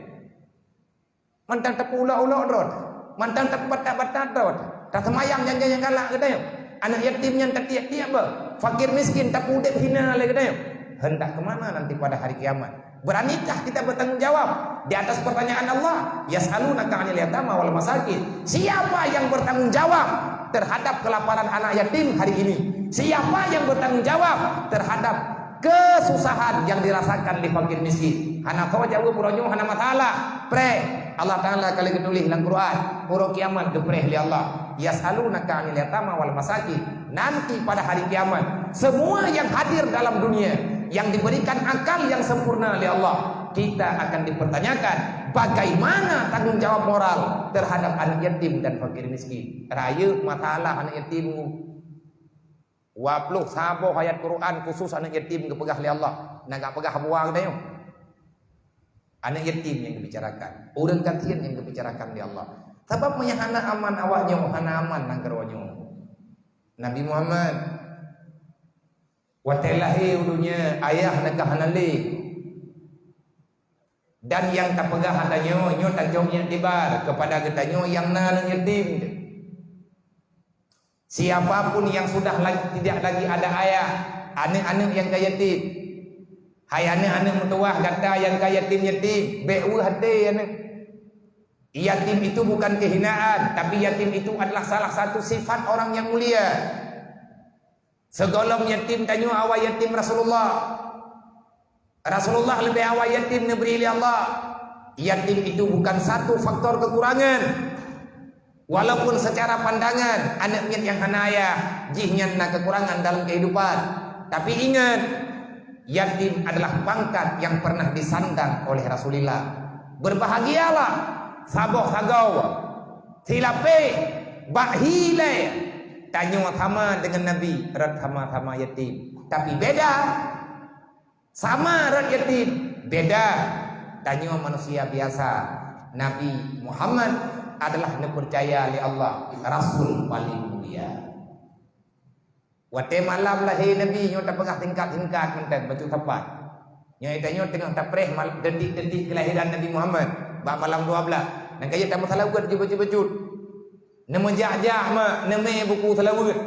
Mantong tapeuulok-ulok droe. Mantong tapeubatat-batat droe. Taseumayang nyang nyang galak geutanyoe. Aneuk yatim nyan tatiek-tiek beuh. Fakir miskin tapeuudeb hina lé geutanyoe. Hendak ke mana nanti pada hari kiamat? Beranikah kita bertanggung jawab di atas pertanyaan Allah? Yas'alunaka 'anil yatama wal masakin. Siapa yang bertanggung jawab terhadap kelaparan anak yatim hari ini? Siapa yang bertanggung jawab terhadap kesusahan yang dirasakan lé fakir miskin? Hana soe jaweueb uroe nyoe, hana masalah. Preh. Allah Taala ka lheueh geutuléh lam Quran, uroe kiamat geupreh lé Allah. Yas'alunaka 'anil yatama wal masakin. Nanti pada hari kiamat, semua yang hadir dalam dunia yang diberikan akal yang sempurna lé Allah, kita akan dipertanyakan bagaimana tanggung jawab moral terhadap anak yatim dan fakir miskin. Rayeuk masalah anak yatim. Dua ploh saboh ayat Quran khusus aneuk yatim geupeugah lé Allah. Na gak peugah buang geutanyoe. Aneuk yatim nyang geubicarakan, ureuëng gasien nyang geubicarakan lé Allah. Sabab meunyo hana aman awak nyoe, hana aman nanggroe nyoe. Nabi Muhammad, watée lahé u donya, ayah na ka hana lé. Dan nyang tapeugah tanyoe, nyoe tanyoe iktibar kepada geutanyoe nyang na aneuk yatim. Siapa pun yang sudah la-, tidak lagi ada ayah, aneuk-aneuk nyang ka yatim. Hai aneuk-aneuk meutuwah gata nyang ka yatim-yatim, bék weueh até aneuk. Yatim itu bukan kehinaan, tapi yatim itu adalah salah satu sifat orang yang mulia. Sigohlom yatim tanyoe awai yatim Rasulullah. Rasulullah leubeh awai yatim neubri lé Allah. Yatim itu bukan satu faktor kekurangan. Walaupun secara pandangan aneuk miet nyang hana ayah, jih nyan na kekurangan dalam kehidupan. Tapi ingat, yatim adalah pangkat yang pernah disandang oleh Rasulullah. Berbahagialah saboh sagoe, silapéh, bak hi lé, tanyoe sama dengan Nabi, rot sama-sama yatim. Tapi beda, sama rot yatim, beda. Tanyoe manusia biasa. Nabi Muhammad adalah neupercaya lé Allah, rasul paling mulia. Watée malam lahé Nabi nyoe tapeugah singkat-singkat mantong bacut sapat. Nyoe tanyoe teungoh tapreh mal-, detik-detik kelahiran Nabi Muhammad bak malam dua belas. Nyang ka jeuet tameusalaweuet jeuet bacut-bacut. Neumeujak-jak mak, neumé buku salaweuet.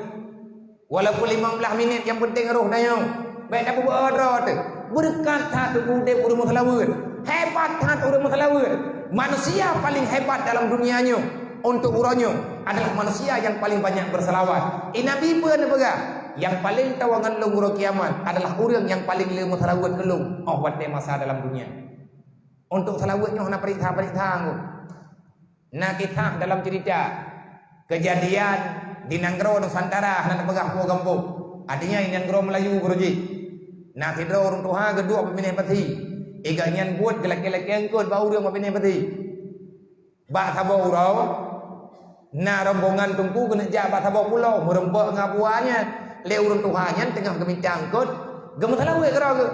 Walaupun limong blaih minét, nyang penting roh tanyoe. Bék tapeubawa droe teuh. Beureukat that tuboh udeb ureuëng meusalaweuet. Hebat that ureuëng meusalaweuet. Manusia paling hebat dalam dunia nyoe untuk uroe nyoe adalah manusia yang paling banyak bersalawat. I Nabi peue neupeugah? Nyang paleng tawa ngon lôn uroe kiamat adalah ureuëng nyang paleng le meusalaweuet keu lôn óh watée masa dalam dunia. Untuk salaweuet nyoe hana peuriksa-peuriksa anggô. Na kisah dalam cerita, kejadian di nanggroe Nusantara hana teupeugah peue gampông. Artinya i nanggroe Meulayu beurujih. Na sidroe ureuëng tuha geuduek bak binéh pasi. I gobnyan buet geulakée-lakée eungkôt bak ureuëng bak binéh pasi. Bak saboh uroe, na rombongan teungku geuneuk jak bak saboh pulo, meureumpok ngon buwa nyan. Lé ureuëng tuha nyan teungoh geumita eungkôt, geumeusalaweuet keudroe geuh.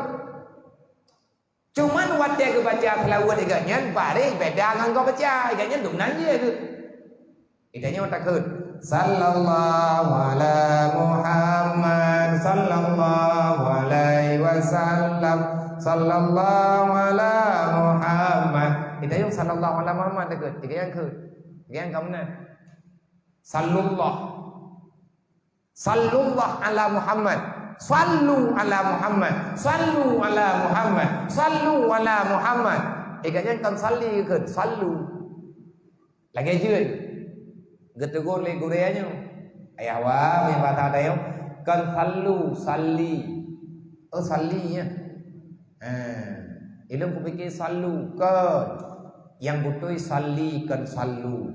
Cuman watée geubaca salaweuet i gobnyan, bareh beda ngon gob baca, i gobnyan dum nan jih geuh. I tanyoe takheun, "Sallallahu ala Muhammad, sallallahu alaihi wasallam, sallallahu ala Muhammad." I tanyoe, "Sallallahu ala Muhammad," takheun. I gobnyan kheun. I gobnyan ka meunan. Sallullah. Sallullah ala Muhammad. Sallu ala Muhammad. Sallu ala Muhammad. Sallu ala Muhammad. Eh, gobnyan kon salli kheun, sallu. Lagée jeuet. Geutegur lé gurée nyoe. Ayah wa, meubaca tanyoe, kon sallu, salli. Oh, salli nyan. Ha. Ilôn kupike sallu, kon. Nyang beutôi salli, kon sallu.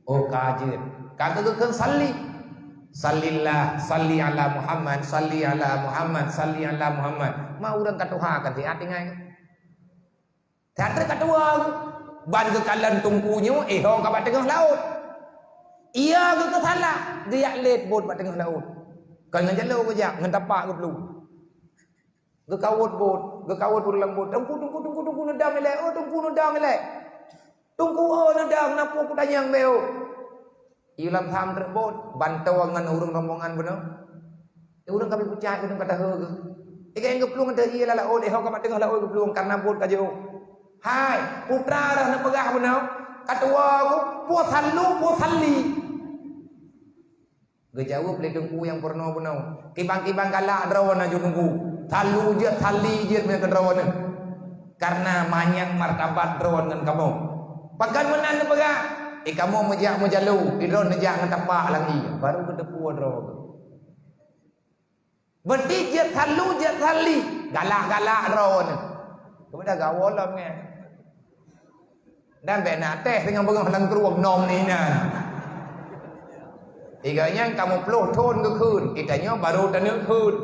Oh, ka jeuet. Ka geukheun salli. Sallillah, salli ala Muhammad, salli ala Muhammad, salli ala Muhammad. Ma ureuëng ka tuha ka siat tinggai. That treb ka tuwo geuh. Ban geukalon teungku nyoe, eh, ho ka bak teungoh laôt. Iya geuh keusalah, geujak lét bot bak teungoh laôt. Kon ngon jaloe geujak, ngon tapak geuplueng. Geukawot bot, geukawot ureueng lam bot. "Teungku, teungku, teungku, teungku, neudong ilèe. Oh, teungku, neudong ilèe. Teungku, oh, neudong, na peue kutanyong bèk, oh." Iyue lam tham treb bot, ban toe ngon ureueng rombongan bunoe. Ureueng ka beupucat keuneuk ka tahô geuh. Iga nyang geuplueng deuh ié lam laôt, eh, ho ka bak teungoh laôt geuplueng, kareuna bot ka jiôh. "Hai, putra roh neupeugah bunoe, ka tuwo geuh, peue sallu, peue salli?" Geujaweueb lé teungku nyang peurunoe bunoe, "Kibang-kibang galak droeneuh jeuet teungku. Sallu jeuet, salli jeuet meunyoe keu droeneuh. Kareuna manyang martabat droeneuh ngon kamoe. Pakon meunan neupeugah? Eh, kamoe meujak meujaloe, di droeneuh neujak ngon tapak lam ié." Baru geuteupeue droe geuh. Berarti jeuet sallu, jeuet salli, galak-galak droeneuh. Keubiasaan gawoe lom nyan. Dan bèk na teh teungoh beungoh lam krueng nong ni na. Iga nyang ka muplôh thôn geukheun, geutanyoe baru taneuk kheun.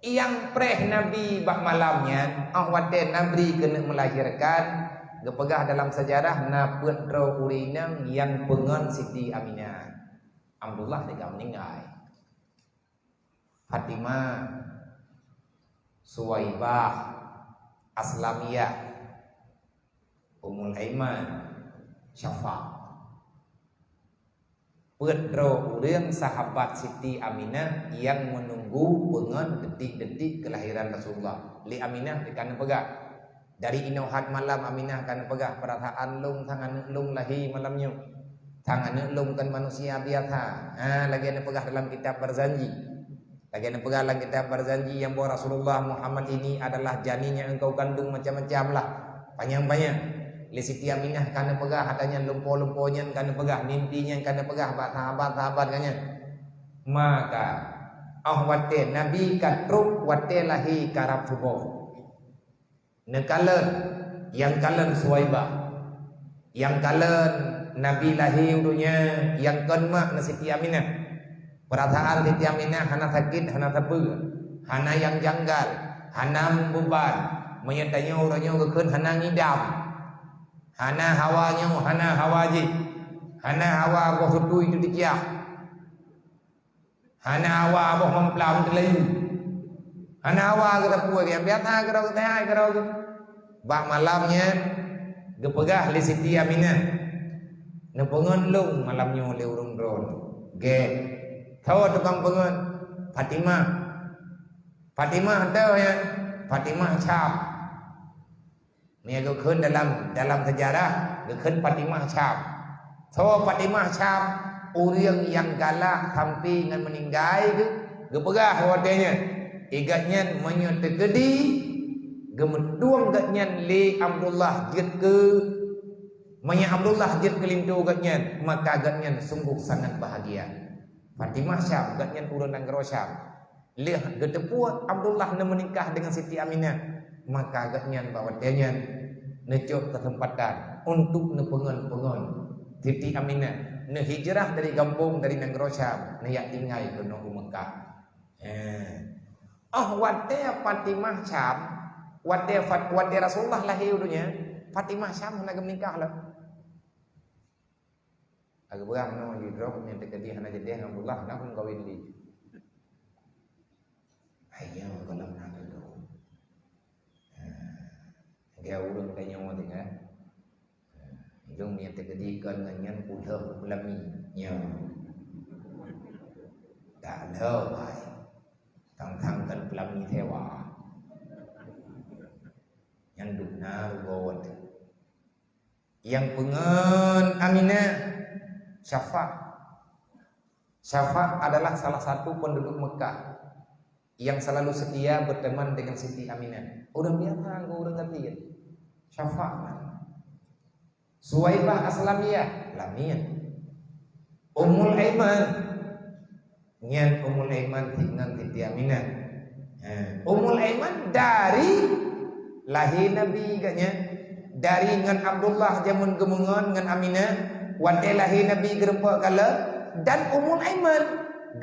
Nyang preh Nabi bak malam nyan, 'oh watèe Nabi keuneuk meulahirkan, geupeugah dalam seujarah na peuet droe ureueng inong nyang peungon Siti Aminah. Abdullah teuka meuninggai. Fatimah, Suwaibah, Aslamiyah, Ummul Aiman, Syafa. Peuet droe ureueng sahabat Siti Aminah nyang meununggu peungon detik-detik keulahiran Rasulullah. Lé Aminah ka neupeugah, dari inoe that malam Aminah ka neupeugah, "Peurasaan lôn sang aneuk lôn lahé malam nyoe. Sang aneuk lôn kon manusia biasa." Ha, lagèe neupeugah dalam kitab Barzanji. Lagèe neupeugah lam kitab Barzanji nyang bahwa Rasulullah, "Muhammad ini adalah janin yang engkau kandung macam-macam lah." Panyang-panyang. Lé Siti Aminah ka neupeugah, ata nyan lumpo-lumpo nyan ka neupeugah, mimpi nyan ka neupeugah bak sahabat-sahabat geuh nyan. Maka, 'oh watèe Nabi ka trôk, watèe lahé karab suboh. Neukalon, nyang kalon Suwaibah. Nyang kalon Nabi lahé u donya, nyang kon mak na Siti Aminah. Peurasaan Siti Aminah hana sakét, hana sapeue, hana nyang janggal, hana meubeuban. Meunyoe tanyoe uroe nyoe geukheun hana ngidam. Hana hawa nyoe, hana hawa jih. Hana hawa boh sutui teudikiah. Hana hawa boh mamplam teulayu. Hana hawa geuteupue nyang biasa keudroe geuteupue keudroe geuh. Bak malam nyan geupeugah lé Siti Aminah, "Neupeungon lôn malam nyoe lé ureueng droeneuh." Gèt. Soe tukang peungon? Fatimah. Fatimah toh nyan? Fatimah Syam. Meunyoe geukheun dalam, dalam seujarah, geukheun Fatimah Syam. Soe Fatimah Syam? Ureueng nyang galak sampai ngon meuninggai geuh, geupeugah watèe nyan, "Igat nyan meunyoe teukeudi, geumeutueng gat nyan lé Abdullah jeuet keu, meunyoe Abdullah jeuet keu linto gat nyan, maka gat nyan sungguh sangat bahagia." Fatimah Syam, gat nyan ureueng nanggroe Syam. Lheueh geuteupeue Abdullah neumeunikah deungon Siti Aminah, maka gobnyan bak watèe nyan neucok keuseumpatan untuk neupeungon-peungon Siti Aminah, neuhijrah dari gampông, dari nanggroe Syam, neujak tinggai keunoe u Meukah. Eh. Oh, watèe Fatimah Syam, watèe Fat-, watèe Rasulullah lahé u donya, Fatimah Syam hana geumeunikah lom. Lagèe peugah meunoe jih droe, meunyoe teukeudi hana jadeh ngon Abdullah, hana kumeukawen lé. Hai nyoe gohlom na teuh. Ha. Lagèe ureueng tanyoe teuh kan. Ha. Lôn meunyoe teukeudi kon ngon nyan, ulheueh peulami. Nyoe. Tak lheueh, hai. Tang-tang kon peulami sewa. Nyan dum na rugoe teuh. Nyang peungon Aminah, Syafa. Syafa adalah salah satu penduduk Mekah yang selalu setia berteman dengan Siti Aminah. Ureueng biasa, ureueng ngerti ya. Syafa. Suwaibah Aslamiyah, Lamin. Ummul Aiman. Nyan Ummul Aiman ngon Siti Aminah. Ha, Ummul Aiman dari lahé Nabi gobnyan. Dari ngon Abdullah jameun geumeungon ngon Aminah, watèe lahé Nabi geurumpok kalon, dan Ummul Aiman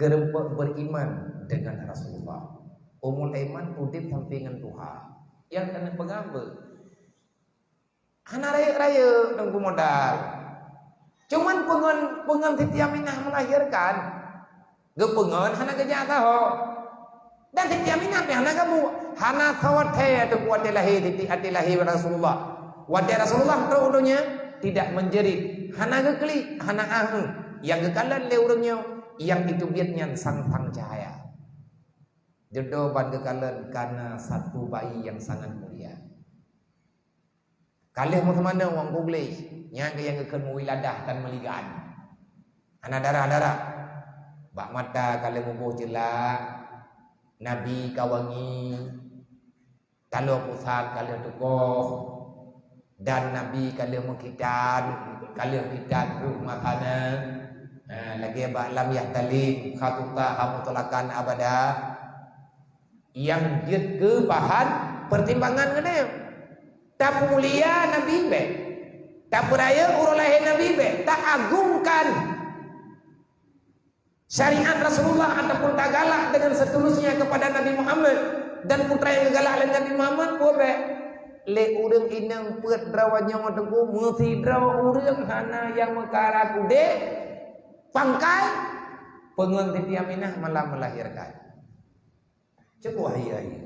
geurumpok beriman dengan Rasulullah. Ummul Aiman udép sampai ngon tuha. Nyang keuneuk peugah beuh. Hana rayeuk-rayeuk teungku modal. Cuman peungon, peungon Siti Aminah melahirkan. Geupeungon hana geujak saho. Dan Siti Aminah pih hana gabuek. Hana sawathée teungku watée lahé Siti, watée lahé Rasulullah. Watée Rasulullah trok u donya, tidak menjerit, hana geuklik, hana aheueng. Nyang geukalon lé ureuëng nyoe, nyang jiteubiet nyan sang-sang cahya. Dudoe ban geukalon kana satu bayi nyang sangat mulia. Ka lheueh meuteumanoe nyang geukheun meuwiladah dan meuligan. Hana darah-darah. Bak mata ka lheueh muboh jeulak, Nabi ka wangi, taloe pusat ka lheueh tukoh, dan Nabi ka lheueh meukhitan, ka lheueh khitan rhöh masa nyan. Ha, lagée bak lam yahtalim, khatutha ha mutlakan abada. Nyang jeuet keu bahan peutimbangan ngon nyan. Tapeumulia Nabi bék. Tapeurayeuk uroe lahé Nabi bék. Taagungkan syariat Rasulullah ataupun tagalak dengan seterusnya kepada Nabi Muhammad dan putra nyang geugalak lé Nabi Muhammad, peue bék. Lé ureuëng inong peuet droe nyoe teungku, meusidroe ureuëng hana nyang meukara udeb, pangkai, peungon Siti Aminah malam melahirkan. Cukup hai-hai.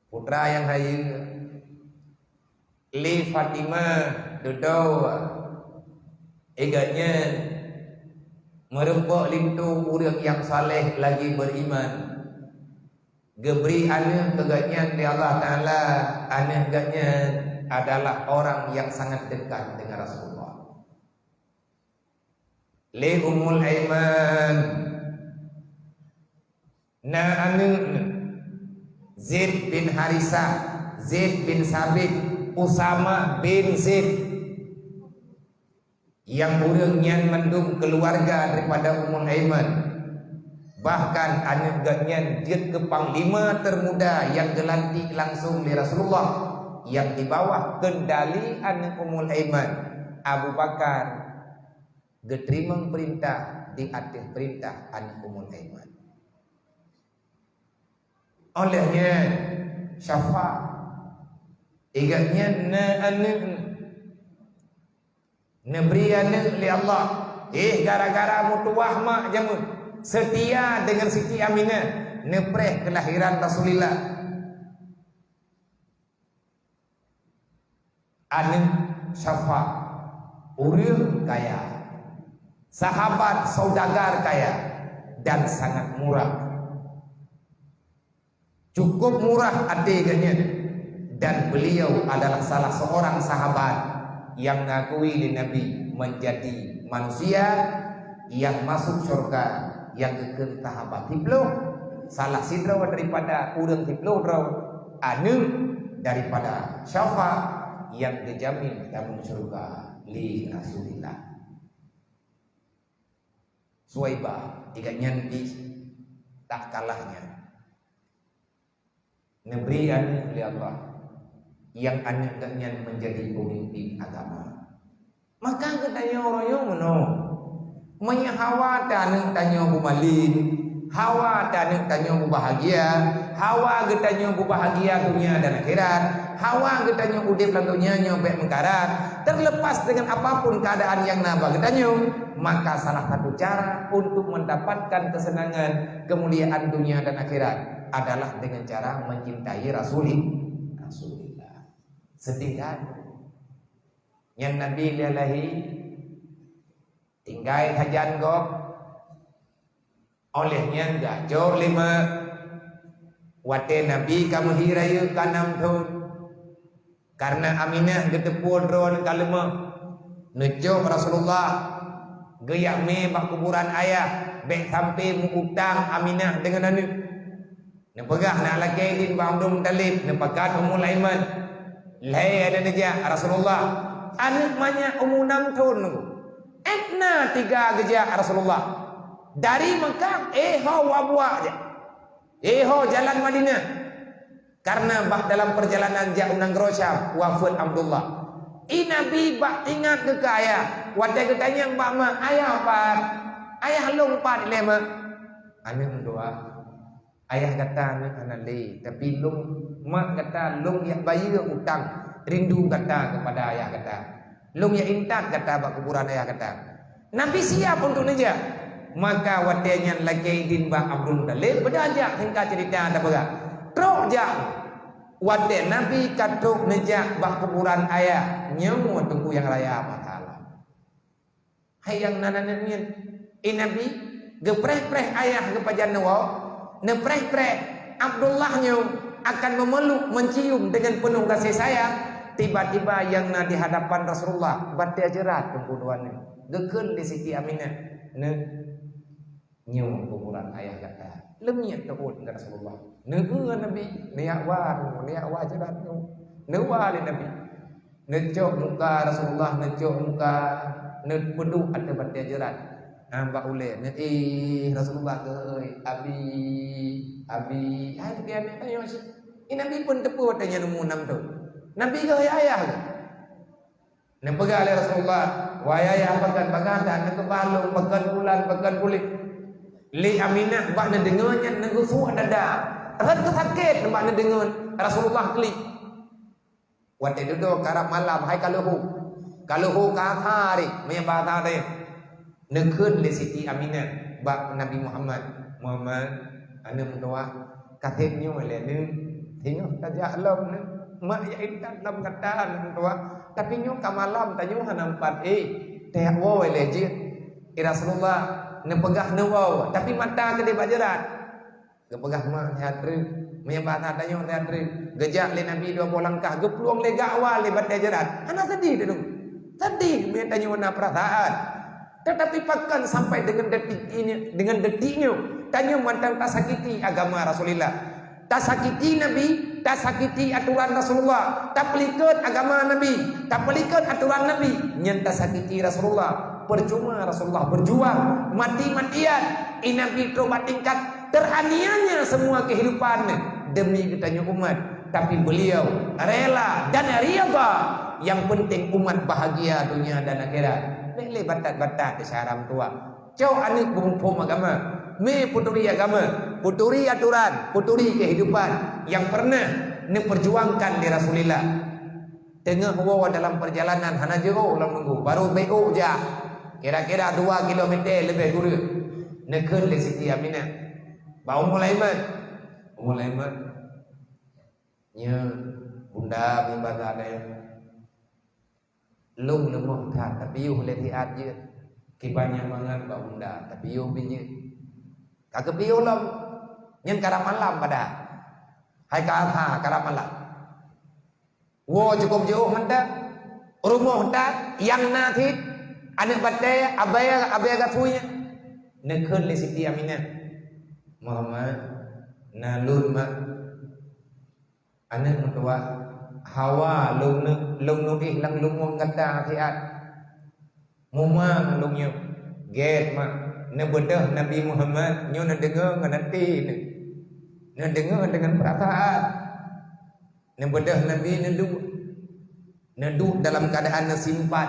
Putra nyang hayeue, lé Fatimah dudoe, i gobnyan meureumpok linto ureuëng nyang saleh lagi beriman. Geubri aneuëk keu gobnyan lé Allah Taala, aneuëk gobnyan adalah orang yang sangat dekat dengan Rasulullah. Lé Ummul Aiman na aneuëk, Zaid bin Harisah, Zaid bin Sabit, Usama bin Zaid. Nyang ureuëng nyan mandum keuluwarga daripada Ummul Aiman. Bahkan aneuëk gobnyan jeuet keu panglima termuda nyang geulantik langsung lé Rasulullah, nyang di bawah kendali aneuëk Ummul Aiman, Abu Bakar, geuteurimong peurintah di ateueh peurintah aneuëk Ummul Aiman. Óh lheueh nyan, Syafa, i gobnyan na aneuëk, neubri aneuëk lé Allah. Eh, gara-gara meutuwah mak jameun, seutia deungon Siti Aminah, neupreh keulahiran Rasulillah. Aneuëk Syafa, ureuëng kaya, sahabat saudagar kaya, dan sangat murah. Cukup murah até gobnyan, dan beliau adalah salah seorang sahabat yang ngakui lé Nabi menjadi manusia yang masuk syurga nyang geukheun sahabat siploh, salah sidroe daripada ureuëng siploh droe, aneuëk daripada Syafa nyang geujamin tamong syurga lé Rasulillah. Suwaibah, i gobnyan pih tak kalah nyan. Neubri aneuëk lé Allah, nyang aneuëk gobnyan menjadi pemimpin agama. Maka geutanyoe uroe nyoe meunoe, meunyoe hawa ta aneuëk tanyoe beumalin, hawa ta aneuëk tanyoe beubahagia, hawa geutanyoe beubahagia dunia dan akhirat, hawa geutanyoe udeb lam dunia nyoe bék meukarat, terlepas dengan apapun keadaan nyang na bak geutanyoe, maka salah satu cara untuk mendapatkan kesenangan, kemuliaan dunia dan akhirat adalah dengan cara mencintai Rasuli-, Rasulillah. Sedih kan? Nyan Nabi lheueh lahé, tinggai sajan gob. Óh lheueh nyan geucok lé mak. Watée Nabi ka meuhi rayeuk ka nam thon, karena Aminah geuteupeue droeneuh ka leumoh, neucok Rasulullah geujak mé bak kuburan ayah, bék sampai meu-utang Aminah deungon aneuëk. Neupeugah na lakée idin bak Abdul Muthalib, neupakat Ummul Aiman. Lhée aneuk neujak Rasulullah, aneuëk manyak umu nam thon. Ék na tiga geujak Rasulullah. Dari Mekah, eh ho wabuak jak. Eh ho jalan Madinah. Karena bak dalam perjalanan jak u nanggroe Syam, wafeuet Abdullah. I Nabi bak teuingat keu keu ayah, watée geutanyong bak mak, "Ayah pat? Ayah lôn pat ilée mak?" Aneuëk meudoá. Ayah gata nyoe hana lé, tapi lôn, mak gata lôn jak bayeue utang rindu gata keupada ayah gata. Lôn jak intat gata bak kuburan ayah gata. Nabi siap untuk neujak. Maka watée nyan lakée idin bak Abdul Muthalib, beudôh jak, singkat cerita tapeugah. Trok jak. Watée Nabi ka trok neujak bak kuburan ayah, nyoe Teungku Yang Raya Allah Taala. Hai nyang na aneuk nyan, eh Nabi, geupreh-preh ayah geupajan neuwoe, neupreh-preh Abdullah nyoe akan memeluk, mencium dengan penuh kasih sayang. Tiba-tiba nyang na di hadapan Rasulullah, batée jeurat Teungku dua nyoe. Geukheun lé Siti Aminah, "Neuk, nyoe kuburan ayah gata." Leumiet teuôt ngon Rasulullah. Neueu Nabi, neujak wa, neujak wa jeurat nyoe. Neuwa lé Nabi. Neucok muka Rasulullah, neucok muka, neupeuduek ateueh batée jeurat. Ah, bak ulée, neuéh Rasulullah keuhai, "Abi, Abi." Hai, teuka aneuk tanyoe cit. Eh, Nabi pun teupeu watée nyan umu nam thon. Nabi keuhai ayah geuh. Neupeugah lé Rasulullah, "Wahai ayah, pakon bagaih that neukeubah lôn, pakon bulan, pakon buleuen." Lé Aminah bak neudeungoe nyan neugeusuak dada. Rhot keu sakét bak neudeungoe Rasulullah klik. Watée dudoe karab malam, hai ka leuhô. Ka leuhô ka that hari, meunyoe bahasa teuh. Neukheun lé Siti Aminah bak Nabi Muhammad, "Muhammad, aneuk meutuwah, ka seb nyoe lé neuh, singoh tajak lom neuh. Mak jak intat lom gata aneuk meutuwah, tapi nyoe ka malam, tanyoe hana meupat éh, tajak woe lé jeuet." Eh Rasulullah, neupeugah neuwoe, tapi mata keudeh bak jeurat. Geupeugah mak that treuk, meunyoe bahasa tanyoe that treuk. Geujak lé Nabi dua boh langkah, geuplueng lé gak wa lé batée jeurat. Hana seudeh deungoe. Seudeh meunyoe tanyoe na peurasaan. Tetapi pakon sampai deungon detik ini, deungon detik nyoe, tanyoe mantong tasakiti agama Rasulullah. Tasakiti Nabi, tasakiti atoran Rasulullah, tapeulikot agama Nabi, tapeulikot atoran Nabi, nyan tasakiti Rasulullah. Percuma Rasulullah berjuang mati-matian, eh Nabi trok bak tingkat teraniaya semua kehidupan demi geutanyoe umat, tapi beliau rela dan ridha, yang penting umat bahagia dunia dan akhirat. Bék lé batat-batat syedara meutuwah. Cok aneuk beuphom agama, mé peuturi agama, peuturi atoran, peuturi kehidupan yang pernah neuperjuangkan lé Rasulullah. Teungoh woe dalam perjalanan hana jiôh lom nunggu, baru B O jak. Kira-kira dua kilometer leubeh kureueng. Neukheun lé Siti Aminah bak Ummul Aiman. "Ummul Aiman, nyoe bunda meuibadah dayah. Lôn leumoh that, tapiôh lé siat jeuet. Kiban nyang mangat bak bunda, tapiôh pih jeuet." Ka geupiôh lom. Nyan karab malam padahai. Hai ka Adha, karab malam. Woe cukôp jiôh mantong. Rumoh that, nyang na cit, aneuk batée, abée, abée gasui nyan. Neukheun lé Siti Aminah, "Muhammad, na lôn, Mak. Aneuk meutuwah, hawa lôn neu-, lôn neuéh lam lumueng gata siat. Muma lôn nyoe." "Gét, Mak. Neubeudôh Nabi Muhammad nyoe neudeungoe ngon até neuh. Neudeungoe deungon peurasaan." Neubeudôh Nabi neuduek. Neuduek dalam keuadaan neusimpat.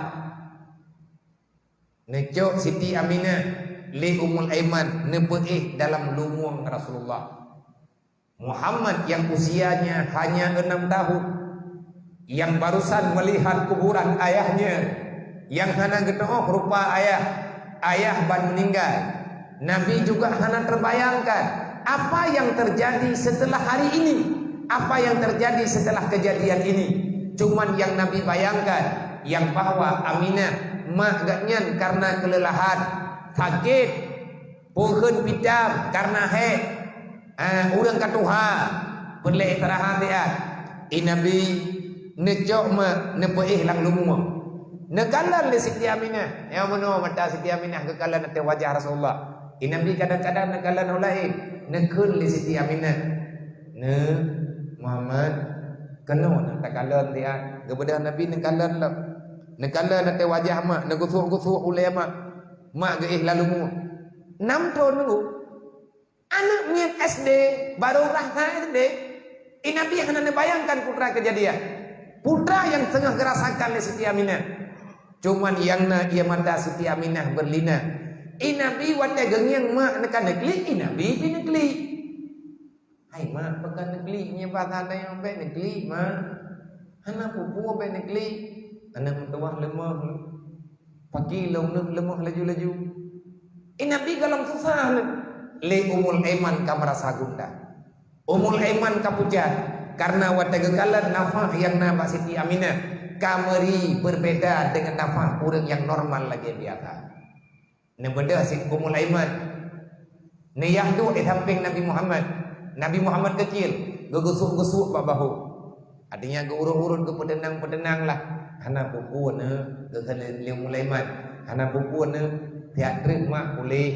Neucok Siti Aminah lé Ummul Aiman neupeuéh dalam lumueng Rasulullah. Muhammad yang usianya hanya enam tahun, yang barusan melihat kuburan ayahnya, yang hana geutu'oh rupa ayah, ayah ban meninggal. Nabi juga hana terbayangkan apa yang terjadi setelah hari ini, apa yang terjadi setelah kejadian ini. Cuman yang Nabi bayangkan, yang bahwa Aminah, mak geuh nyan karena kelelahan, sakit, peuhon pitam karena hék, ah, ureuëng ka tuha, peureulée istirahat siat. Eh Nabi neucok mak neupeuéh lam lumueng. Neukalon lé Siti Aminah. Nyang meunoe mata Siti Aminah geukalon ateueh wajah Rasulullah. Eh Nabi kadang-kadang neukalon ulée, neukheun lé Siti Aminah, "Neuh, Muhammad, keunoe neuh takalon siat." Geubeudôh Nabi neukalon lom. Neukalon ateueh wajah mak, neugusok-gusok ulée mak. Mak geuéh lam lumueng. Nam thon nunggu. Aneuk miet S D, baru rasa S D. Eh Nabi hana neubayangkan putra keujadian. Putra nyang teungoh geurasakan lé Siti Aminah. Cuman nyang na ie mata Siti Aminah beureulina. Eh Nabi watée geungieng mak neuka neuklik, eh Nabi pih neuklik. "Mak, pakon neuklik, nyoe bak tanyoe bèk neuklik, Mak. Hana peue-peue bèk neuklik." Aneuk meutuwah leumoh. Paki lom neuk leumoh laju-laju. Eh, Nabi gohlom susah neuk. Lé Ummul Aiman ka meurasa gundah. Ummul Aiman ka pucat, karena watèe geukalon nafah nyang na bak Siti Aminah, ka meuri beubeda deungon nafah ureueng nyang normal lagèe biasa. Neubeudôh cit Ummul Aiman. Neuyah duek di sampéng Nabi Muhammad. Nabi Muhammad keucil, geugeusuk-geusuk bak bahô. Artinya geuurot-urot, geupeuteunang-peuteunang lah. Hana peue-peue neuh, geukheun lé Ummul Aiman. Hana peue-peue neuh, siat treuk mak puléh,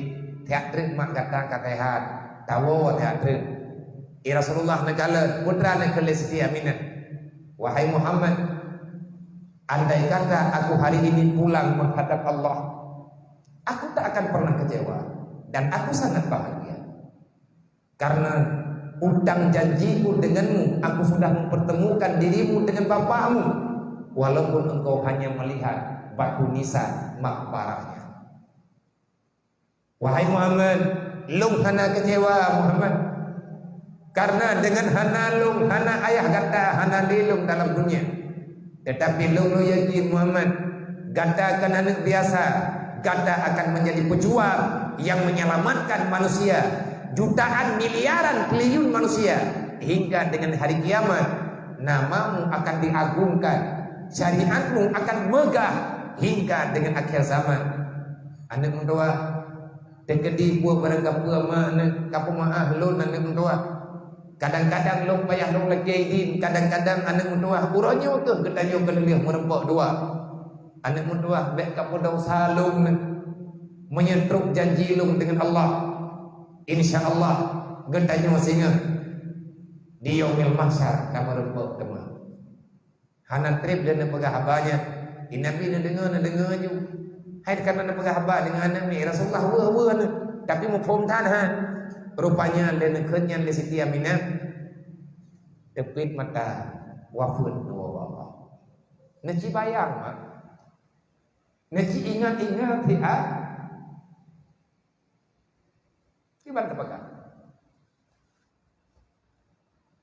siat treuk mak gata ka seuhat. Tawoe siat treuk. Eh Rasulullah, neukalon, peue treuk neukheun lé Siti Aminah. Wahai Muhammad, andai kata aku hari ini pulang menghadap Allah, aku tak akan pernah kecewa dan aku sangat bahagia. Karena utang janjiku denganmu, aku sudah mempertemukan dirimu dengan bapakmu, walaupun engkau hanya melihat batu nisan makbarahnya. Wahai Muhammad, lôn hana kecewa, Muhammad. Karena dengan hana lôn, hana ayah gata, hana lé lôn dalam dunia. Tetapi lôn, lôn yakin, Muhammad, gata kon aneuk biasa, gata akan menjadi pejuang yang menyelamatkan manusia, jutaan miliaran triliun manusia, hingga dengan hari kiamat, namamu akan diagungkan, syariatmu akan megah hingga dengan akhir zaman. Aneuk meutuwah, teukeudi peue barang kapeue mak neuh, kapeumeu'ah lôn aneuk meutuwah. Kadang-kadang lôn payah lôn lakèe idin, kadang-kadang aneuk meutuwah, uroe nyoe keuh geutanyoe ka leubeh meureumpok dua. Aneuk meutuwah, bèk kapeudesya lôn neuh. Meunyoe trok janji lôn deungon Allah, insya Allah geutanyoe singoh di Yaumil Mahsyar ka meureumpok teuma. Hana trép lé neupeugah haba nyan. Di Nabi neudeungoe, neudeungoe ju. Hai kana neupeugah haba deungon aneuk miet, Rasulullah weueh-weueh aneuk. Tapi muphom that ha. Rupanya lé neukheun nyan lé Siti Aminah, teupit mata, wafeuet dua babah. Neuci bayang, mak. Neuci ingat-ingat, ha. Kiban teupeugah.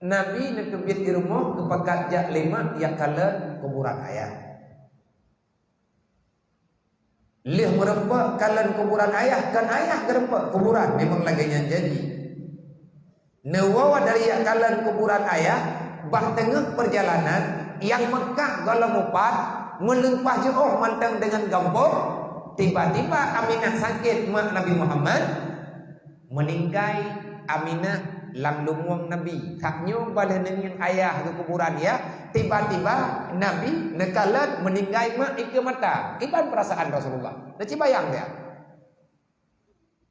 Nabi neuteubiet di rumoh geupakat jak lé mak jak kalon kuburan ayah. Lheueh meureumpok kalon kuburan ayah, kon ayah geureumpok kuburan, memang lagèe nyan janji. Neuwoe dari jak kalon kuburan ayah, bak teungoh peurjalanan, nyang Meukah gohlom mupat, meuleupah jiôh mantong deungon gampông, tiba-tiba Aminah sakét, mak Nabi Muhammad, meuninggai Aminah lam lumueng Nabi. That nyoe bah lheueh neungieng ayah geukuburan, ya. Tiba-tiba Nabi neukalon meuninggai mak dikeue mata. Kiban peurasaan Rasulullah? Neuci bayang, ya.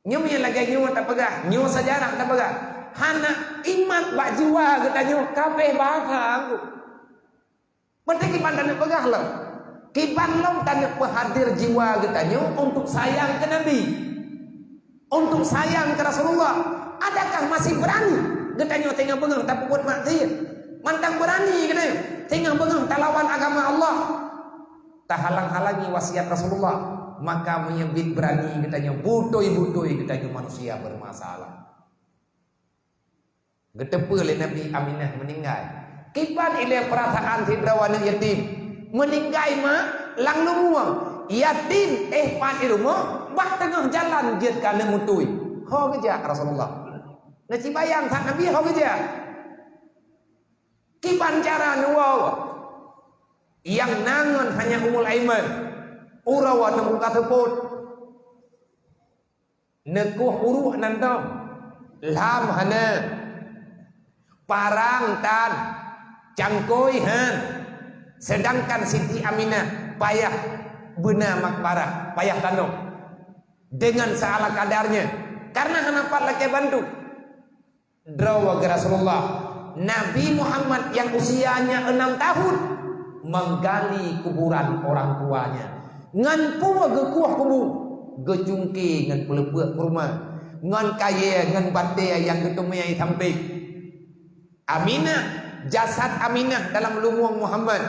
Nyoe meunyoe lagèe nyoe tapeugah, nyoe seujarah tapeugah. Hana imat bak jiwa geutanyoe, ka abéh bahasa. Meusti kiban taneuk peugah lom. Kiban lom taneuk peuhadir jiwa geutanyoe untuk sayang keu Nabi, untuk sayang keu Rasulullah. Adakah masih berani geutanyoe teungoh beungoh tapeubuet maksiat? Mantong berani geutanyoe teungoh beungoh talawan agama Allah, tahalang-halangi wasiat Rasulullah. Maka meunyoe biet berani geutanyoe, beutôi-beutôi geutanyoe manusia bermasalah. Geuteupeue lé Nabi Aminah meuninggai. Kiban ilèe peurasaan sidroe aneuk yatim meuninggai mak lam lumueng. Yatim éh pat di rumoh, bak teungoh jalan jeuet keu aneuk mutôi. Ho geujak Rasulullah. Neuci bayang that Nabi ho geujak. Kiban cara neuwoe. Nyang na ngon hanya Ummul Aiman. Uroe nyoe ka seupôt. Neukoh uruek nan dong, lham hana, parang tan, cangkôi han. Sedangkan Siti Aminah payah beuna makbarah, payah tanoh deungon seala kadarnya, karena hana pat lakèe bantu. Droe geuh Rasulullah, Nabi Muhammad nyang usianya enam tahun menggali kuburan orang tuanya. Ngon peue geukueh kubu, geucungke ngon peuleupeuk kurma, ngon kayèe, ngon batèe nyang geuteumèe sampéng. Aminah, jasad Aminah dalam lumueng Muhammad.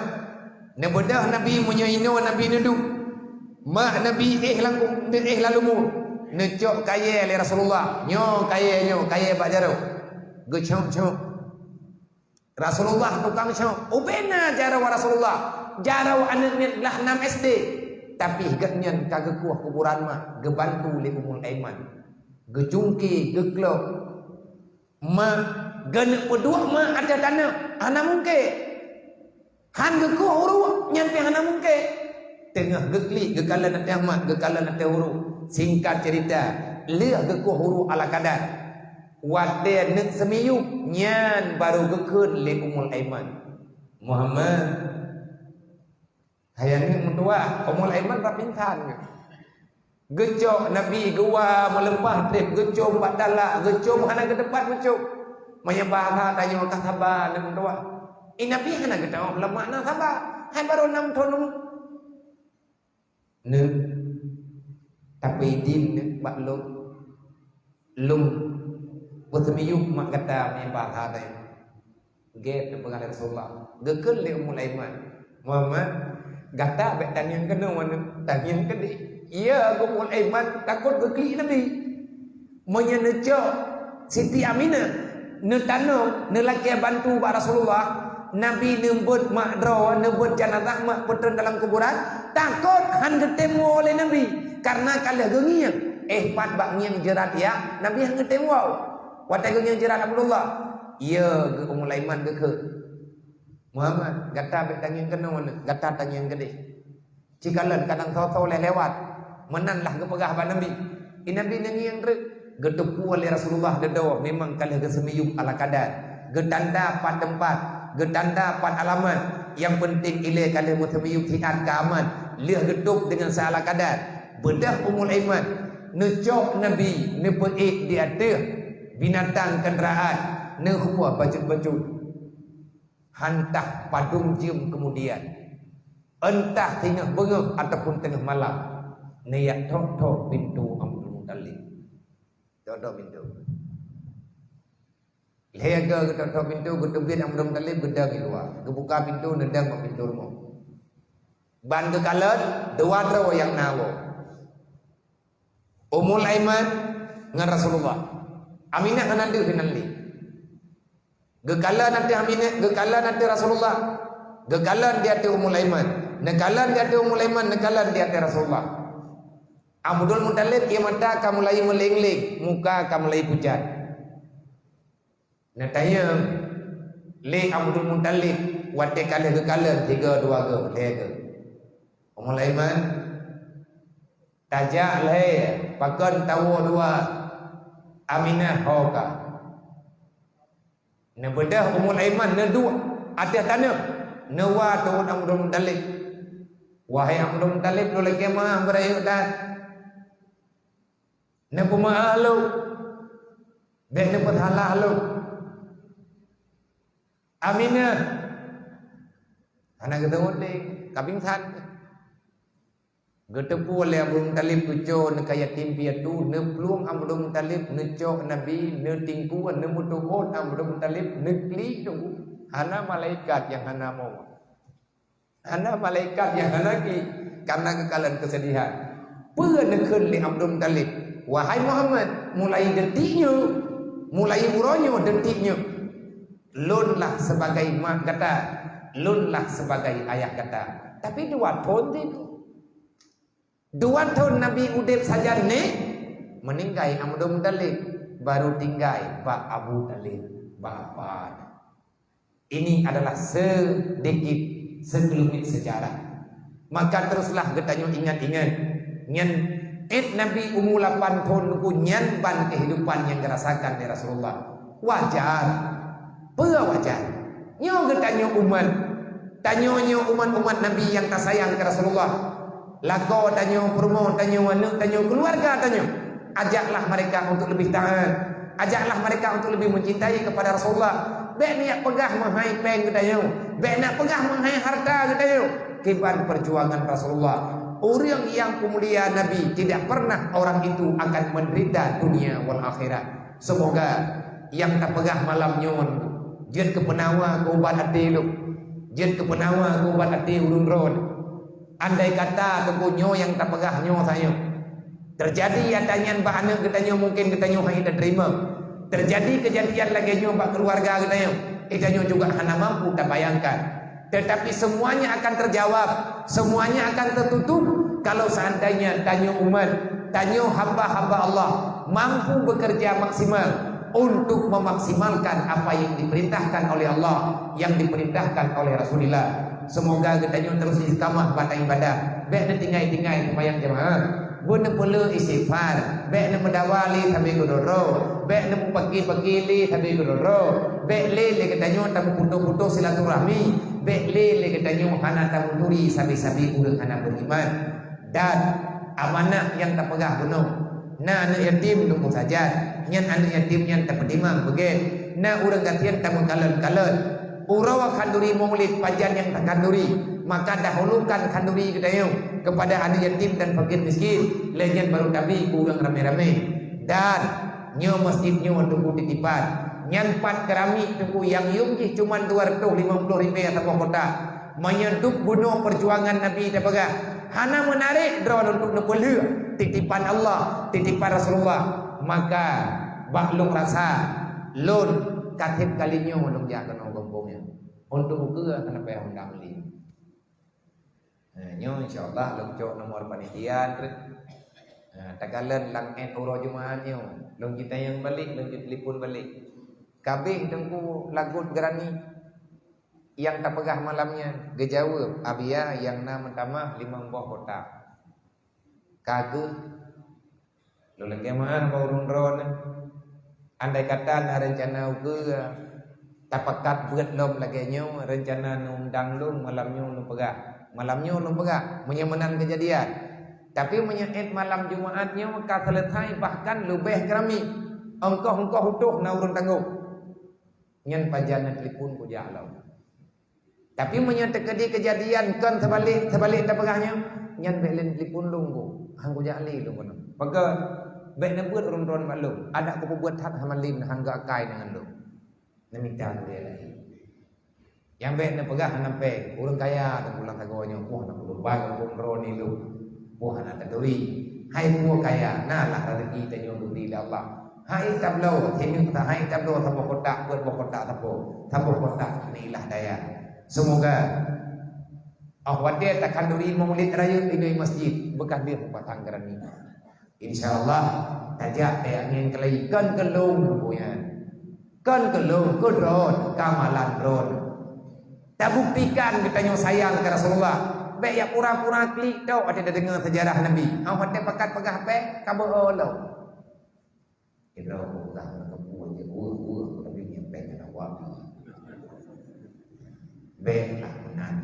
Neubeudôh Nabi meunyoe inoe Nabi neuduek. Mak Nabi éh lam, éh lam lumueng. Neucok kayèe lé Rasulullah. Nyoe kayèe nyoe, kayèe bak jaroe. Geucok-cok. Rasulullah tukang cok. Ubena jaroe Rasulullah. Jaroe aneuk miet blah nam S D. Tapi gobnyan ka geukueh kuburan mak, geubantu lé Ummul Aiman. Geucungke, geuklok. Mak, geuneuk peuduek mak ateueh tanoh, hana mungke. Han geukueh uruek, nyan pih hana mungke. Teungoh geuklik, geukalon ateueh mak, geukalon ateueh uruek. Singkat cerita, lheueh geukueh uruek ala kadar. Watée neuk seumiyueb, nyan barô geukheun lé Ummul Aiman, "Muhammad, hai aneuk meutuwah." Ummul Aiman bak pingsan. Geucok Nabi geuwa meuleupah treb, geucom bak talak, geucom hana geuteumpat meucom. Meunyoe bahasa tanyoe ka saba aneuk meutuwah. Eh, Nabi hana geutawök lom makna saba, hai barô nam thon umu. Neuk, tapi idin neuk bak lôn. Lôn peuseumiyueb mak gata meunyoe bahasa tanyoe. Gét neupeugah lé Rasulullah. Geukheun lé Ummul Aiman, "Muhammad, gata bék tangieng keunoe, tangieng keudeh." Iya, Ummul Aiman takot geuklik Nabi. Meunyoe neucok Siti Aminah, neutanom, neulakée bantu bak Rasulullah, Nabi neubeuet mak droe, neubeuet janazah mak peutreun dalam kuburan, takot han geutem woe lé Nabi, kareuna ka lheueh geungieng. Eh, pat bak ngieng jeurat ya, Nabi han geutem woe. Watée geungieng jeurat Abdullah, iya geu Ummul Aiman geukheun, "Muhammad, gata bék tangieng keunoe, gata tangieng keudeh." Cikalon kadang soe-soe lé lewat, meunan lah geupeugah bak Nabi. Eh, Nabi neungieng treuk. Geuteupeue lé Rasulullah dudoe memang ka lheueh geuseumiyueb ala kadar. Geutanda pat teumpat, geutanda pat alamat. Nyang peunteng ilée ka lheueh meuseumiyueb siat ka aman, lheueh geutôb deungon seuala kadar. Beudôh Ummul Aiman, neucok Nabi neupeuék di ateueh binatang kendaraan, neuhue bacut-bacut. Hantah padum jeuem keumudian, entah singoh beungoh ataupun teungoh malam, neujak thok-thok pintoe Abdul Muthalib. Thok-thok pintoe. Lhée geuthok-thok pintoe, geuteubiet Abdul Muthalib, geudong di luwa. Geubuka pintoe, neudong bak pintoe rumoh. Ban geukalon, dua droe nyang na woe. Ummul Aiman ngon Rasulullah. Aminah hana deuh inan lé. Geukalon ateueh Aminah, geukalon ateueh Rasulullah. Geukalon di ateueh Ummul Aiman. Neukalon di ateueh Ummul Aiman, neukalon di ateueh Rasulullah. Abdul Muthalib ie mata ka mulai meuleng-leng, muka ka mulai pucat. Neutanyong lé Abdul Muthalib watée ka lheueh geukalon tiga dua goe, lhée goe. Ummul Aiman, "Tajak lhée, pakon tawoe dua Aminah ho ka?" Neubeudôh Ummul Aiman neuduek ateueh tanoh, neuwa teuôt Abdul Muthalib. "Wahai Abdul Muthalib, lôn lakée meu'ah beurayeuk that. Neupeumeu'ah lôn, bék neupeusalah lôn." Aminah hana geuteuôt lé, ka pingsan. Geuteupeue lé Abdul Muthalib geucok neuka yatim piatu, neuplueng Abdul Muthalib, neucok Nabi, neutingkue, neumeutuhôt Abdul Muthalib, neuklik teungku. Hana malaikat nyang hana mo. Hana malaikat nyang hana klik, kareuna geukalon keusedihan. Peue neukheun lé Abdul Muthalib? "Wahai Muhammad, mulai detik nyoe, mulai uroe nyoe detik nyoe, lôn lah sebagai mak gata, lôn lah sebagai ayah gata." Tapi dua thon teuk. Dua thon Nabi udeb sajan nyoe, meuninggai Abdul Muthalib, baru tinggai bak Abu Thalib, bapak. Ini adalah sedikit sekelumit sejarah. Maka teruslah geutanyoe ingat-ingat, nyan ék Nabi umu lapan thon nyoe nyan ban kehidupan nyang geurasakan lé Rasulullah. Wajar. Peue wajar? Nyoe geutanyoe umat, tanyoe nyoe umat-umat Nabi nyang tasayang keu Rasulullah. Lakoe tanyoe, peurumoh tanyoe, aneuk tanyoe, keuluwarga tanyoe. Ajaklah mereka untuk lebih taat. Ajaklah mereka untuk lebih mencintai kepada Rasulullah. Bék neujak peugah meuhai péng geutanyoe. Bék neujak peugah meuhai hareuta geutanyoe. Kiban perjuangan Rasulullah. Ureuëng nyang peumulia Nabi tidak pernah orang itu akan menderita dunia wal akhirat. Seumoga nyang tapeugah malam nyoe jeuet keu peunawa keu ubat até lôn, jeuet keu peunawa keu ubat até ulôn droe. Andai kata teungku nyoe nyang tapeugah nyoe sayoe teujadi ata nyan bak aneuk geutanyoe, mungken geutanyoe hana tateurimong. Terjadi kejadian lagée nyoe bak keluarga geutanyoe, geutanyoe juga hana mampu tabayangkan. Tetapi semuanya akan terjawab, semuanya akan tertutup kalau seandainya tanyoe umat, tanyoe hamba-hamba Allah mampu bekerja maksimal untuk memaksimalkan apa yang diperintahkan oleh Allah, yang diperintahkan oleh Rasulullah. Semoga geutanyoe terus istiqamah bak ibadah. Bék neutinggai-tinggai seumayang jamaah. Beuneupeuleue istighfar, bék neumeudawa lé sabe keudroe-droe, bék neumeupaké-paké lé sabe keudroe-droe, bék lé lé geutanyoe tameuputôh-putôh silaturahmi, bék lé lé geutanyoe hana tameuturi sabe-sabe ureuëng hana beriman. Dan amanah nyang tapeugah bunoe, na aneuëk yatim teupeu sajan, nyan aneuëk yatim nyan tapeutimang beugét, na ureuëng gasien tameukalon-kalon. Uroe khanduri Maulid pajan nyang takhanduri, maka dahulukan khanduri geutanyoe kepada aneuk yatim dan fakir miskin, lheueh nyan baru tabi keu ureuëng ramé-ramé. Dan nyoe masjid nyoe Teungku titipan, nyan pat keramik Teungku nyang yum jih cuma dua ratus lima puluh ribèe saboh kotak. Meunyoe dub bunoe peujuangan Nabi tapeugah, hana meunarek droe untuk neupeulheueh titipan Allah, titipan Rasulullah, maka bak lôn rasa, lôn ka trép kali nyoe lôn jak keunoe gampông nyoe. Untuk ukeue hana payah undang lé. Ha, nyoe insya Allah lôn cok nomor panitia treuk. Ha, takalon lam et uroe Jumaat nyoe. Lôn jitanyong balek, lôn jitelepon balek. Ka abéh Teungku lagot geurani nyang tapeugah malam nyan? Geujaweueb, Abia nyang na meutamah limong boh kotak. Ka geuh. Lôn lakée meu'ah bak ureuëng droeneuh. Andai kata na reuncana ukeue tapakat beuet lom lagée nyoe, reuncana neundang lôn malam nyoe lôn peugah. Malam nyoe lôn peugah, meunyoe meunan keujadian. Tapi meunyoe ét malam Jumaat nyoe ka seuleusai, bahkan leubeh keurami, ongkoh-ongkoh utoh na ureuëng tanggong. Nyan pajan na telepon kujak lom. Tapi meunyoe teukeudi keujadian kon seubalek, seubalek tapeugah nyoe, nyan bék lé telepon lôn, han kujak lé lôn keunoe. Peugah, bék neubeuet ureuëng droen bak lôn, adak kupeubuet that hana lé, han geuakai deungon lôn. Neumita keu lagée. Nyang bék neupeugah hana pèng, ureuëng kaya teupulang sagoe nyoe, wah, na puluh ban ureuëng droen ilôn. Wah, hana taturi. Hai buet kaya, na lah rezeki tanyoe geubri lé Allah. Hai tabloe, hai tabloe saboh kotak, peuet boh kotak saboh. Saboh kotak, inilah daya. Semoga, oh, watée takhanduri Maulid Rayeuk di masjid, beukah deuh mupasang geurani. Insya Allah, tajak teuyak ngieng keulai kon keu lôn buku nyan. Kon keu lôn, keu droen, kamalan droen. Tabuktikan geutanyoe sayang keu Rasulullah. Bék ya pura-pura klik tok watée tadeungoe seujarah Nabi. Hang watée pakat peugah bék, ka beuo lom. Sidroe peugah meukeubue jeuet weueh-weueh, tapi nyang péng hana kuabi. Bék lah meunan,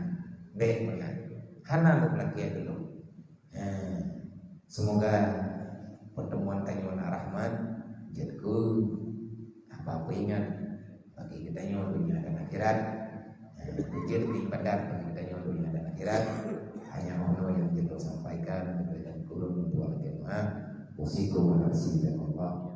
bék meunan. Hana lôn lakée keu lôn. Ha. Semoga pertemuan tanyoe na rahmat, jeuet keu apa-apa ingat bagi geutanyoe dunia dan akhirat. Ha, jeuet keu ibadat bagi geutanyoe dunia dan akhirat. Hanya nyoe nyang jeuet lôn sampaikan, dan kurang untuk jemaah. Usikum wa nafsi bi taqwallah.